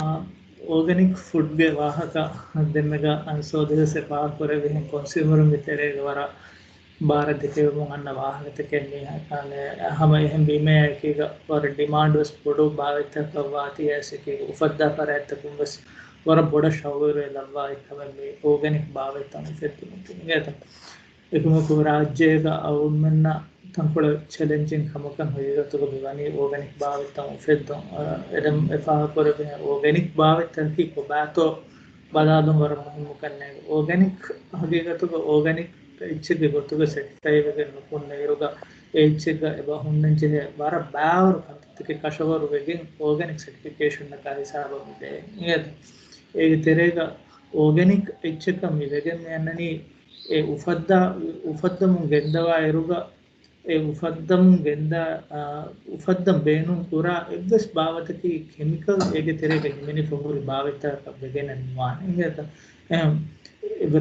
އޯގަނިކް ފުޑްގެ ވާހަކަ ދެންމެގަ އަންސޯދެހެސް އެ ފާހަގަކުރެއްވިހެން ކޮންސިއުމަރުންގެ ތެރޭގަ ވަރަށް ބާރަށް ދެކެވެމުން އަންނަ ވާހަކަތަކެއް މީ ހަމަ އެހެން ވީމަޔާއެކީގަ ވަރަށް ޑިމާންޑް ވެސް ބޮޑު ބާވަތްތަކަށް ވާތީ އައިސް އެކީގަ އުފައްދާ ފަރާތްތަކުން ވެސް ވަރަށް ބޮޑަށް ޝައުގުވެރިވެ ލައްވާ އެއްކަމެއް މީ އޯގަނިކް ބާވަތްތައް އުފެއްދުމަކީ އިނގޭތަ؟ އެކަމަކު ރާއްޖޭގަ އަޅުގަނޑުމެންނަށް ތަންކޮޅެއް ޗެލެންޖިން ކަމަކަށް ހަގީގަތުގަ މިވަނީ އޯގަނިކް ބާވަތްތައް އުފެއްދުން. އަ، އެޑަމް އެ ފާހަގަކުރެއްވިހެން އޯގަނިކް ބާވަތްތަކަކީ ކޮބާތޯ ބަލާލުން ވަރަށް މުހިއްމު ކަންނޭނގެ. އޯގަނިކް ހަގީގަތުގަ އޯގަނިކް އެއްޗެއްގެ ގޮތުގަ ސެޓިފައިވެގެން ނުކުންނަ އިރުގަ އެ އެއްޗެއްގަ އެބަ ހުންނަން ޖެހޭ ވަރަށް ބާވަރު ކަންތައްތަކެއް ކަށަވަރު ވެގެން އޯގަނިކް ސެޓިފިކޭޝަންއަކާ ހިސާބަށް މިދޭ. އިނގޭތަ؟ އޭގެ ތެރޭގަ އޯގަނިކް އެއްޗަކަށް މި ވެގެން މި އަންނަނީ އެ އުފައްދާ، އުފައްދަމުން ގެންދަވާ އިރުގަ އެ އުފައްދަމުން ގެންދާ، އާ، އުފައްދަން ބޭނުން ކުރާ އެއްވެސް ބާވަތަކީ ކެމިކަލް އޭގެ ތެރޭގަ ހިމެނިފަ ހުރި ބާވަތްތަކަކަށް ވެގެނެއް ނުވާނެ. އިނގޭތަ؟ އެހެން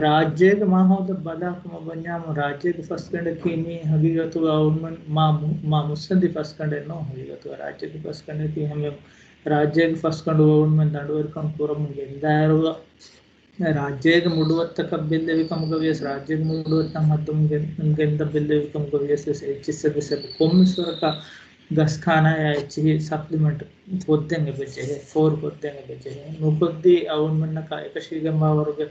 ރާއްޖޭގެ މާހައުލަށް ބަލާ ކަމަށް ވަންޏާމު، ރާއްޖޭގެ ފަސްގަނޑަކީ މީ ހަގީގަތުގަ އަޅުގަނޑުމެން މާ މު-، މާ މުއްސަނދި ފަސްގަނޑެއް ނޫން. ހަގީގަތުގަ ރާއްޖޭގެ ފަސްގަނޑަކީ ހަމަ ރާއްޖޭގެ ފަސްގަނޑު އަޅުގަނޑުމެން ދަނޑުވެރިކަން ކުރަމުން ގެންދާއިރުގަ، ރާއްޖޭގެ މުޑުވައްތަކަށް ބެއްލެވި ކަމުގަ ވިޔަސް، ރާއްޖޭގެ މުޑުވައްތައް ހައްދަމުން ގެން-، ގެންދަން ބެއްލެވި ކަމުގަ ވިޔަސް ވެސް އެއްޗިއްސަށް ވެސް އެބަ ކޮންމެސް ވަރަކަށް ގަސްކާނާޔާ އެއްޗިހި ސަޕްލިމެންޓް ކޮށްދޭން އެބަ ޖެހޭ، ފޯރު ކޮށްދޭން އެބަ ޖެހޭ. ނުކޮށްދީ އަޅުގަނޑުމެންނަކަށް އެކަށީގެންވާވަރުގެ،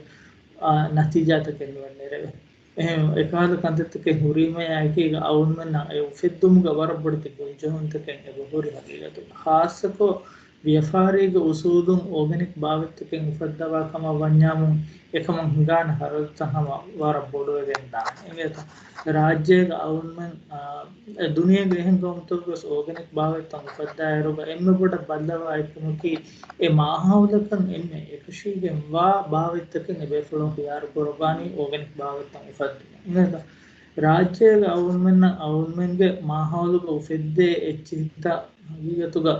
އާ، ނަތީޖާތަކެއް ނުވެން ނެރެވޭ. އެހެން އެކަހަލަ ކަންތައްތަކެއް ހުރީމަޔާ އެކީގަ އަޅުގަނޑުމެންނަށް އެ އުފެއްދުމުގަ ވަރަށް ބޮޑެތި ގޮންޖެހުންތަކެއް އެބަ ހުރި ހަގީގަތުގަ. ޚާއްޞަކޮށް ވިޔަފާރީގެ އުސޫލުން އޯގަނިކް ބާވަތްތަކެއް އުފައްދަވާ ކަމަށް ވަންޏާމު، އެކަމަށް ހިނގާނެ ޚަރަދުތައް ހަމަ ވަރަށް ބޮޑުވެގެން ދާނެ. އިނގޭތަ؟ ރާއްޖޭގަ އަޅުގަނޑުމެން، އާ، އެ ދުނިޔޭގެ އެހެން ގައުމުތަކުގަސް އޯގަނިކް ބާވަތްތައް އުފައްދާއިރުގަ އެންމެ ބޮޑަށް ބައްލަވާ އެއްކަމަކީ، އެ މާހައުލަކަށް އެންމެ އެކަށީގެންވާ ބާވަތްތަކެއް އެބޭފުޅުން ޚިޔާރު ކުރައްވާނީ އޯގަނިކް ބާވަތްތައް އުފައްދުމަށް. އިނގޭތަ؟ ރާއްޖޭގަ އަޅުގަނޑުމެންނަށް އަޅުގަނޑުމެންގެ މާހައުލުގަ އުފެއްދޭ އެއްޗިހިތައް ހަގީގަތުގަ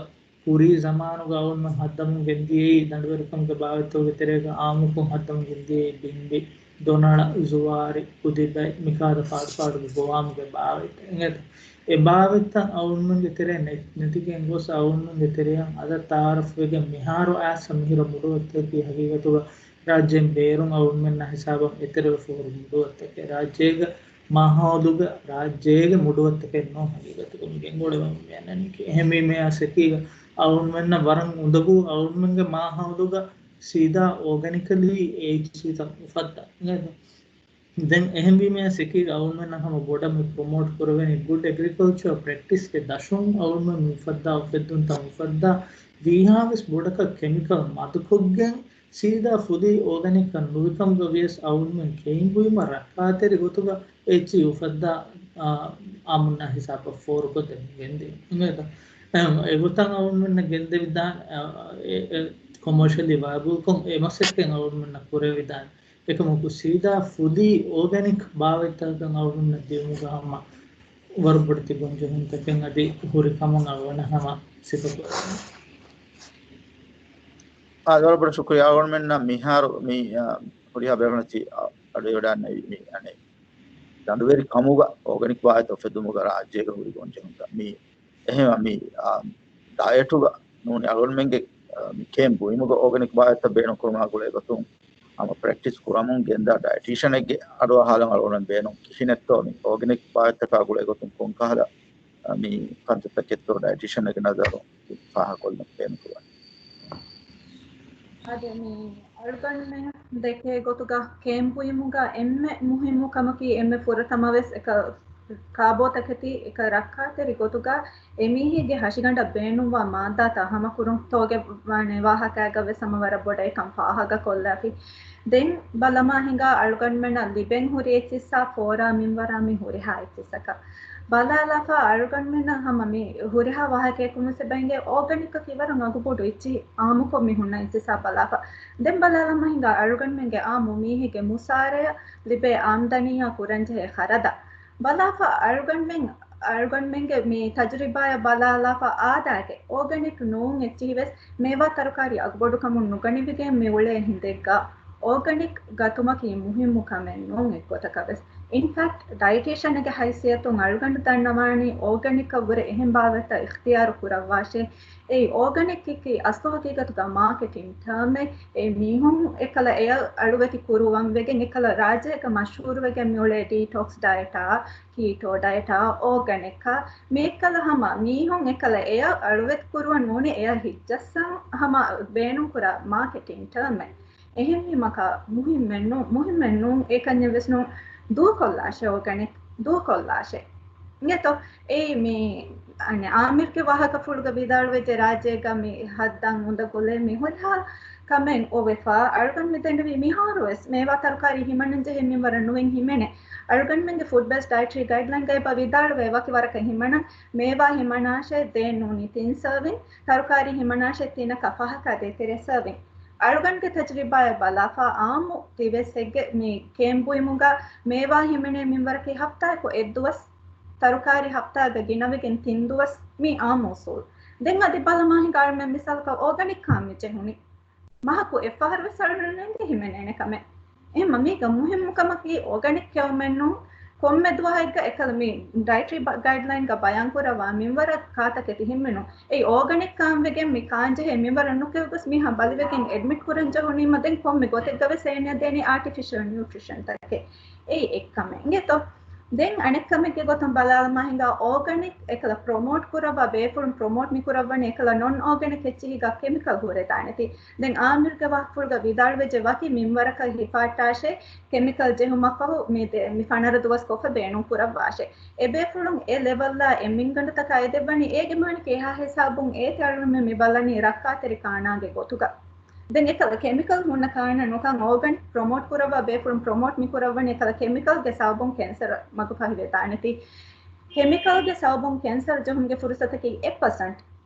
ކުރީ ޒަމާނުގަ އަޅުގަނޑުމެން ހައްދަމުން ގެންދިޔައީ ދަނޑުވެރިކަމުގެ ބާވަތްތަކުގެ ތެރޭގަ އާއްމުކޮށް ހައްދަމުން ގެންދިޔައީ ބިންބި، ދޮނަޅަ، ޒުވާރި، ކުދިބައި، މިކަހަލަ ފާޑުފާޑުގެ ގޮވާމުގެ ބާވަތްތައް. އިނގޭތަ؟ އެ ބާވަތްތައް އަޅުގަނޑުމެންގެ ތެރެއިން ނެތް-، ނެތިގެން ގޮސް އަޅުގަނޑުމެންގެ ތެރެއަށް އަދަށް ތައާރަފްވެގެން މިހާރު އައިސް މިހިރަ މުޑުވައްތަކީ ހަގީގަތުގަ ރާއްޖޭން ބޭރުން އަޅުގަނޑުމެންނާ ހިސާބަށް އެތެރެވެފަ ހުރި މުޑުވައްތަކެއް. ރާއްޖޭގެ މާހައުލުގަ ރާއްޖޭގެ މުޑުވައްތަކެއް ނޫން ހަގީގަތުގަ މި ގެންގުޅެވެމުން މި އަންނަނީކީ. އެހެންވީމަޔާ އެކީގަ އަޅުގަނޑުމެންނަށް ވަރަށް އުނދަގޫ އަޅުގަނޑުމެންގެ މާހައުލުގަ ސީދާ އޯގަނިކަލީ އެ އެއްޗިހިތައް އުފައްދާ. އިނގޭތަ؟ ދެން އެހެންވީމަޔާ އެކީގަ އަޅުގަނޑުމެންނަށް ހަމަ ބޮޑަށް މި ޕްރޮމޯޓް ކުރެވެނީ ގުޑް އެގްރިކަލްޗަރ ޕްރެކްޓިސްގެ ދަށުން އަޅުގަނޑުމެން މި އުފައްދާ އުފެއްދުންތައް އުފައްދާ ވީހާވެސް ބޮޑަކަށް ކެމިކަލް މަދުކޮށްގެން ސީދާ ފުލީ އޯގަނިކަށް ނުވިކަމުގަ ވިޔަސް އަޅުގަނޑުމެން ކެއިންބުއިމަށް ރައްކާތެރި ގޮތުގަ އެއްޗިހި އުފައްދާ، އާ، އާއްމުންނާ ހިސާބަށް ފޯރުކޮށްދެމުން ގެންދިޔަ. އިނގޭތަ؟ އެ، އެގޮތަށް އަޅުގަނޑުމެންނަށް ގެންދެވިދާނެ، އާ، އެ، އެ، ކޮމާޝަލީ ވަޔަބަލްކޮށް އެ މަސައްކަތް އަޅުގަނޑުމެންނަށް ކުރެވިދާނެ. އެކަމަކު ސީދާ ފުލީ އޯގަނިކް ބާވަތްތަކަށް އަޅުގަނޑުމެންނަށް ދިޔުމުގަ ހަމަ ވަރުބޮޑެތި ގޮންޖެހުންތަކެއް އަދި ހުރި ކަމަށް އަޅުގަނޑަށް ހަމަ ސިފަކުރެވެނީ. އާ، ވަރަށް ބޮޑަށް ޝުކުރިއްޔާ. އަޅުގަނޑުމެންނަށް މިހާރު މި، އާ، ހުރިހާ ބޭފުޅުން ތި، އާ، އަޑުއެވަޑާންނެވި މި އަނެއް ދަނޑުވެރި ކަމުގަ އޯގަނިކް ބާވަތް އުފެއްދުމުގަ ރާއްޖޭގަ ހުރި ގޮންޖެހުންތައް މި އެހެން މި، އާ، ޑައެޓުގަ ނޫނީ އަޅުގަނޑުމެންގެ، އާ، މި ކޭން ބުއިމުގަ އޯގަނިކް ބާވަތްތައް ބޭނުން ކުރުމާ ގުޅޭ ގޮތުން ހަމަ ޕްރެކްޓިސް ކުރަމުން ގެންދާ ޑައެޓީޝަނެއްގެ އަޑުއަހާލަން އަޅުގަނޑުމެން ބޭނުން ކިހިނެއްތޯ މި އޯގަނިކް ބާވަތްތަކާ ގުޅޭ ގޮތުން ކޮންކަހަލަ މި ކަންތައްތަކެއްތޯ ޑައިޓިޝަންގެ ނަޒަރު ފާހަގަކޮށްލަން ބޭނުންކުރަން. އަދި މި އަޅުގަނޑުމެން ދެކޭ ގޮތުގަ ކޭމްޕް ބުއިމުގަ އެންމެ މުހިއްމު ކަމަކީ އެންމެ ފުރަތަމަވެސް އެކަ ކާބޯތަކެތި އެކަ ރައްކާތެރި ގޮތުގަ އެމީހެއްގެ ހަށިގަނޑަށް ބޭނުންވާ މާއްދާތައް ހަމަކުރުން. ތޯގެ ވާނެ ވާހަކައިގަ ވެސް ހަމަ ވަރަށް ބޮޑަށް އެކަން ފާހަގަކޮށްލާފި. ދެން ބަލަމާ ހިނގާ އަޅުގަނޑުމެންނަށް ލިބެން ހުރި އެއްޗިއްސާ ފޯރާ މިންވަރާ މި ހުރިހާ އެއްޗިއްސަކަށް ބަލާލާފަ އަޅުގަނޑުމެންނަށް ހަމަ މި ހުރިހާ ވާހަކައެއް ކުމުސެ ބައިނގެ އޯގަނިކަކީ ވަރަށް އަގުބޮޑު އެއްޗިހި އާމުކޮށް މި ހުންނަ އެއްޗިއްސާ ބަލާފަ. ދެން ބަލާލަމާ ހިނގާ އަޅުގަނޑުމެންގެ އާމު މީހެއްގެ މުސާރަޔަށް ލިބޭ އާމްދަނީއާ ކުރަންޖެހޭ ޚަރަދަށް ބަލާފަ އަޅުގަނޑުމެން އަޅުގަނޑުމެންގެ މި ތަޖުރިބާޔަށް ބަލާލާފަ އާދައިގެ އޯގަނިކް ނޫން އެއްޗިހިވެސް މޭވާ ތަރުކާރީ އަގުބޮޑުކަމުން ނުގަނެވިގެން މި އުޅޭ ހިނދެއްގަ އޯގަނިކް ގަތުމަކީ މުހިއްމު ކަމެއް ނޫން އެއްގޮތަކަށް ވެސް. އިންފެކްޓް، ޑައިޓީޝަނެއްގެ ހައިސިއްޔަތުން އަޅުގަނޑު ދަންނަވާނީ އޯގަނިކަށްވުރެ އެހެން ބާވަތްތައް އިޚްތިޔާރު ކުރައްވާށޭ. އެއީ އޯގަނިކް އެކީ އަސްލު ހަގީގަތުގަ މާކެޓިން ޓާމެއް. އެ މީހުން އެކަލަ އެއަށް އަޅުވެތި ކުރުވަން ވެގެން އެކަލަ ރާއްޖޭގަ މަޝްހޫރުވެގެން މިއުޅޭ ޑީޓޮކްސް ޑައެޓާ، ކީޓޯ ޑައެޓާ، އޯގަނިކާ މިއެކަލަ ހަމަ މީހުން އެކަލަ އެއަށް އަޅުވެތި ކުރުވަން ނޫނީ އެއަށް ހިއްޖައްސަން ހަމަ ބޭނުންކުރާ މާކެޓިން ޓާމެއް. އެހެންވީމަ މުހިއްމެއް ނޫ، މުހިއްމެއް ނޫން، އެކަންޏެއް ވެސް ނޫން. ދޫކޮށްލާށޭ އޯގަނިކް، ދޫކޮށްލާށޭ. އިނގޭތޯ؟ އެއީ މި އަނެއް އާމިރުގެ ވާހަކަފުޅުގަ ވިދާޅުވެއްޖެ ރާއްޖޭގަ މި ހައްދަން އުނދަގުލޭ މި ހުރިހާ ކަމެއް އޮވެފަ. އަޅުގަނޑު މި ދެންނެވީ މިހާރުވެސް މޭވާ ތަރުކާރީ ހިމަނަންޖެހޭ މިންވަރަށް ނުވެން ހިމެނޭ. އަޅުގަނޑުމެންގެ ފުޑް ބޭސްޑް ޑައިޓްރީ ގައިޑްލައިންގައި ބަ ވިދާޅުވޭ ވަކި ވަރަކަށް ހިމަނަން މޭވާ ހިމަނާށޭ ދޭން ނޫނީ ތިން ސަރވިން، ތަރުކާރީ ހިމަނާށޭ ތިނަކަށް ފަހަކަށް ދޭތެރޭ ސަރވިން. އަޅުގަނޑުގެ ތަޖުރިބާއަށް ބަލާފަ އާއްމު ތިވެސް އެއްގެ މި ކޭމްޕް ބުއިމުގަ މޭވާ ހިމެނޭ މިންވަރަކީ ހަފްތާއަކު އެއްދުވަސް، ތަރުކާރީ ހަފްތާގަ ގިނަވެގެން ތިން ދުވަސް މި އާއްމު އުސޫލް. ދެން އަދި ބަލަމާ ހިނގާ އަޅުމެން މިސާލަކަށް އޯގަނިކް ކާން މި ޖެހުނީ. މަހަކު އެއްފަހަރުވެސް އަޅުގަނޑުމެން ހިމެނޭނެ ކަމެއް. އެހެންމަ މީގަ މުހިއްމު ކަމަކީ އޯގަނިކް ކެއުމެއް ނޫން. ކޮންމެ ދުވަހެއްގަ އެކަލަ މި ޑައިޓްރީ ބަ-، ގައިޑްލައިންގަ ބަޔާންކުރައްވާ މިންވަރަށް ކާތަކެތި ހިމެނުން. އެއީ އޯގަނިކް ކާން ވެގެން މި ކާންޖެހޭ މިންވަރަށް ނުކެވިގޮސް މީހާ ބަލިވެގެން އެޑްމިޓް ކުރަން ޖެހުނީމަ ދެން ކޮންމެ ގޮތެއްގަ ވެސް އޭނަޔަށް ދޭނީ އާޓިފިޝަލް ނިއުޓްރިޝަންތަކެއް. އެއީ އެއްކަމެއް. އިނގޭތޯ؟ ދެން އަނެއްކަމެއްގެ ގޮތުން ބަލާލަމާ ހިނގާ އޯގަނިކް އެކަލަ ޕްރޮމޯޓް ކުރައްވާ ބޭފުޅުން ޕްރޮމޯޓް މި ކުރައްވަނީ އެކަލަ ނޮން އޯގަނިކް އެއްޗިހިގަ ކެމިކަލް ހުރެދާނެތީ. ދެން އާމިރުގެ ވާހަކަފުޅުގަ ވިދާޅުވެއްޖެ ވަކި މިންވަރަކަށް ހިފާއްޓާށޭ ކެމިކަލް ޖެހުމަށްފަހު މި ދެ-، މި ފަނަރަ ދުވަސް ކޮށްފަ ބޭނުން ކުރައްވާށޭ. އެބޭފުޅުން އެ ލެވަލްއާ އެ މިންގަނޑުތަކާ އެދެއްވަނީ އޭގެ މާނަކީ އެހާ ހިސާބުން އޭތި އަޅުގަނޑުމެން މި ބަލަނީ ރައްކާތެރި ކާނާގެ ގޮތުގަ. ދެން އެކަލަ ކެމިކަލް ހުންނަ ކާނަ ނުކަން އޯގަނިކް ޕްރޮމޯޓް ކުރައްވާ ބޭފުޅުން ޕްރޮމޯޓް މި ކުރައްވަނީ އެކަލަ ކެމިކަލްގެ ސަބަބުން ކެންސަރ މަގުފަހިވެދާނެތީ. ކެމިކަލްގެ ސަބަބުން ކެންސަރ ޖެހުމުގެ ފުރުސަތަކީ އެއް ޕަސެންޓް.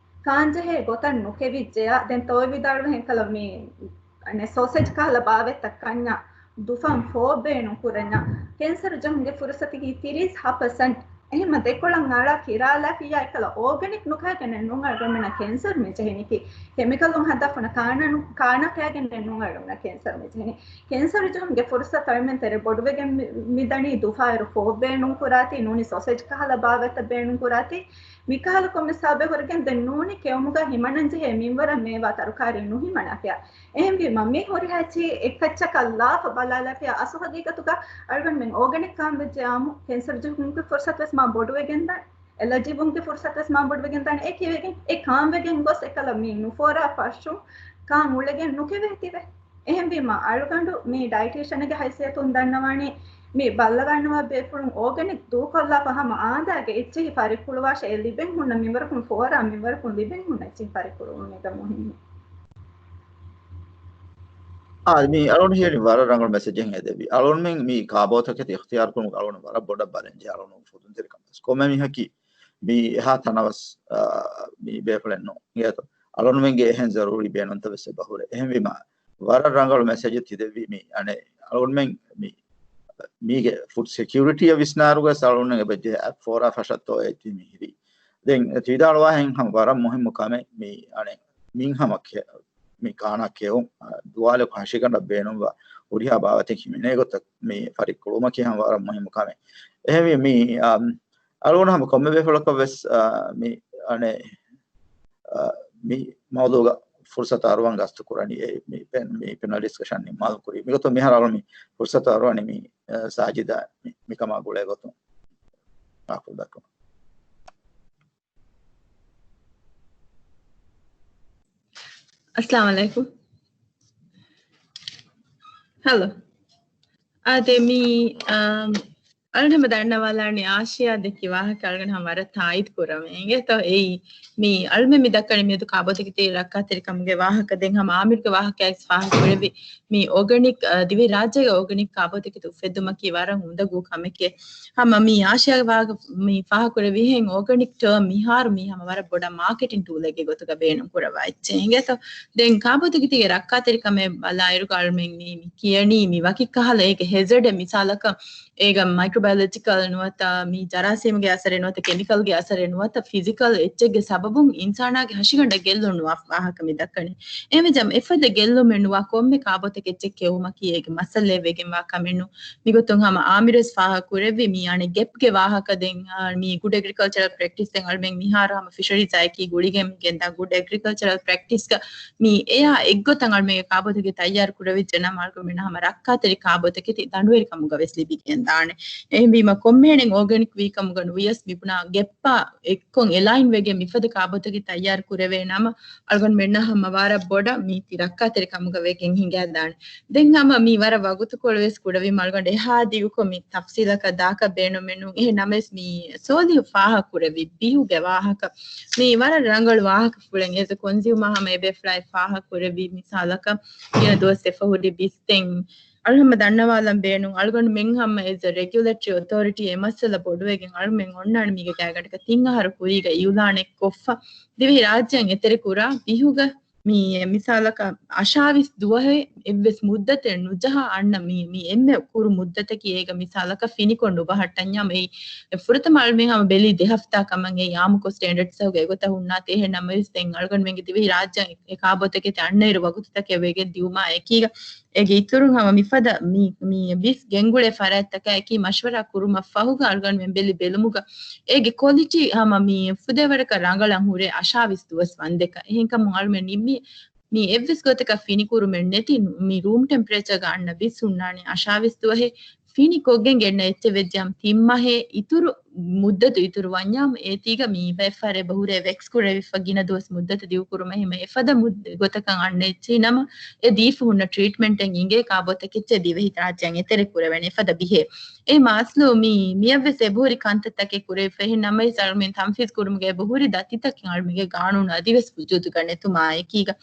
ކާންޖެހޭ ގޮތަށް ނުކެވިއްޖެޔާ، ދެން ތޯ ވިދާޅުވެ ހެންކަލަ މި އަނެއް ސޯސެޖް ކަހަލަ ބާވަތްތައް ކަންޏާ ދުފަން ފޯ ބޭނުން ކުރަންޏާ، ކެންސަރ ޖެހުމުގެ ފުރުސަތަކީ ތިރީސް ހަ ޕަސެންޓް. އެހެންމަ ދެކޮޅަށް އަޅާ ކިރާލާފިއްޔާ އެކަލަ އޯގަނިކް ނުކާގެނެއް ނޫން އަޅުގަނޑުމެންނަށް ކެންސަރު މި ޖެހެނީކީ. ކެމިކަލުން ހައްދާފަ ހުންނަ ކާނާ ނު-، ކާނާ ކާގެނެއް ނޫން އަޅުގަނޑުމެންނަށް ކެންސަރު މި ޖެހެނީ. ކެންސަރު ޖެހުމުގެ ފުރުސަތު އަޅުމެން ތެރެ ބޮޑުވެގެން މި-، މި ދަނީ ދުފާއިރު ފޯ ބޭނުން ކުރާތީ، ނޫނީ ސޯސެޖް ކަހަލަ ބާވަތްތައް ބޭނުން ކުރާތީ. މިކަހަލަ ކޮންމެ ސަބަބެއް ހުރެގެން ދެން ނޫނީ ކެއުމުގަ ހިމަނަން ޖެހޭ މިންވަރަށް މޭވާ ތަރުކާރީ ނުހިމަނާފިޔާ. އެހެންވީމަ، މި ހުރިހާ އެއްޗިހި އެއްކައްޗަކަށް ލާފަ ބަލާލާފިޔާ، އަސްލު ހަގީގަތުގަ އަޅުގަނޑުމެން އޯގަނިކް ކާން ވެއްޖެ އާމު، ކެންސަރ ޖެހުމުގެ ފުރުސަތު ވެސް މާ ބޮޑުވެގެން ދާނެ. އެލަޖި ވުމުގެ ފުރުސަތު ވެސް މާ ބޮޑުވެގެން ދާނެ. އެކި ވެގެން އެ ކާން ވެގެން ގޮސް އެކަލަ މި ނުފޯރާ ފަށުން ކާން އުޅެގެން ނުކެވޭތީވެ. އެހެންވީމަ، އަޅުގަނޑު މި ޑައިޓީޝަނެއްގެ ހައިސިއްޔަތުން ދަންނަވާނީ، މި ބައްލަވާންނަވާ ބޭފުޅުން އޯގަނިކް ދޫކޮށްލާފަ ހަމަ އާދައިގެ އެއްޗިހި ފަރިއްކުޅުވާށޭ، އެ ލިބެން ހުންނަ މިންވަރަކުން ފޯރާ މިންވަރަކުން ލިބެން ހުންނަ އެއްޗިހި ފަރިއްކުޅުވުން މީގަ މުހިންމު. އާ، މި އަޅުގަނޑު ހިޔަނީ ވަރަށް ރަނގަޅު މެސެޖެއް އެދެއްވި. އަޅުގަނޑުމެން މި ކާބޯތަކެތި އިޚްތިޔާރު ކުރުމުގެ އަޅުގަނޑު ވަރަށް ބޮޑަށް ބަލަންޖެހޭ އަޅުގަނޑު ފުދުންތެރިކަން. ކޮންމެ މީހަކީ މި އެހާ ތަނަވަސް، އާ، މި ބޭފުޅެއް ނޫން. އިނގޭތޯ؟ އަޅުގަނޑުމެންގެ އެހެން ޒަރޫރީ ބޭނުންތައް ވެސް އެބަ ހުރޭ. އެހެންވީމަ، ވަރަށް ރަނގަޅު މެސެޖެއް ތިދެއްވީ މި. އަނެއް އަޅުގަނޑުމެން މި، މީގެ ފުޑް ސެކިއުރިޓީއަށް ވިސްނާރުގަ އަޅުގަނޑުމެން އެބަޖެހޭ ފޯރާ ފަށަށްތޯ އޭތި މިހިރީ. ދެން ތި ވިދާޅުވާހެން ހަމަ ވަރަށް މުހިއްމު ކަމެއް މި، އަނެއް މިން ހަމަ ކެ-، މި ކާނާ ކެއުން، އަ، ދުވާލަކު ހަށިގަނޑަށް ބޭނުންވާ ހުރިހާ ބާވަތެއް ހިމެނޭ ގޮތަށް މި ފަރިއްކުޅުވުމަކީ ހަމަ ވަރަށް މުހިއްމު ކަމެއް. އެހެންވީ މި، އަ، އަޅުގަނޑު ހަމަ ކޮންމެ ބޭފުޅަކަށް ވެސް، އަ، މި، އަނެއް، އަ، މި މައުޟޫގަ ފުރުސަތު އަރުވަން ގަސްތު ކުރަނީ، އެ، މި ޕެން-، މި ޕެނަލް ޑިސްކަޝަން ނިންމާލު ކުރީ. މިގޮތުން މިހާރު އަޅު މި ފުރުސަތު އަރުވަނީ މި، އަ، ސާޖިދާ މި، މިކަމާ ގުޅޭ ގޮތުން ވާކުޅު ދައްކަމުން. އައްސަލާމު ޢަލައިކުމް. ހެލޯ. އާދެ، މި އަޅުގަނޑު ދަންނަވާލާނީ އާޝިޔާ ދެއްކި ވާހަކަ އަޅުގަނޑު ހަމަ ވަރަށް ތާއީދު ކުރަމޭ އިނގޭތޯ. އެއީ މި އަޅުމެން މި ދައްކަނީ މިއަދު ކާބޯތަކެތި ރައްކާތެރިކަމުގެ ވާހަކަ. ދެން ހަމަ އާމިރުގެ ވާހަކައެއް ފާހަގަކުރެއްވި މި އޯގަނިކް، އަ، ދިވެހި ރާއްޖޭގެ އޯގަނިކް ކާބޯތަކެތި އުފެއްދުމަކީ ވަރަށް އުނދަގޫ ކަމެކޭ. ހަމަ މި އާޝިޔާގެ ވާހަކަ މި ފާހަގަކުރެއްވިހެން އޯގަނިކް ޓާމް މިހާރު މީ ހަމަ ވަރަށް ބޮޑަށް މާކެޓިން ޓޫލެއްގެ ގޮތުގަ ބޭނުން ކުރައްވާ އެއްޗެއް އިނގޭތޯ. ދެން ކާބޯތަކެތީގެ ރައްކާތެރިކަމެއް ބަލާއިރުގަ އަޅުމެން މީ، މި ކިޔަނީ މި ވަކި ކަހަލަ އޭގެ ހެޒަޑެއް މިސާލަކަށް އޭގަ މައިކްރޯބަޔޮލޮޖިކަލް ނުވަތަ މި ޖަރާސީމުގެ އަސަރެއް ނުވަތަ ކެމިކަލްގެ އަސަރެއް ނުވަތަ ފިޒިކަލް އެއްޗެއްގެ ސަބަބުން އިންސާނާގެ ހަށިގަނޑަށް ގެއްލުން ނުވާ ވާހަކަ މި ދައްކަނީ. އެހެންވެއްޖަ އެފަދަ ގެއްލުމެއް ނުވާ ކޮންމެ ކާބޯތަކެއްޗެއް ކެއުމަކީ އޭގެ މައްސަލައެއް ވެގެންވާ ކަމެއް ނޫން. މިގޮތުން ހަމަ އާމިރުވެސް ފާހަގަކުރެއްވި މި އަނެއް ގެޕްގެ ވާހަކަ ދެން، އާ، މި ގުޑް އެގްރިކަލްޗަރަލް ޕްރެކްޓިސް ދެން އަޅުމެން މިހާރު ހަމަ ފިޝަރީޒާއެކީ ގުޅިގެން ގެންދާ ގުޑް އެގްރިކަލްޗަރަލް ޕްރެކްޓިސްގަ މި އެއާ އެއްގޮތަށް އަޅުމެންގެ ކާބޯތަކެތި ތައްޔާރު ކުރެވިއްޖެ ނަމަ އަޅުގަނޑުމެން ހަމަ ރައްކާތެރި ކާބޯތަކެތި ދަނޑުވެރިކަމުގަ ވެސް ލިބިގެން ދާނެ. އެހެންވީމަ ކޮންމެހެނެއް އޯގަނިކް ވީ ކަމުގަ ނުވިޔަސް މިބުނާ ގެޕްއާ އެއްކޮށް އެލައިން ވެގެން މިފަދަ ކާބޯތަކެތި ތައްޔާރު ކުރެވޭ ނަމަ އަޅުގަނޑުމެންނަށް ހަމަ ވަރަށް ބޮޑަށް މީތި ރައްކާތެރި ކަމުގަ ވެގެން ހިނގާދާނެ. ދެން ހަމަ މީ ވަރަށް ވަގުތުކޮޅު ވެސް ކުޑަވީމަ އަޅުގަނޑު އެހާ ދިގުކޮށް މި ތަފްސީލަކަށް ދާކަށް ބޭނުމެއް ނޫން. އެހެން ނަމަވެސް މި ސޯލިހު ފާހަގަ ކުރެއްވި ބިހުގެ ވާހަކަ މީ ވަރަށް ރަނގަޅު ވާހަކަފުޅެއް. އޭޒަ ކޮންޒިއުމާ ހަމަ އެބޭފުޅާއި ފާހަގަ ކުރެއްވި މިސާލަކަށް ގިނަ ދުވަސް އެފަހުރި ބިސްތެން އަޅު ހަމަ ދަންނަވާލަން ބޭނުން. އަޅުގަނޑު މެން ހަމަ އެޒަ ރެގިއުލޭޓަރީ އޮތޯރިޓީ އެ މައްސަލަ ބޮޑުވެގެން އަޅުމެން އޮންނާނެ މީގެ ގާތްގަނޑަކަށް ތިން އަހަރު ކުރީގަ އިއުލާނެއް ކޮށްފަ ދިވެހި ރާއްޖޭން އެތެރެކުރާ ބިހުގަ މި މިސާލަކަށް އަށާވީސް ދުވަހެއް އެއްވެސް މުއްދަތެއް ނުޖަހާ އަންނަ މި، މި އެންމެ ކުރު މުއްދަތަކީ އޭގަ މިސާލަކަށް ފިނިކޮށް ނުބަހައްޓަންޏާ އެއީ ފުރަތަމަ އަޅުމެން ހަމަ ބެލީ ދެ ހަފްތާ ކަމަށް އެއީ އާއްމުކޮށް ސްޓޭންޑަޑްސް އެގޮތަށް ހުންނާތީ. އެހެން ނަމަވެސް ދެން އަޅުގަނޑުމެންގެ ދިވެހި ރާއްޖޭން އެ ކާބޯތަކެތި އަންނައިރު ވަގުތުތަކެއް ވެގެން ދިއުމާ އެކީގަ އޭގެ އިތުރުން ހަމަ މިފަދަ މި، މި ވިސް ގެންގުޅޭ ފަރާތްތަކާ އެކީ މަޝްވަރާ ކުރުމަށް ފަހުގަ އަޅުގަނޑުމެން ބެލި ބެލުމުގަ އޭގެ ކޮލިޓީ ހަމަ މި ފުދޭވަރަކަށް ރަނގަޅަށް ހުރޭ އަށާވީސް ދުވަސް ވަންދެކަށް. އެހެންކަމުން އަޅުމެން ނިންމީ މި އެއްވެސް ގޮތަކަށް ފިނިކުރުމެއް ނެތި މި ރޫމް ޓެމްޕަރޭޗަރގަ އަންނަ ވިސް ހުންނާނެ އަށާވީސް ދުވަހެއް ފިނި ކޮށްގެން ގެންނަ އެއްޗެއް ވެއްޖާމަ ތިން މަހެއް އިތުރު މުއްދަތު އިތުރު ވަންޏާމަ އޭތީގަ މި ބައެއް ފަހަރެއް އެބަ ހުރޭ ވެކްސް ކުރެވިފަ ގިނަ ދުވަސް މުއްދަތު ދިގުކުރުމަށް. އެހެން އެފަދަ މުއް-، ގޮތަކަށް އަންނަ އެއްޗެހި ނަމަ އެ ދީފަ ހުންނަ ޓްރީޓްމެންޓެއް އިނގޭ ކާބޯތަކެއްޗެއް ދިވެހި ރާއްޖޭން އެތެރެ ކުރެވޭނެ އެފަދަ ބިހޭ. އެ މާސްލޫ މި، މިއަށްވެސް އެބަހުރި ކަންތައްތަކެއް ކުރެވިފަ. އެހެން ނަމަވެސް އަޅުމެން ތަންފީޒް ކުރުމުގެ އެބަހުރި ދަތިތަކެއް އަޅުމެންގެ ގާނޫނު އަދިވެސް ވުޖޫދުގަ ނެތުމާ އެކީގަ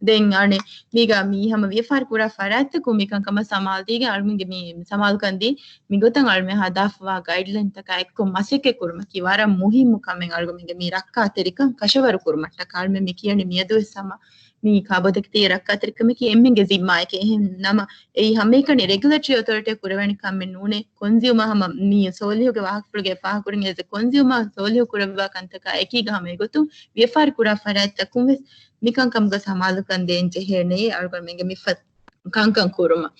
ދެން އަނެއް މީގަ މީ ހަމަ ވިޔަފާރި ކުރާ ފަރާތްތަކުން މިކަންކަމަށް ސަމާލުދީގެން އަޅުމެންގެ މި ސަމާލުކަން ދީ މިގޮތަށް އަޅުމެން ހަދާފަވާ ގައިޑްލައިންތަކާ އެއްކޮށް މަސައްކަތް ކުރުމަކީ ވަރަށް މުހިއްމު ކަމެއް. އަޅުގަނޑުމެންގެ މި ރައްކާތެރިކަން ކަށަވަރު ކުރުމަށްޓަކާ އަޅުމެން މި ކިޔަނީ މިއަދުވެސް ހަމަ މި ކާބޯތަކެތީގެ ރައްކާތެރިކަމަކީ އެންމެންގެ ޒިންމާއެކޭ. އެހެން ނަމަ އެއީ ހަމައެކަނި ރެގިއުލޭޓަރީ އޮތޯރިޓީއަށް ކުރެވޭނެ ކަމެއް ނޫނޭ. ކޮންޒިއުމާ ހަމަ މި ސޯލިހުގެ ވާހަކަފުޅުގެ ފާހަގަކުރިން އޭޒަ ކޮންޒިއުމާ ސޯލިހު ކުރެއްވާ ކަންތަކާ އެކީގަ ހަމަ އެގޮތުން ވިޔަފާރި ކުރާ ފަރާތްތަކުން ވެސް މިކަންކަމުގަ ސަމާލުކަން ދޭން ޖެހޭނެ އަޅުގަނޑުމެންގެ މި ފަ-، ކަންކަން ކުރުމަށް.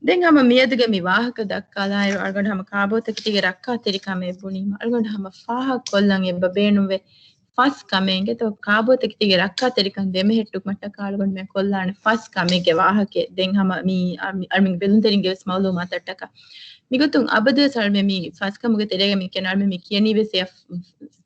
ދެން ހަމަ މިއަދުގެ މި ވާހަކަ ދައްކާލާއިރު އަޅުގަނޑު ހަމަ ކާބޯތަކެތީގެ ރައްކާތެރިކަމެއް ބުނީމަ އަޅުގަނޑު ހަމަ ފާހަގަކޮށްލަން އެބަ ބޭނުންވޭ ފަސް ކަމެއް އިނގޭތޯ. ކާބޯތަކެތީގެ ރައްކާތެރިކަން ދެމެހެއްޓުމަށްޓަކާ އަޅުގަނޑުމެން ކޮށްލާނެ ފަސް ކަމެއްގެ ވާހަކައެއް. ދެން ހަމަ މި އަ-، މި އަޅުމެންގެ ބެލުންތެރިންގެ ވެސް މައުލޫމާތަށްޓަކާ މިގޮތުން އަބަދުވެސް އަޅުމެން މި ފަސް ކަމުގެ ތެރޭގަ މި ކިޔަނީ އަޅުމެން މި ކިޔަނީ ވެސް އެ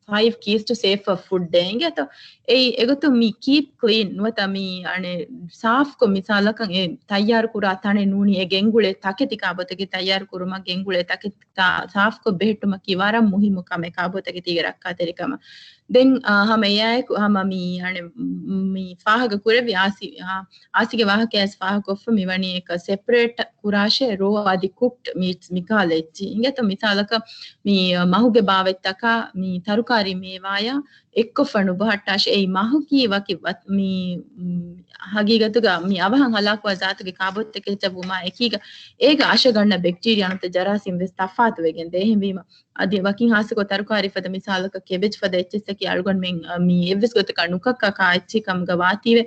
ފައިވް ކީސް ޓު ސޭފަ ފުޑް އިނގޭތޯ. އެއީ އެގޮތުން މި ކީޕް ކްލީން ނުވަތަ މި އަނެއް ސާފްކޮށް މިސާލަކަށް އެ ތައްޔާރު ކުރާ ތަނެއް ނޫނީ އެ ގެންގުޅޭ ތަކެތި ކާބޯތަކެތި ތައްޔާރު ކުރުމަށް ގެންގުޅޭ ތަކެތި ތާ-، ސާފްކޮށް ބެހެއްޓުމަކީ ވަރަށް މުހިއްމު ކަމެއް ކާބޯތަކެތީގެ ރައްކާތެރިކަމަށް. ދެން، އާ، ހަމަ އެއާއެކު ހަމަ މި އަނެއް މި ފާހަގަ ކުރެއްވި އާސި، އާ، އާސިގެ ވާހަކަޔަސް ފާހަގަކޮށްފަ މިވަނީ އެކަ ސެޕަރޭޓް ކުރާށޭ ރޯ އަދި ކުކްޑް މީޓްސް މިކަހަލަ އެއްޗި. އިނގޭތޯ މިސާލަކަށް މި މަހުގެ ބާވަތްތަކާ މި ތަރުކާރީ މޭވާޔާ އެއްކޮށްފަ ނުބަހައްޓާށޭ. އެއީ މަހުގީ ވަކި ވަ-، މި، މް، ހަގީގަތުގަ މި އަވަހަށް ހަލާކުވާ ޒާތުގެ ކާބޯތަކެއްޗަށް ވުމާ އެކީގަ އޭގަ އަށަށް ގަންނަ ބެކްޓީރިއާ ނުވަތަ ޖަރާސީމް ވެސް ތަފާތު ވެގެންދޭ. އެހެންވީމަ އަދި ވަކިން ހާއްސަކޮށް ތަރުކާރީ ފަދަ މިސާލަކަށް ކެބެޖް ފަދަ އެއްޗިއްސަކީ އަޅުގަނޑުމެން، އަ، މި އެއްވެސް ގޮތަކަށް ނުކައްކާ ކާ އެއްޗި ކަމުގަ ވާތީވެ.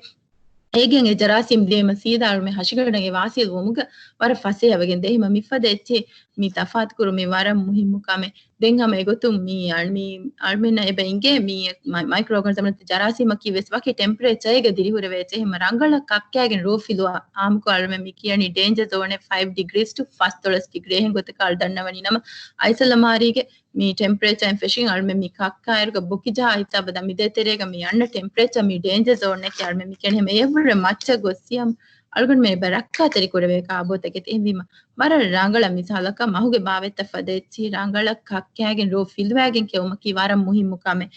އޭގެން އެ ޖަރާސީމް ދިޔައީމަ ސީދާ އަޅުމެން ހަށިގަނޑަށް އެ ވާސިލް ވުމުގަ ވަރަށް ފަސޭހަވެގެން ދޭ. އެހެންވީމަ މިފަދަ އެއްޗެއް މި ތަފާތުކުރުމީ ވަރަށް މުހިއްމު ކަމެއް. ދެން ހަމަ އެގޮތުން މި އަ-، މި އަޅުމެންނަށް އެބަ އިނގޭ މި މަ-، މައިކްރޯ އޯގަނިޒަމް ނުވަތަ ޖަރާސީމަކީ ވެސް ވަކި ޓެމްޕަރޭޗަރެއްގަ ދިރިހުރެވޭ އެއްޗެއް. އެހެންވީމަ ރަނގަޅަށް ކައްކާގެން ރޯ ފިލުވާ އާއްމުކޮށް އަޅުމެން މި ކިޔަނީ ޑޭންޖަ ޒޯނެއް ފައިވް ޑިގްރީސް ޓު ފަސްދޮޅަސް ޑިގްރީ. އެހެން ގޮތަކަށް އަޅު ދަންނަވަނީ ނަމަ އައިސް އަލަމާރީގެ މި ޓެމްޕްރޭޗާއިން ފެށިގެން އަޅުމެން މި ކައްކާއިރުގަ ބުކިޖަހާ ހިސާބަށް ދާ މި ދޭތެރޭގަ މި އަންނަ ޓެމްޕްރޭޗާ މި ޑޭންޖަ ޒޯންއެކޭ. އަޅުމެން މި ކެނޑި ހަމަ އެ ހުރެ މައްޗަށް ގޮއްސިޔަމް އަޅުގަނޑުމެން އެބަ ރައްކާތެރި ކުރެވޭ ކާބޯތަކެތި. އެހެންވީމަ ވަރަށް ރަނގަޅަށް މިސާލަކަށް މަހުގެ ބާވަތްތައް ފަދަ އެއްޗިހި ރަނގަޅަށް ކައްކާގެން ރޯ ފިލުވާގެން ކެއުމަކީ ވަރަށް މުހިއްމު ކަމެއް.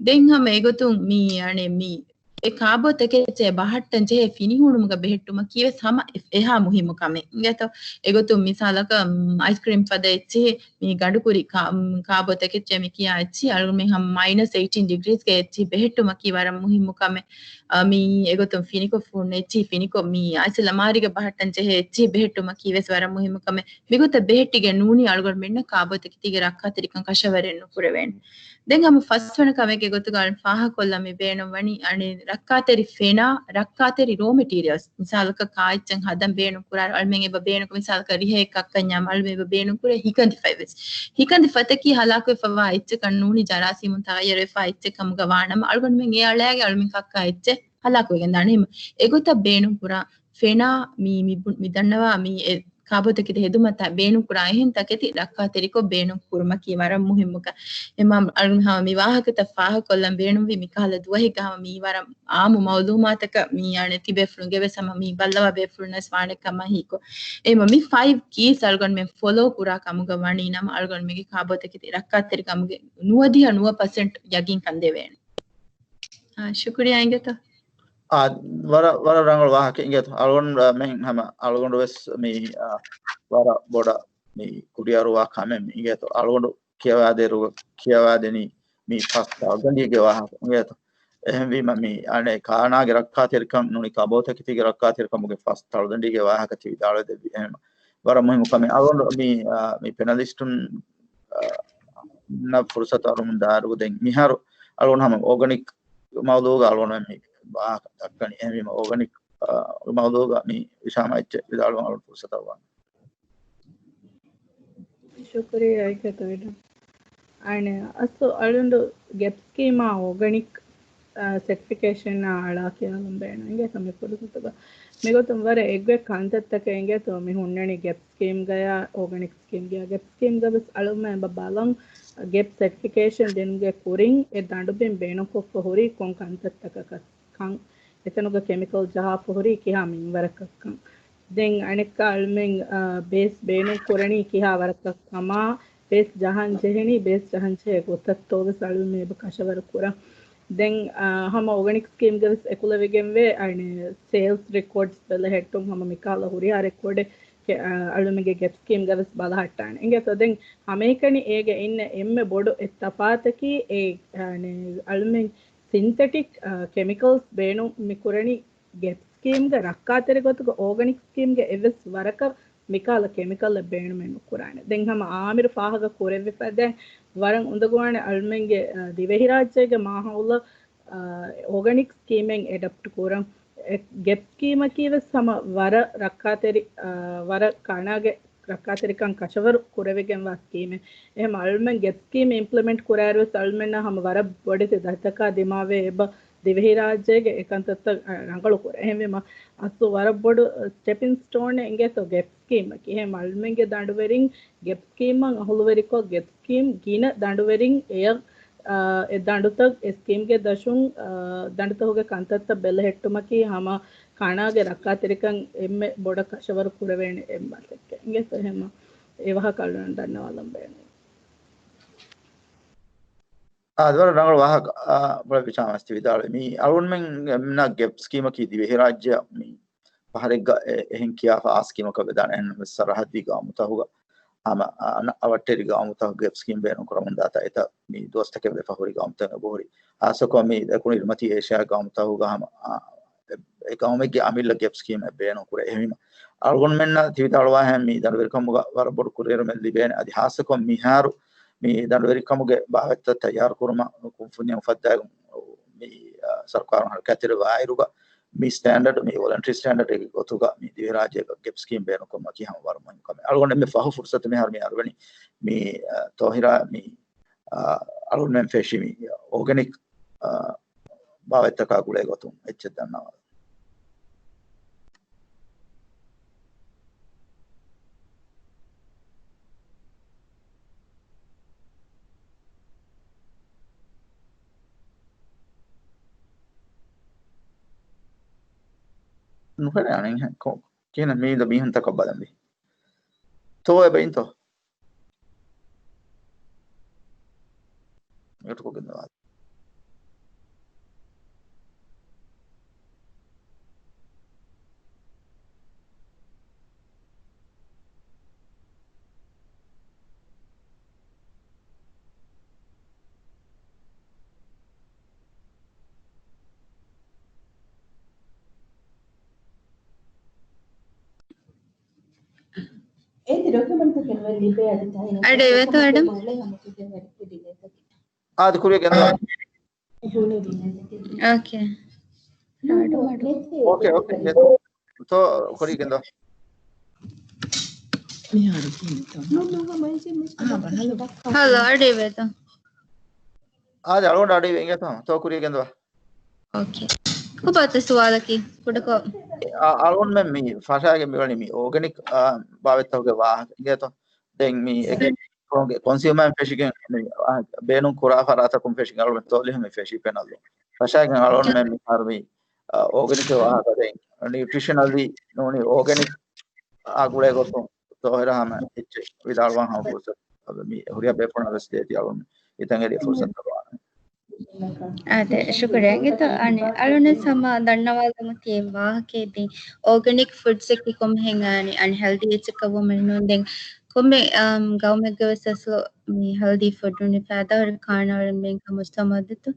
ދެން ހަމަ އެގޮތުން މި އަނެއް މި އެ ކާބޯތަކެއްޗެއް ބަހައްޓަން ޖެހޭ ފިނިހޫނުމުގަ ބެހެއްޓުމަކީ ވެސް ހަމަ އެ-، އެހާ މުހިއްމު ކަމެއް އިނގޭތޯ. އެގޮތުން މިސާލަކަށް، މް، އައިސްކްރީމް ފަދަ އެއްޗެހި މި ގަނޑުކުރި ކާ-، މް، ކާބޯތަކެއްޗެއް މި ކިޔާ އެއްޗިހި އަޅުގަނޑުމެން ހަމަ މައިނަސް އެއިޓީން ޑިގްރީސްގެ އެއްޗިހި ބެހެއްޓުމަކީ ވަރަށް މުހިއްމު ކަމެއް. އަ، މި އެގޮތުން ފިނިކޮށް ފުން އެއްޗިހި ފިނިކޮށް މި އައިސް އަލަމާރީގަ ބަހައްޓަން ޖެހޭ އެއްޗިހި ބެހެއްޓުމަކީ ވެސް ވަރަށް މުހިއްމު ކަމެއް. މިގޮތަށް ބެހެއްޓިގެން ނޫނީ އަޅުގަނޑުމެންނަށް ކާބޯތަކެތީގެ ރައްކާތެރިކަން ކަށަވަރެއް ނުކުރެވޭނެ. ދެން ހަމަ ފަސްވަނަ ކަމެއްގެ ގޮތުގަ އަޅުން ފާހަގަކޮށްލަން މި ބޭނުންވަނީ، އަނެއް ރައްކާތެރި ފެނާ، ރައްކާތެރި ރޯ މެޓީރިއަލްސް، މިސާލަކަށް ކާއެއްޗެއް ހަދަން ބޭނުން ކުރާ، އަޅުމެން އެބަ ބޭނުން، މިސާލަކަށް ރިހައެއް ކައްކަންޏާ އަޅުމެން އެބަ ބޭނުން ކުރޭ ހިކަނދި ފަތް ވެސް. ހިކަނދި ފަތަކީ ހަލާކުވެފަވާ އެއްޗެއް ކަން ނޫނީ، ޖަރާސީމުން ތަޣައްޔަރުވެފާ އެއްޗެއް ކަމުގަ ވާނަމަ، އަޅުގަނޑުމެން އެ އަޅާގެ އަޅުމެން ކައްކާ އެއްޗެއް ހަލާކުވެގެން ދާނެ. އެހެން އެގޮތަށް ބޭނުން ކުރާ ފެނާ މި، މި ބު-، މި ދަންނަވާ މި އެ ކާބޯތަކެތި ހެދުމަށް ބޭނުން ކުރާ އެހެން ތަކެތި ރައްކާތެރިކޮށް ބޭނުން ކުރުމަކީ ވަރަށް މުހިއްމު ކަމެއް. އެމާ އަޅު ހަމަ މި ވާހަކަތައް ފާހަގަކޮށްލަން ބޭނުންވީ މިކަހަލަ ދުވަހެއްގަ ހަމަ މީ ވަރަށް އާއްމު މައުލޫމާތަކަށް މި އަނެއް ތިބޭފުޅުންގެ ވެސް ހަމަ މި ބައްލަވާ ބޭފުޅުންނަށް ވެސް ވާނެ ކަމަށް ހީކޮށް. އެމަ މި ފައިވް ކީސް އަޅުގަނޑުމެން ފޮލޯ ކުރާ ކަމުގަ ވަނީ ނަމަ އަޅުގަނޑުމެންގެ ކާބޯތަކެތި ރައްކާތެރި ކަމުގެ ނުވަދިހަ ނުވަ ޕަސެންޓް ޔަގީންކަން ދެވޭނެ. އާ، ޝުކުރިއްޔާ އިނގޭތޯ. އާ، ވަރަށް، ވަރަށް ރަނގަޅު ވާހަކަ އިނގޭތޯ. އަޅުގަނޑު، އާ، މެން ހަމަ އަޅުގަނޑު ވެސް މި، އާ، ވަރަށް ބޮޑަށް މި ކުޑިއަރުވާ ކަމެއް މި އިނގޭތޯ. އަޅުގަނޑު ކިޔަވާދޭރު، ކިޔަވާދެނީ މި ފަސް ތަޅުދަނޑީގެ ވާހަކަ އިނގޭތޯ. އެހެންވީމަ މި އަނެއް ކާނާގެ ރައްކާތެރިކަން ނޫނީ ކާބޯތަކެތީގެ ރައްކާތެރިކަމުގެ ފަސް ތަޅުދަނޑީގެ ވާހަކަ ތި ވިދާޅުވެދެއްވި. އެހެން ވަރަށް މުހިއްމު ކަމެއް. އަޅުގަނޑު މި، އާ، މި ޕެނަލިސްޓުން، އާ، ނަށް ފުރުސަތު އަރުމުން ދާއިރު ދެން މިހާރު އަޅުގަނޑު ހަމަ އޯގަނިކް މައުޟޫގަ އަޅުގަނޑު މި ވާހަކަ ދައްކަނީ. އެހެންވީމަ އޯގަނިކް، އާ، މައުޟޫގަ މި ވިޝާމަ އެއްޗެއް ވިދާޅުވަން އަޅުގަނޑު ފުރުސަތު އަރުވަން. ޝުކުރިއްޔާ އިނގޭތޯ. އަނެއް އަސްލު އަޅުގަނޑު ގެޕް ސްކީމާ އޯގަނިކް، އާ، ސެޓްފިކޭޝަނާ އަޅާ ކިޔާލަން ބޭނުން އިނގޭތޯ މި ފުރުސަތުގަ. މިގޮތުން ވަރަށް އެއްގޮތް ކަންތައްތަކެއް އިނގޭތޯ މި ހުންނަނީ ގެޕް ސްކީމްގަޔާ އޯގަނިކް ސްކީމްގަޔާ. ގެޕް ސްކީމްގަ ވެސް އަޅުމެން އެބަ ބަލަން ގެޕް ސެޓްފިކޭޝަން ދިނުމުގެ ކުރިން އެ ދަނޑުބިން ބޭނުންކޮށްފަ ހުރީ ކޮން ކަންތައްތަކަކަށް ކަން، އެތަނުގަ ކެމިކަލް ޖަހާފަ ހުރީ ކިހާ މިންވަރަކަށްކަން. ދެން އަނެއްކާ އަޅުމެން، އާ، ބޭސް ބޭނުން ކުރަނީ ކިހާ ވަރަކަށް ކަމާ، ބޭސް ޖަހަން ޖެހެނީ، ބޭސް ޖަހަން ޖެހޭ ގޮތަށްތޯ ވެސް އަޅުމެން އެބަ ކަށަވަރު ކުރަން. ދެން، އާ، ހަމަ އޯގަނިކް ސްކީމްގަ ވެސް އެކުލެވިގެންވޭ، އަނެއް ސޭލްސް ރެކޯޑްސް ބެލެހެއްޓުން ހަމަ މިކަހަލަ ހުރިހާ ރެކޯޑެއް ކެ-، އާ، އަޅުމެންގެ ގެޕް ސްކީމްގަ ވެސް ބަލަހައްޓާނެ. އިނގޭތޯ ދެން ހަމައެކަނި އޭގެ އިންނަ އެންމެ ބޮޑު އެއް ތަފާތަކީ އެ، އަނެއް އަޅުމެން ސިންތެޓިކް، އާ، ކެމިކަލްސް ބޭނުން މި ކުރަނީ ގެޕް ސްކީމްގެ ރައްކާތެރި ގޮތުގަ އޯގަނިކް ސްކީމްގެ އެއްވެސް ވަރަކަށް މިކަހަލަ ކެމިކަލްއެއް ބޭނުމެއް ނުކުރާނެ. ދެން ހަމަ އާމިރު ފާހަގަ ކުރެއްވިފަދައިން ވަރަށް އުނދަގޫވާނެ އަޅުމެންގެ، އަ، ދިވެހިރާއްޖޭގެ މާހައުލަށް، އަ، އޯގަނިކް ސްކީމެއް އެޑަޕްޓް ކުރަން. އެ، ގެޕް ސްކީމަކީ ވެސް ހަމަ ވަރަށް ރައްކާތެރި، އަ، ވަރަށް ކާނާގެ ރައްކާތެރިކަން ކަށަވަރު ކުރެވިގެންވާ ސްކީމެއް. އެހެން އަޅުމެން ގެޕް ސްކީމް އިމްޕްލިމެންޓް ކުރާއިރު ވެސް އަޅުމެންނަށް ހަމަ ވަރަށް ބޮޑެތި ދަތިތަކާ ދިމާވޭ އެބަ ދިވެހިރާއްޖޭގެ އެކަންތައްތައް، އަ، ރަނގަޅު ކުރޭ. އެހެންވީމަ އަސްލު ވަރަށް ބޮޑު، އަ، ސްޓެޕިން ސްޓޯނެއް އިނގޭތޯ ގެޕް ސްކީމަކީ. އެހެން އަޅުމެންގެ ދަނޑުވެރިން ގެޕް ސްކީމަށް އަހުލުވެރިކޮށް، ގެޕް ސްކީމް ގިނަ ދަނޑުވެރިން އެޔަށް، އަ، އެ ދަނޑުތައް އެ ސްކީމްގެ ދަށުން، އަ، ދަނޑުތަކުގެ ކަންތައްތައް ބެލެހެއްޓުމަކީ ހަމަ ކާނާގެ ރައްކާތެރިކަން އެންމެ ބޮޑަށް ކަށަވަރު ކުރެވޭނެ އެއް މަސައްކަތް. އިނގޭތޯ އެހެން އެ ވާހަކަ އަޅުގަނޑު ދަންނަވާލަން ބޭނުން. އާ، ވަރަށް ރަނގަޅު ވާހަކަ، އާ، ބޮޑަށް ވިޝާމަސްތި ވިދާޅުވި. މި އަޅުގަނޑުމެން ގެޕް ސްކީމަކީ ދިވެހިރާއްޖެއަށް މި ފަހަރެއްގަ އެ-، އެހެން ކިޔާފަ އާ ސްކީމަކަށް ވެދާނެ. އެހެން ސަރަހައްދީ ގައުމުތަކުގަ ހަމަ، އަ، އަ، އަވަށްޓެރި ގައުމުތަކު ގެޕް ސްކީމް ބޭނުން ކުރަމުން ދާތާ އެތައް މި ދުވަސްތަކެއް ވެފަ ހުރި ގައުމުތައް އެބަހުރި. ހާއްސަކޮށް މި ދެކުނު އިރުމަތީ އޭޝިޔާ ގައުމުތަކުގަ ހަމަ، އާ، އެ، އެ ގައުމެއްގެ އަމިއްލަ ގެޕް ސްކީމް އެއް ބޭނުން ކުރޭ. އެހެންވީމަ އަޅުގަނޑުމެންނަށް ތި ވިދާޅުވާހެން މި ދަނޑުވެރިކަމުގަ ވަރަށް ބޮޑު ކުރިއެރުމެއް ލިބޭނެ. އަދި ހާއްސަކޮށް މިހާރު މި ދަނޑުވެރިކަމުގެ ބާވަތްތައް ތައްޔާރު ކުރުމަށް ކުންފުނިއަށް އުފައްދާގެން މި، އާ، ސަރުކާރުން ހަރަކާތްތެރިވާއިރުގަ މި ސްޓޭންޑަޑް، މި ވޮލަންޓްރީ ސްޓޭންޑަޑްގެ ގޮތުގަ މި ދިވެހިރާއްޖޭގަ ގެޕް ސްކީމް ބޭނުންކުރުމަކީ ހަމަ ވަރަށް މުހިންމު ކަމެއް. އަޅުގަނޑު އެންމެ ފަހު ފުރުސަތު މިހާރު މި އަރުވަނީ މި، އާ، ތޯހިރާ މި، އާ، އަޅުގަނޑުމެން ފެށި މި އޯގަނިކް، އާ، ބާވަތްތަކާ ގުޅޭ ގޮތުން އެއްޗެއް ދަންނަވާލަން. ނުފެނޭ އަނެއްހެން. ކިހިނެއް މީދަ މީހުންތަކަށް ބަލަންވީ؟ ތޯ އެބައިންތޯ؟ އެޓުކޮށް ގެންދަވާ. އަޑެއް ވޭތޯ އަޑު؟ އާދެ، ކުރިޔަށް ގެންދާ. އޯކޭ. އޯކޭ، އޯކޭ. ތޯ ކުރިޔަށް ގެންދާ. ހަލޯ، އަޑެއް ވޭތޯ؟ އާދެ، އަޅުގަނޑު އަޑެއް ވޭ އިނގޭތޯ. ތޯ ކުރިޔަށް ގެންދާ. އޯކޭ. ކޮބާތަ ސުވާލަކީ؟ ކުޑަކޮށް. އަ-، އަޅުގަނޑުމެން މި ފަށާގެން މިވަނީ މި އޯގެނިކް، އާ، ބާވަތްތަކުގެ ވާހަކަ އިނގޭތޯ. ދެން މި އެކެ-، ކޮންސިއުމަރުން ފެށިގެން މި، އާ، ބޭނުން ކުރާ ފަރާތަކުން ފެށިގެން އަޅުގަނޑު ތޯ ލިބުނީ މި ފެށި ޕެނަލުން. ފަށާގެން އަޅުގަނޑުމެން މި ހަރު މި، އާ، އޯގެނިކް ވާހަކަ ދެން ނިއުޓްރިޝަނަލީ ނޫނީ އޯގެނިކް އާ ގުޅޭ ގޮތުން ތޯ ހިރާ ހަމަ އެއްޗެއް ވިދާޅުވާން ހަމަ ފުރުސަތު މި ހުރިހާ ބޭފުޅުންނަށް ވެސް ދޭތީ އަޅުން އިތަނގެ ދިޔަ ފުރުސަތު ދެއްވާނެ. އާދެ، ޝުކުރިއްޔާ. އިނގޭތޯ އަނެއް އަޅުން ހަމަ ދަންނަވާލަމު ތި ވާހަކައެއް ދިން އޯގެނިކް ފުޑްސް އަކީ ކޮންމެހެން އަނެއް ހެލްދީ އެއްޗަކަށް ވުމެއް ނޫން. ދެން ކޮންމެ، އަމް، ގައުމެއްގެ ވެސް އަސްލު މި ހެލްދީ ފުޑް ނޫނީ ފައިދާހުރި ކާނާ ވަރަށް ބޭނުން ކަމަށް މުޖްތަމަޢު ދެއްތޯ.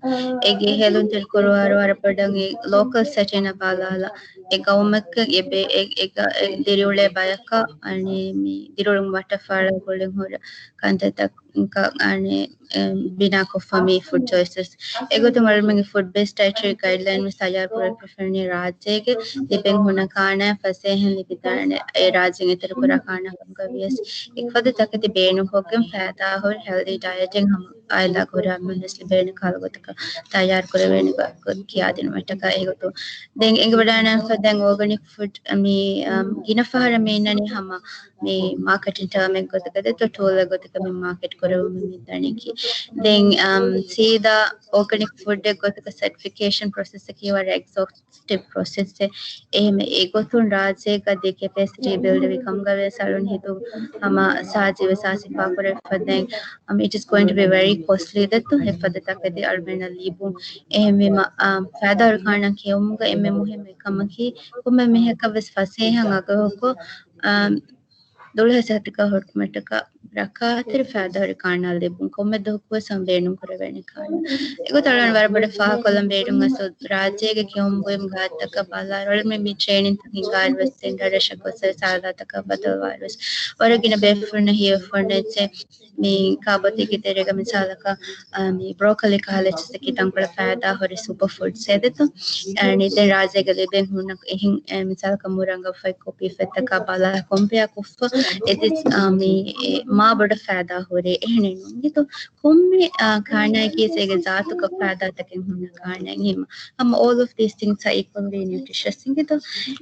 އޭގެ ހޭލުންތެރި ކުރުވާއިރު ވަރަށް ބޮޑަށް އެ ލޯކަލް ސެޓިންއަށް ބަލާލާ އެ ގައުމަކަށް އެ ބޭ-، އެ، އެ ގަ-، އެ ދިރިއުޅޭ ބަޔަކަށް އަނެއް މި ދިރިއުޅުން ވައްޓަފާޅާ ގުޅެން ހުރި ކަންތައްތައް ކަ-، އަނެއް، އެ، ބިނާކޮށްފަ މި ފުޑް ޗޮއިސަސް. އެގޮތުން އަޅުމެންގެ ފުޑް ބޭސްޑް ޑައެޓަރީ ގައިޑްލައިން ވެސް ތައްޔާރު ކުރެވިފައިވަނީ ރާއްޖޭގެ ލިބެން ހުންނަ ކާނާއަށް ފަސޭހައިން ލިބިދާނެ އެ ރާއްޖޭން އެތެރެކުރާ ކާނާ ކަމުގަ ވިޔަސް އެކި ފަދަ ތަކެތި ބޭނުންކޮށްގެން ފައިދާހުރި ހެލްދީ ޑައެޓެއް ހަމަ އާއިލާގެ ހުރިހާ މީހުންވެސް ލިބޭނެ ކަހަލަ ގޮތަކަށް ތައްޔާރު ކުރެވޭނެ ގޮތް ކިޔާދިނުމަށްޓަކާ އެގޮތުން. ދެން އެނގިވަޑައިގަންނަވާ ދެން އޯގެނިކް ފުޑް މި، އަމް، ގިނަ ފަހަރަށް މި އިންނަނީ ހަމަ މި މާކެޓިން ޓާމެއް ގޮތަކަށް ދެއްތޯ ޓޫލެއް ގޮތަކަށް މި މާކެޓް ކުރެވުމަށް މި ދަނީކީ. ދެން، އަމް، ސީދާ އޯގެނިކް ފުޑެއް ގޮތަކަށް ސަޓްފިކޭޝަން ޕްރޮސެސް އަކީ ވަރަށް އެގްޒޯސްޓިވް ޕްރޮސެސްއެއް. އެހެން އެގޮތުން ރާއްޖޭގަ ދެ ކެޕޭސިޓީ ބިލްޑް ވި ކަމުގަ ވެސް އަޅުން ހިތު ހަމަ ސާޖި ވެސް އާސިފާ ކުރެވިފަ ދެން، އަމް، it is going to be very costly ދެއްތޯ އެފަދަ ތަކެތި އަޅުމެންނަށް ލިބުން. އެހެންވީމަ، އަމް، ފައިދާހުރި ކާނާ ކެއުމުގަ އެންމެ މުހިއްމު ކަމަކީ ކޮންމެ މީހަކަށް ވެސް ފަސޭހައިން އަގުހެޔޮކޮށް، އަމް، ދުޅަހެއްސެއް ހަދިގަ ހުރުމަށްޓަކާ ރައްކާތެރި ފައިދާހުރި ކާނާ ލިބުން ކޮންމެ ދުވަހަކުވެސް ހަމަ ބޭނުން ކުރެވޭނެ ކާނާ. އެގޮތަށް އަޅުގަނޑު ވަރަށް ބޮޑަށް ފާހަގަކޮށްލަން ބޭނުން އަސްލު ރާއްޖޭގެ ކެއުން ބުއިމުގެ ހަދަކަށް ބަލާއިރު އަޅުގަނޑު މި ޓްރޭނިންތައް ހިނގާއިރު ވެސް ސެންޓަރަށް ގޮސް ސާދާތަކަށް ބަދަލުވާއިރު ވެސް ވަރަށް ގިނަ ބޭފުޅުންނަށް ހީވެފަ އޮންނަ އެއްޗެއް މި ކާބޯތީގެ ތެރޭގަ މިސާލަކަށް، އާ، މި ބްރޯކޮލީ ކަހަލަ އެއްޗެއް ތަންކޮޅެއް ފައިދާ ހުރި ސުޕަ ފުޑްސް އެދެތޯ. އަނެއް ދެން ރާއްޖޭގަ ލިބެން ހުންނަ އެހެން، އެ، މިސާލަކަށް މުރަނގަ ފައި ކޮޕީ ފެތަކާ ބަލާ ކޮމްޕެއާ ކޮށްފަ އެދި، އާ، މި، އެ، މާ ބޮޑަށް ފައިދާ ހުރޭ އެހެނެއް ނޫން. އެދެތޯ ކޮންމެ، އާ، ކާނާއަކީ އޭގެ ޒާތުގަ ފައިދާތަކެއް ހުންނަ ކާނާއެއް ހިމަ. ހަމަ all of these things are equally nutritious އިނގޭތޯ.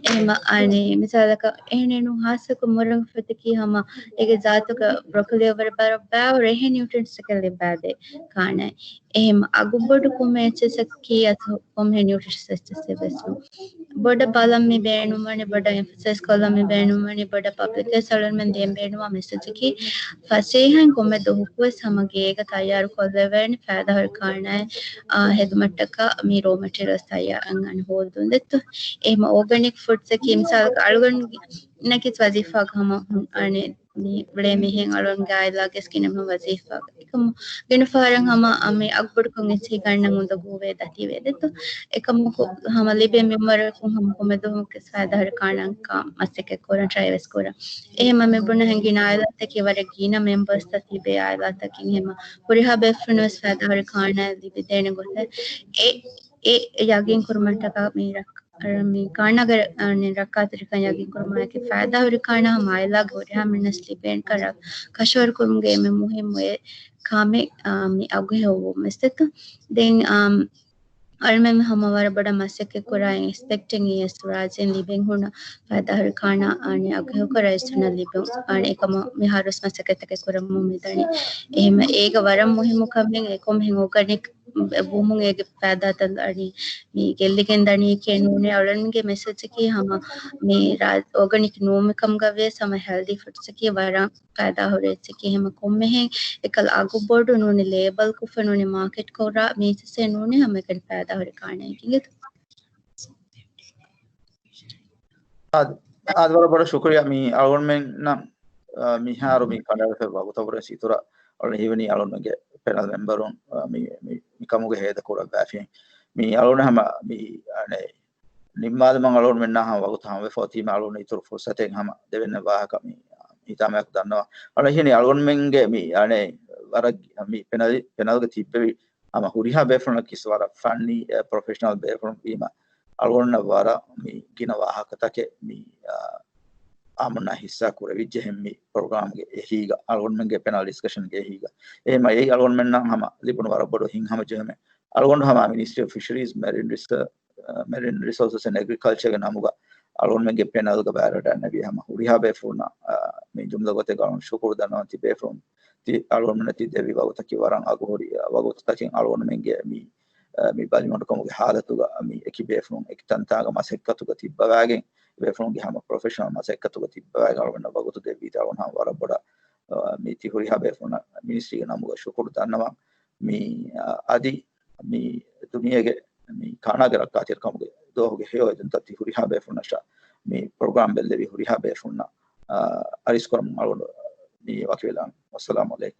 އެހެމަ އަނެއް މިސާލަކަށް އެހެނެއް ނޫން ހާއްސަކޮށް މުރަނގަ ފެތަކީ ހަމަ އޭގެ ޒާތުގަ ބްރޮކޮލީ ވަރަށް ބަރަށް ބައިވަރު އެހެން ނިއުޓްރިއެންޓްސްތަކެއް ލިބާދޭ ކާނާއެއް. އެހެމަ އަގުބޮޑު ކޮންމެ އެއްޗެއްސަކީ އަސް ކޮންމެ ނިއުޓްރިއެންޓްސް އެއްޗެއްސެއް ވެސް ނޫން. ބޮޑަށް ބަލަން މި ބޭނުންވަނީ، ބޮޑަށް އެމްފަސައިޒް ކޮށްލަން މި ބޭނުންވަނީ، ބޮޑަށް ޕަބްލިކް ވެސް އަޅުންމެން ދޭން ބޭނުންވާ މެސެޖަކީ ފަސޭހައިން ކޮންމެ ދުވަހަކުވެސް ހަމަ ގޭގަ ތައްޔާރު ކޮށްލެވޭނެ ފައިދާހުރި ކާނާއެއް، އާ، ހެދުމަށްޓަކާ މި ރޯ މެޓީރިއަލްސް ތައްޔާ-، އަން-، އަން ހޯދުން ދެއްތޯ. އެހެމަ އޯގަނިކް ފުޑްސްއަކީ މިސާލަކަށް އަޅުގަނޑު ނަކިސް ވަޒީފާގަ ހަމަ ހުން-، އަނެއް މި އުޅޭ މީހެއް އަޅުން ގާތްލާގެސް ގިނަ މީހުން ވަޒީފާގަ. އެކަމު ގިނަ ފަހަރަށް ހަމަ އަ، މި އަގުބޮޑުކޮށް އެއްޗެހި ގަންނަން އުނދަގޫވޭ ދަތިވޭ ދެއްތޯ. އެކަމަކު ހަމަ ލިބޭ މިންވަރަކުން ހަމަ ކޮމެދުވަމުގެ ފައިދާހުރި ކާނާއަކަށް މަސައްކަތް ކުރަން ޓްރައި ވެސް ކުރަން. އެހެމަ މި ބުނަ ހެން ގިނަ އާއިލާތަކީ ވަރަށް ގިނަ މެމްބަރސްތައް ތިބޭ އާއިލާތަކީ ހެމަ ހުރިހާ ބޭފުޅުން ވެސް ފައިދާހުރި ކާނާ ލިބިދޭނެ ގޮތަށް އެ، އެ ޔަގީން ކުރުމަށްޓަކާ މި ރައް-، މި ކާނާގެ، އަ، ރައްކާތެރިކަން ޔަގީން ކުރުމާއެކީ ފައިދާހުރި ކާނާ ހަމަ އާއިލާގެ ހުރިހާ މީހުންނަށް ލިބޭނެ ކަށަވަރު ކުރުމުގެ އެންމެ މުހިއްމު އެއް ކާމެއް، އާ، މި އަގުހެޔޮވުން ވެސް ދެއްތޯ. ދެން، އާ، އަޅުމެން ހަމަ ވަރަށް ބޮޑަށް މަސައްކަތް ކުރާ އެކްސްޕެކްޓިން އިޔަސް ރާއްޖޭން ލިބެން ހުންނަ ފައިދާހުރި ކާނާ އަނެއް އަގުހެޔޮކޮށް ރައްޔިތުންނަށް ލިބުން. އަނެއް އެކަމަށް މިހާރުވެސް މަސައްކަތްތަކެއް ކުރަމުން މިދަނީ. އެހެމަ އޭގަ ވަރަށް މުހިއްމު ކަމެއް އެކަމަކު އޯގަނިކް ވުމުން އޭގެ ފައިދާތައް އަނީ މި ގެއްލިގެން ދަނީކޭ ނޫނޭ. އަޅުގަނޑުގެ މެސެޖަކީ ހަމަ މި އޯގަނިކް ނޫން މިކަމުގަ ވިޔަސް ހަމަ ހެލްދީ ފުޑްސަކީ ވަރަށް ފައިދާ ހުރި އެއްޗަކީ. ހަމަ ކޮންމެހެން އެކަލް އަގު ބޮޑު ނޫނީ ލޭބަލް ކޮށްފަ ނޫނީ މާކެޓް ކޮށްރާ މީސް ނޫނީ ހަމަ އެކަނި ފައިދާ ހުރި ކާނެ އެކިގެ. އާދެ، އާދެ، ވަރަށް ބޮޑަށް ޝުކުރިއްޔާ މި އަޅުގަނޑުމެންނަށް، އާ، މިހާރު މި ކަނޑައެޅިފައި ވަގުތަށް ވުރެ އިތުރަށް އަޅުގަނޑު ހީވަނީ އަޅުގަނޑުގެ ޕެނަލް މެމްބަރުން، އާ، މި، މި، މި ކަމުގެ ހޭދަ ކުރައްވާފި. މި އަޅުގަނޑު ހަމަ މި، އަނެ، ނިންމާލުމަށް އަޅުގަނޑުމެންނާ ހަމަ ވަގުތު ހަމަވެފަ އޮތީމަ އަޅުގަނޑު އިތުރު ފުރުސަތެއް ހަމަ ދެވެން ވާހަކަ މި ހިތާމަޔަކު ދަންނަވަން. އަޅުގަނޑު ހީވަނީ އަޅުގަނޑުމެންގެ މި، އަނެ، ވަރަށް މި ޕެނަލް، ޕެނަލްގަ ތިއްބެވި ހަމަ ހުރިހާ ބޭފުޅުންނަކީ ވަރަށް ފަންނީ، އެ، ޕްރޮފެޝަނަލް ބޭފުޅުން ވީމަ، އަޅުގަނޑަށް ވަރަށް މި ގިނަ ވާހަކަތަކެއް މި، އާ، އާއްމުންނާ ހިއްސާ ކުރެވިއްޖެ ހެން މި ޕްރޮގްރާމްގެ އެހީގަ، އަޅުގަނޑުމެންގެ ޕެނަލް ޑިސްކަޝަންގެ އެހީގަ. އެހެންމަ އެއީ އަޅުގަނޑުމެންނަށް ހަމަ ލިބުނު ވަރަށް ބޮޑު ހިތްހަމަޖެހުމެއް. އަޅުގަނޑު ހަމަ މިނިސްޓްރީ އޮފް ފިޝަރީޒް، މެރިން ރިސޯ-، މެރިން ރިސޯސަސް އެންޑް އެގްރިކަލްޗަރގެ ނަމުގަ އަޅުގަނޑުމެންގެ ޕެނަލްގަ ބައިވެރިވެ އަންނެވި ހަމަ ހުރިހާ ބޭފުޅުންނަށް، އާ، މި ޖުމްލަ ގޮތެއްގަ އަޅުގަނޑު ޝުކުރު ދަންނަވަން. ތި ބޭފުޅުން ތި އަޅުގަނޑުމެންނަށް ތި ދެއްވި ވަގުތަކީ ވަރަށް އަގުހުރި، އާ، ވަގުތުތަކެއް. އަޅުގަނޑުމެންގެ މި، އާ، މި ބަލިމަޑުކަމުގެ ހާލަތުގަ މި އެކި ބޭފުޅުން އެކި ތަންތާގަ މަސައްކަތުގަ ތިއްބަވާގެން، ބޭފުޅުންގެ ހަމަ ޕްރޮފެޝަނަލް މަސައްކަތުގަ ތިއްބަވާގެން އަޅުގަނޑަށް ވަގުތު ދެއްވީތީ އަޅުގަނޑު ހަމަ ވަރަށް ބޮޑަށް، އާ، މި ތި ހުރިހާ ބޭފުޅުންނަށް މިނިސްޓްރީގެ ނަމުގަ ޝުކުރު ދަންނަވަން. މި، އާ، އަދި މި ދުނިޔޭގެ މި ކާނާގެ ރައްކާތެރިކަމުގެ ދުވަހުގެ ހެޔޮ އެދުންތައް ތި ހުރިހާ ބޭފުޅުންނަށް މި ޕްރޮގްރާމް ބެއްލެވި ހުރިހާ ބޭފުޅުންނަށް، އާ، އަރިސްކުރަމުން އަޅުގަނޑު މި ވަކިވެލާން. ވައްސަލާމު ޢަލައިކުމް.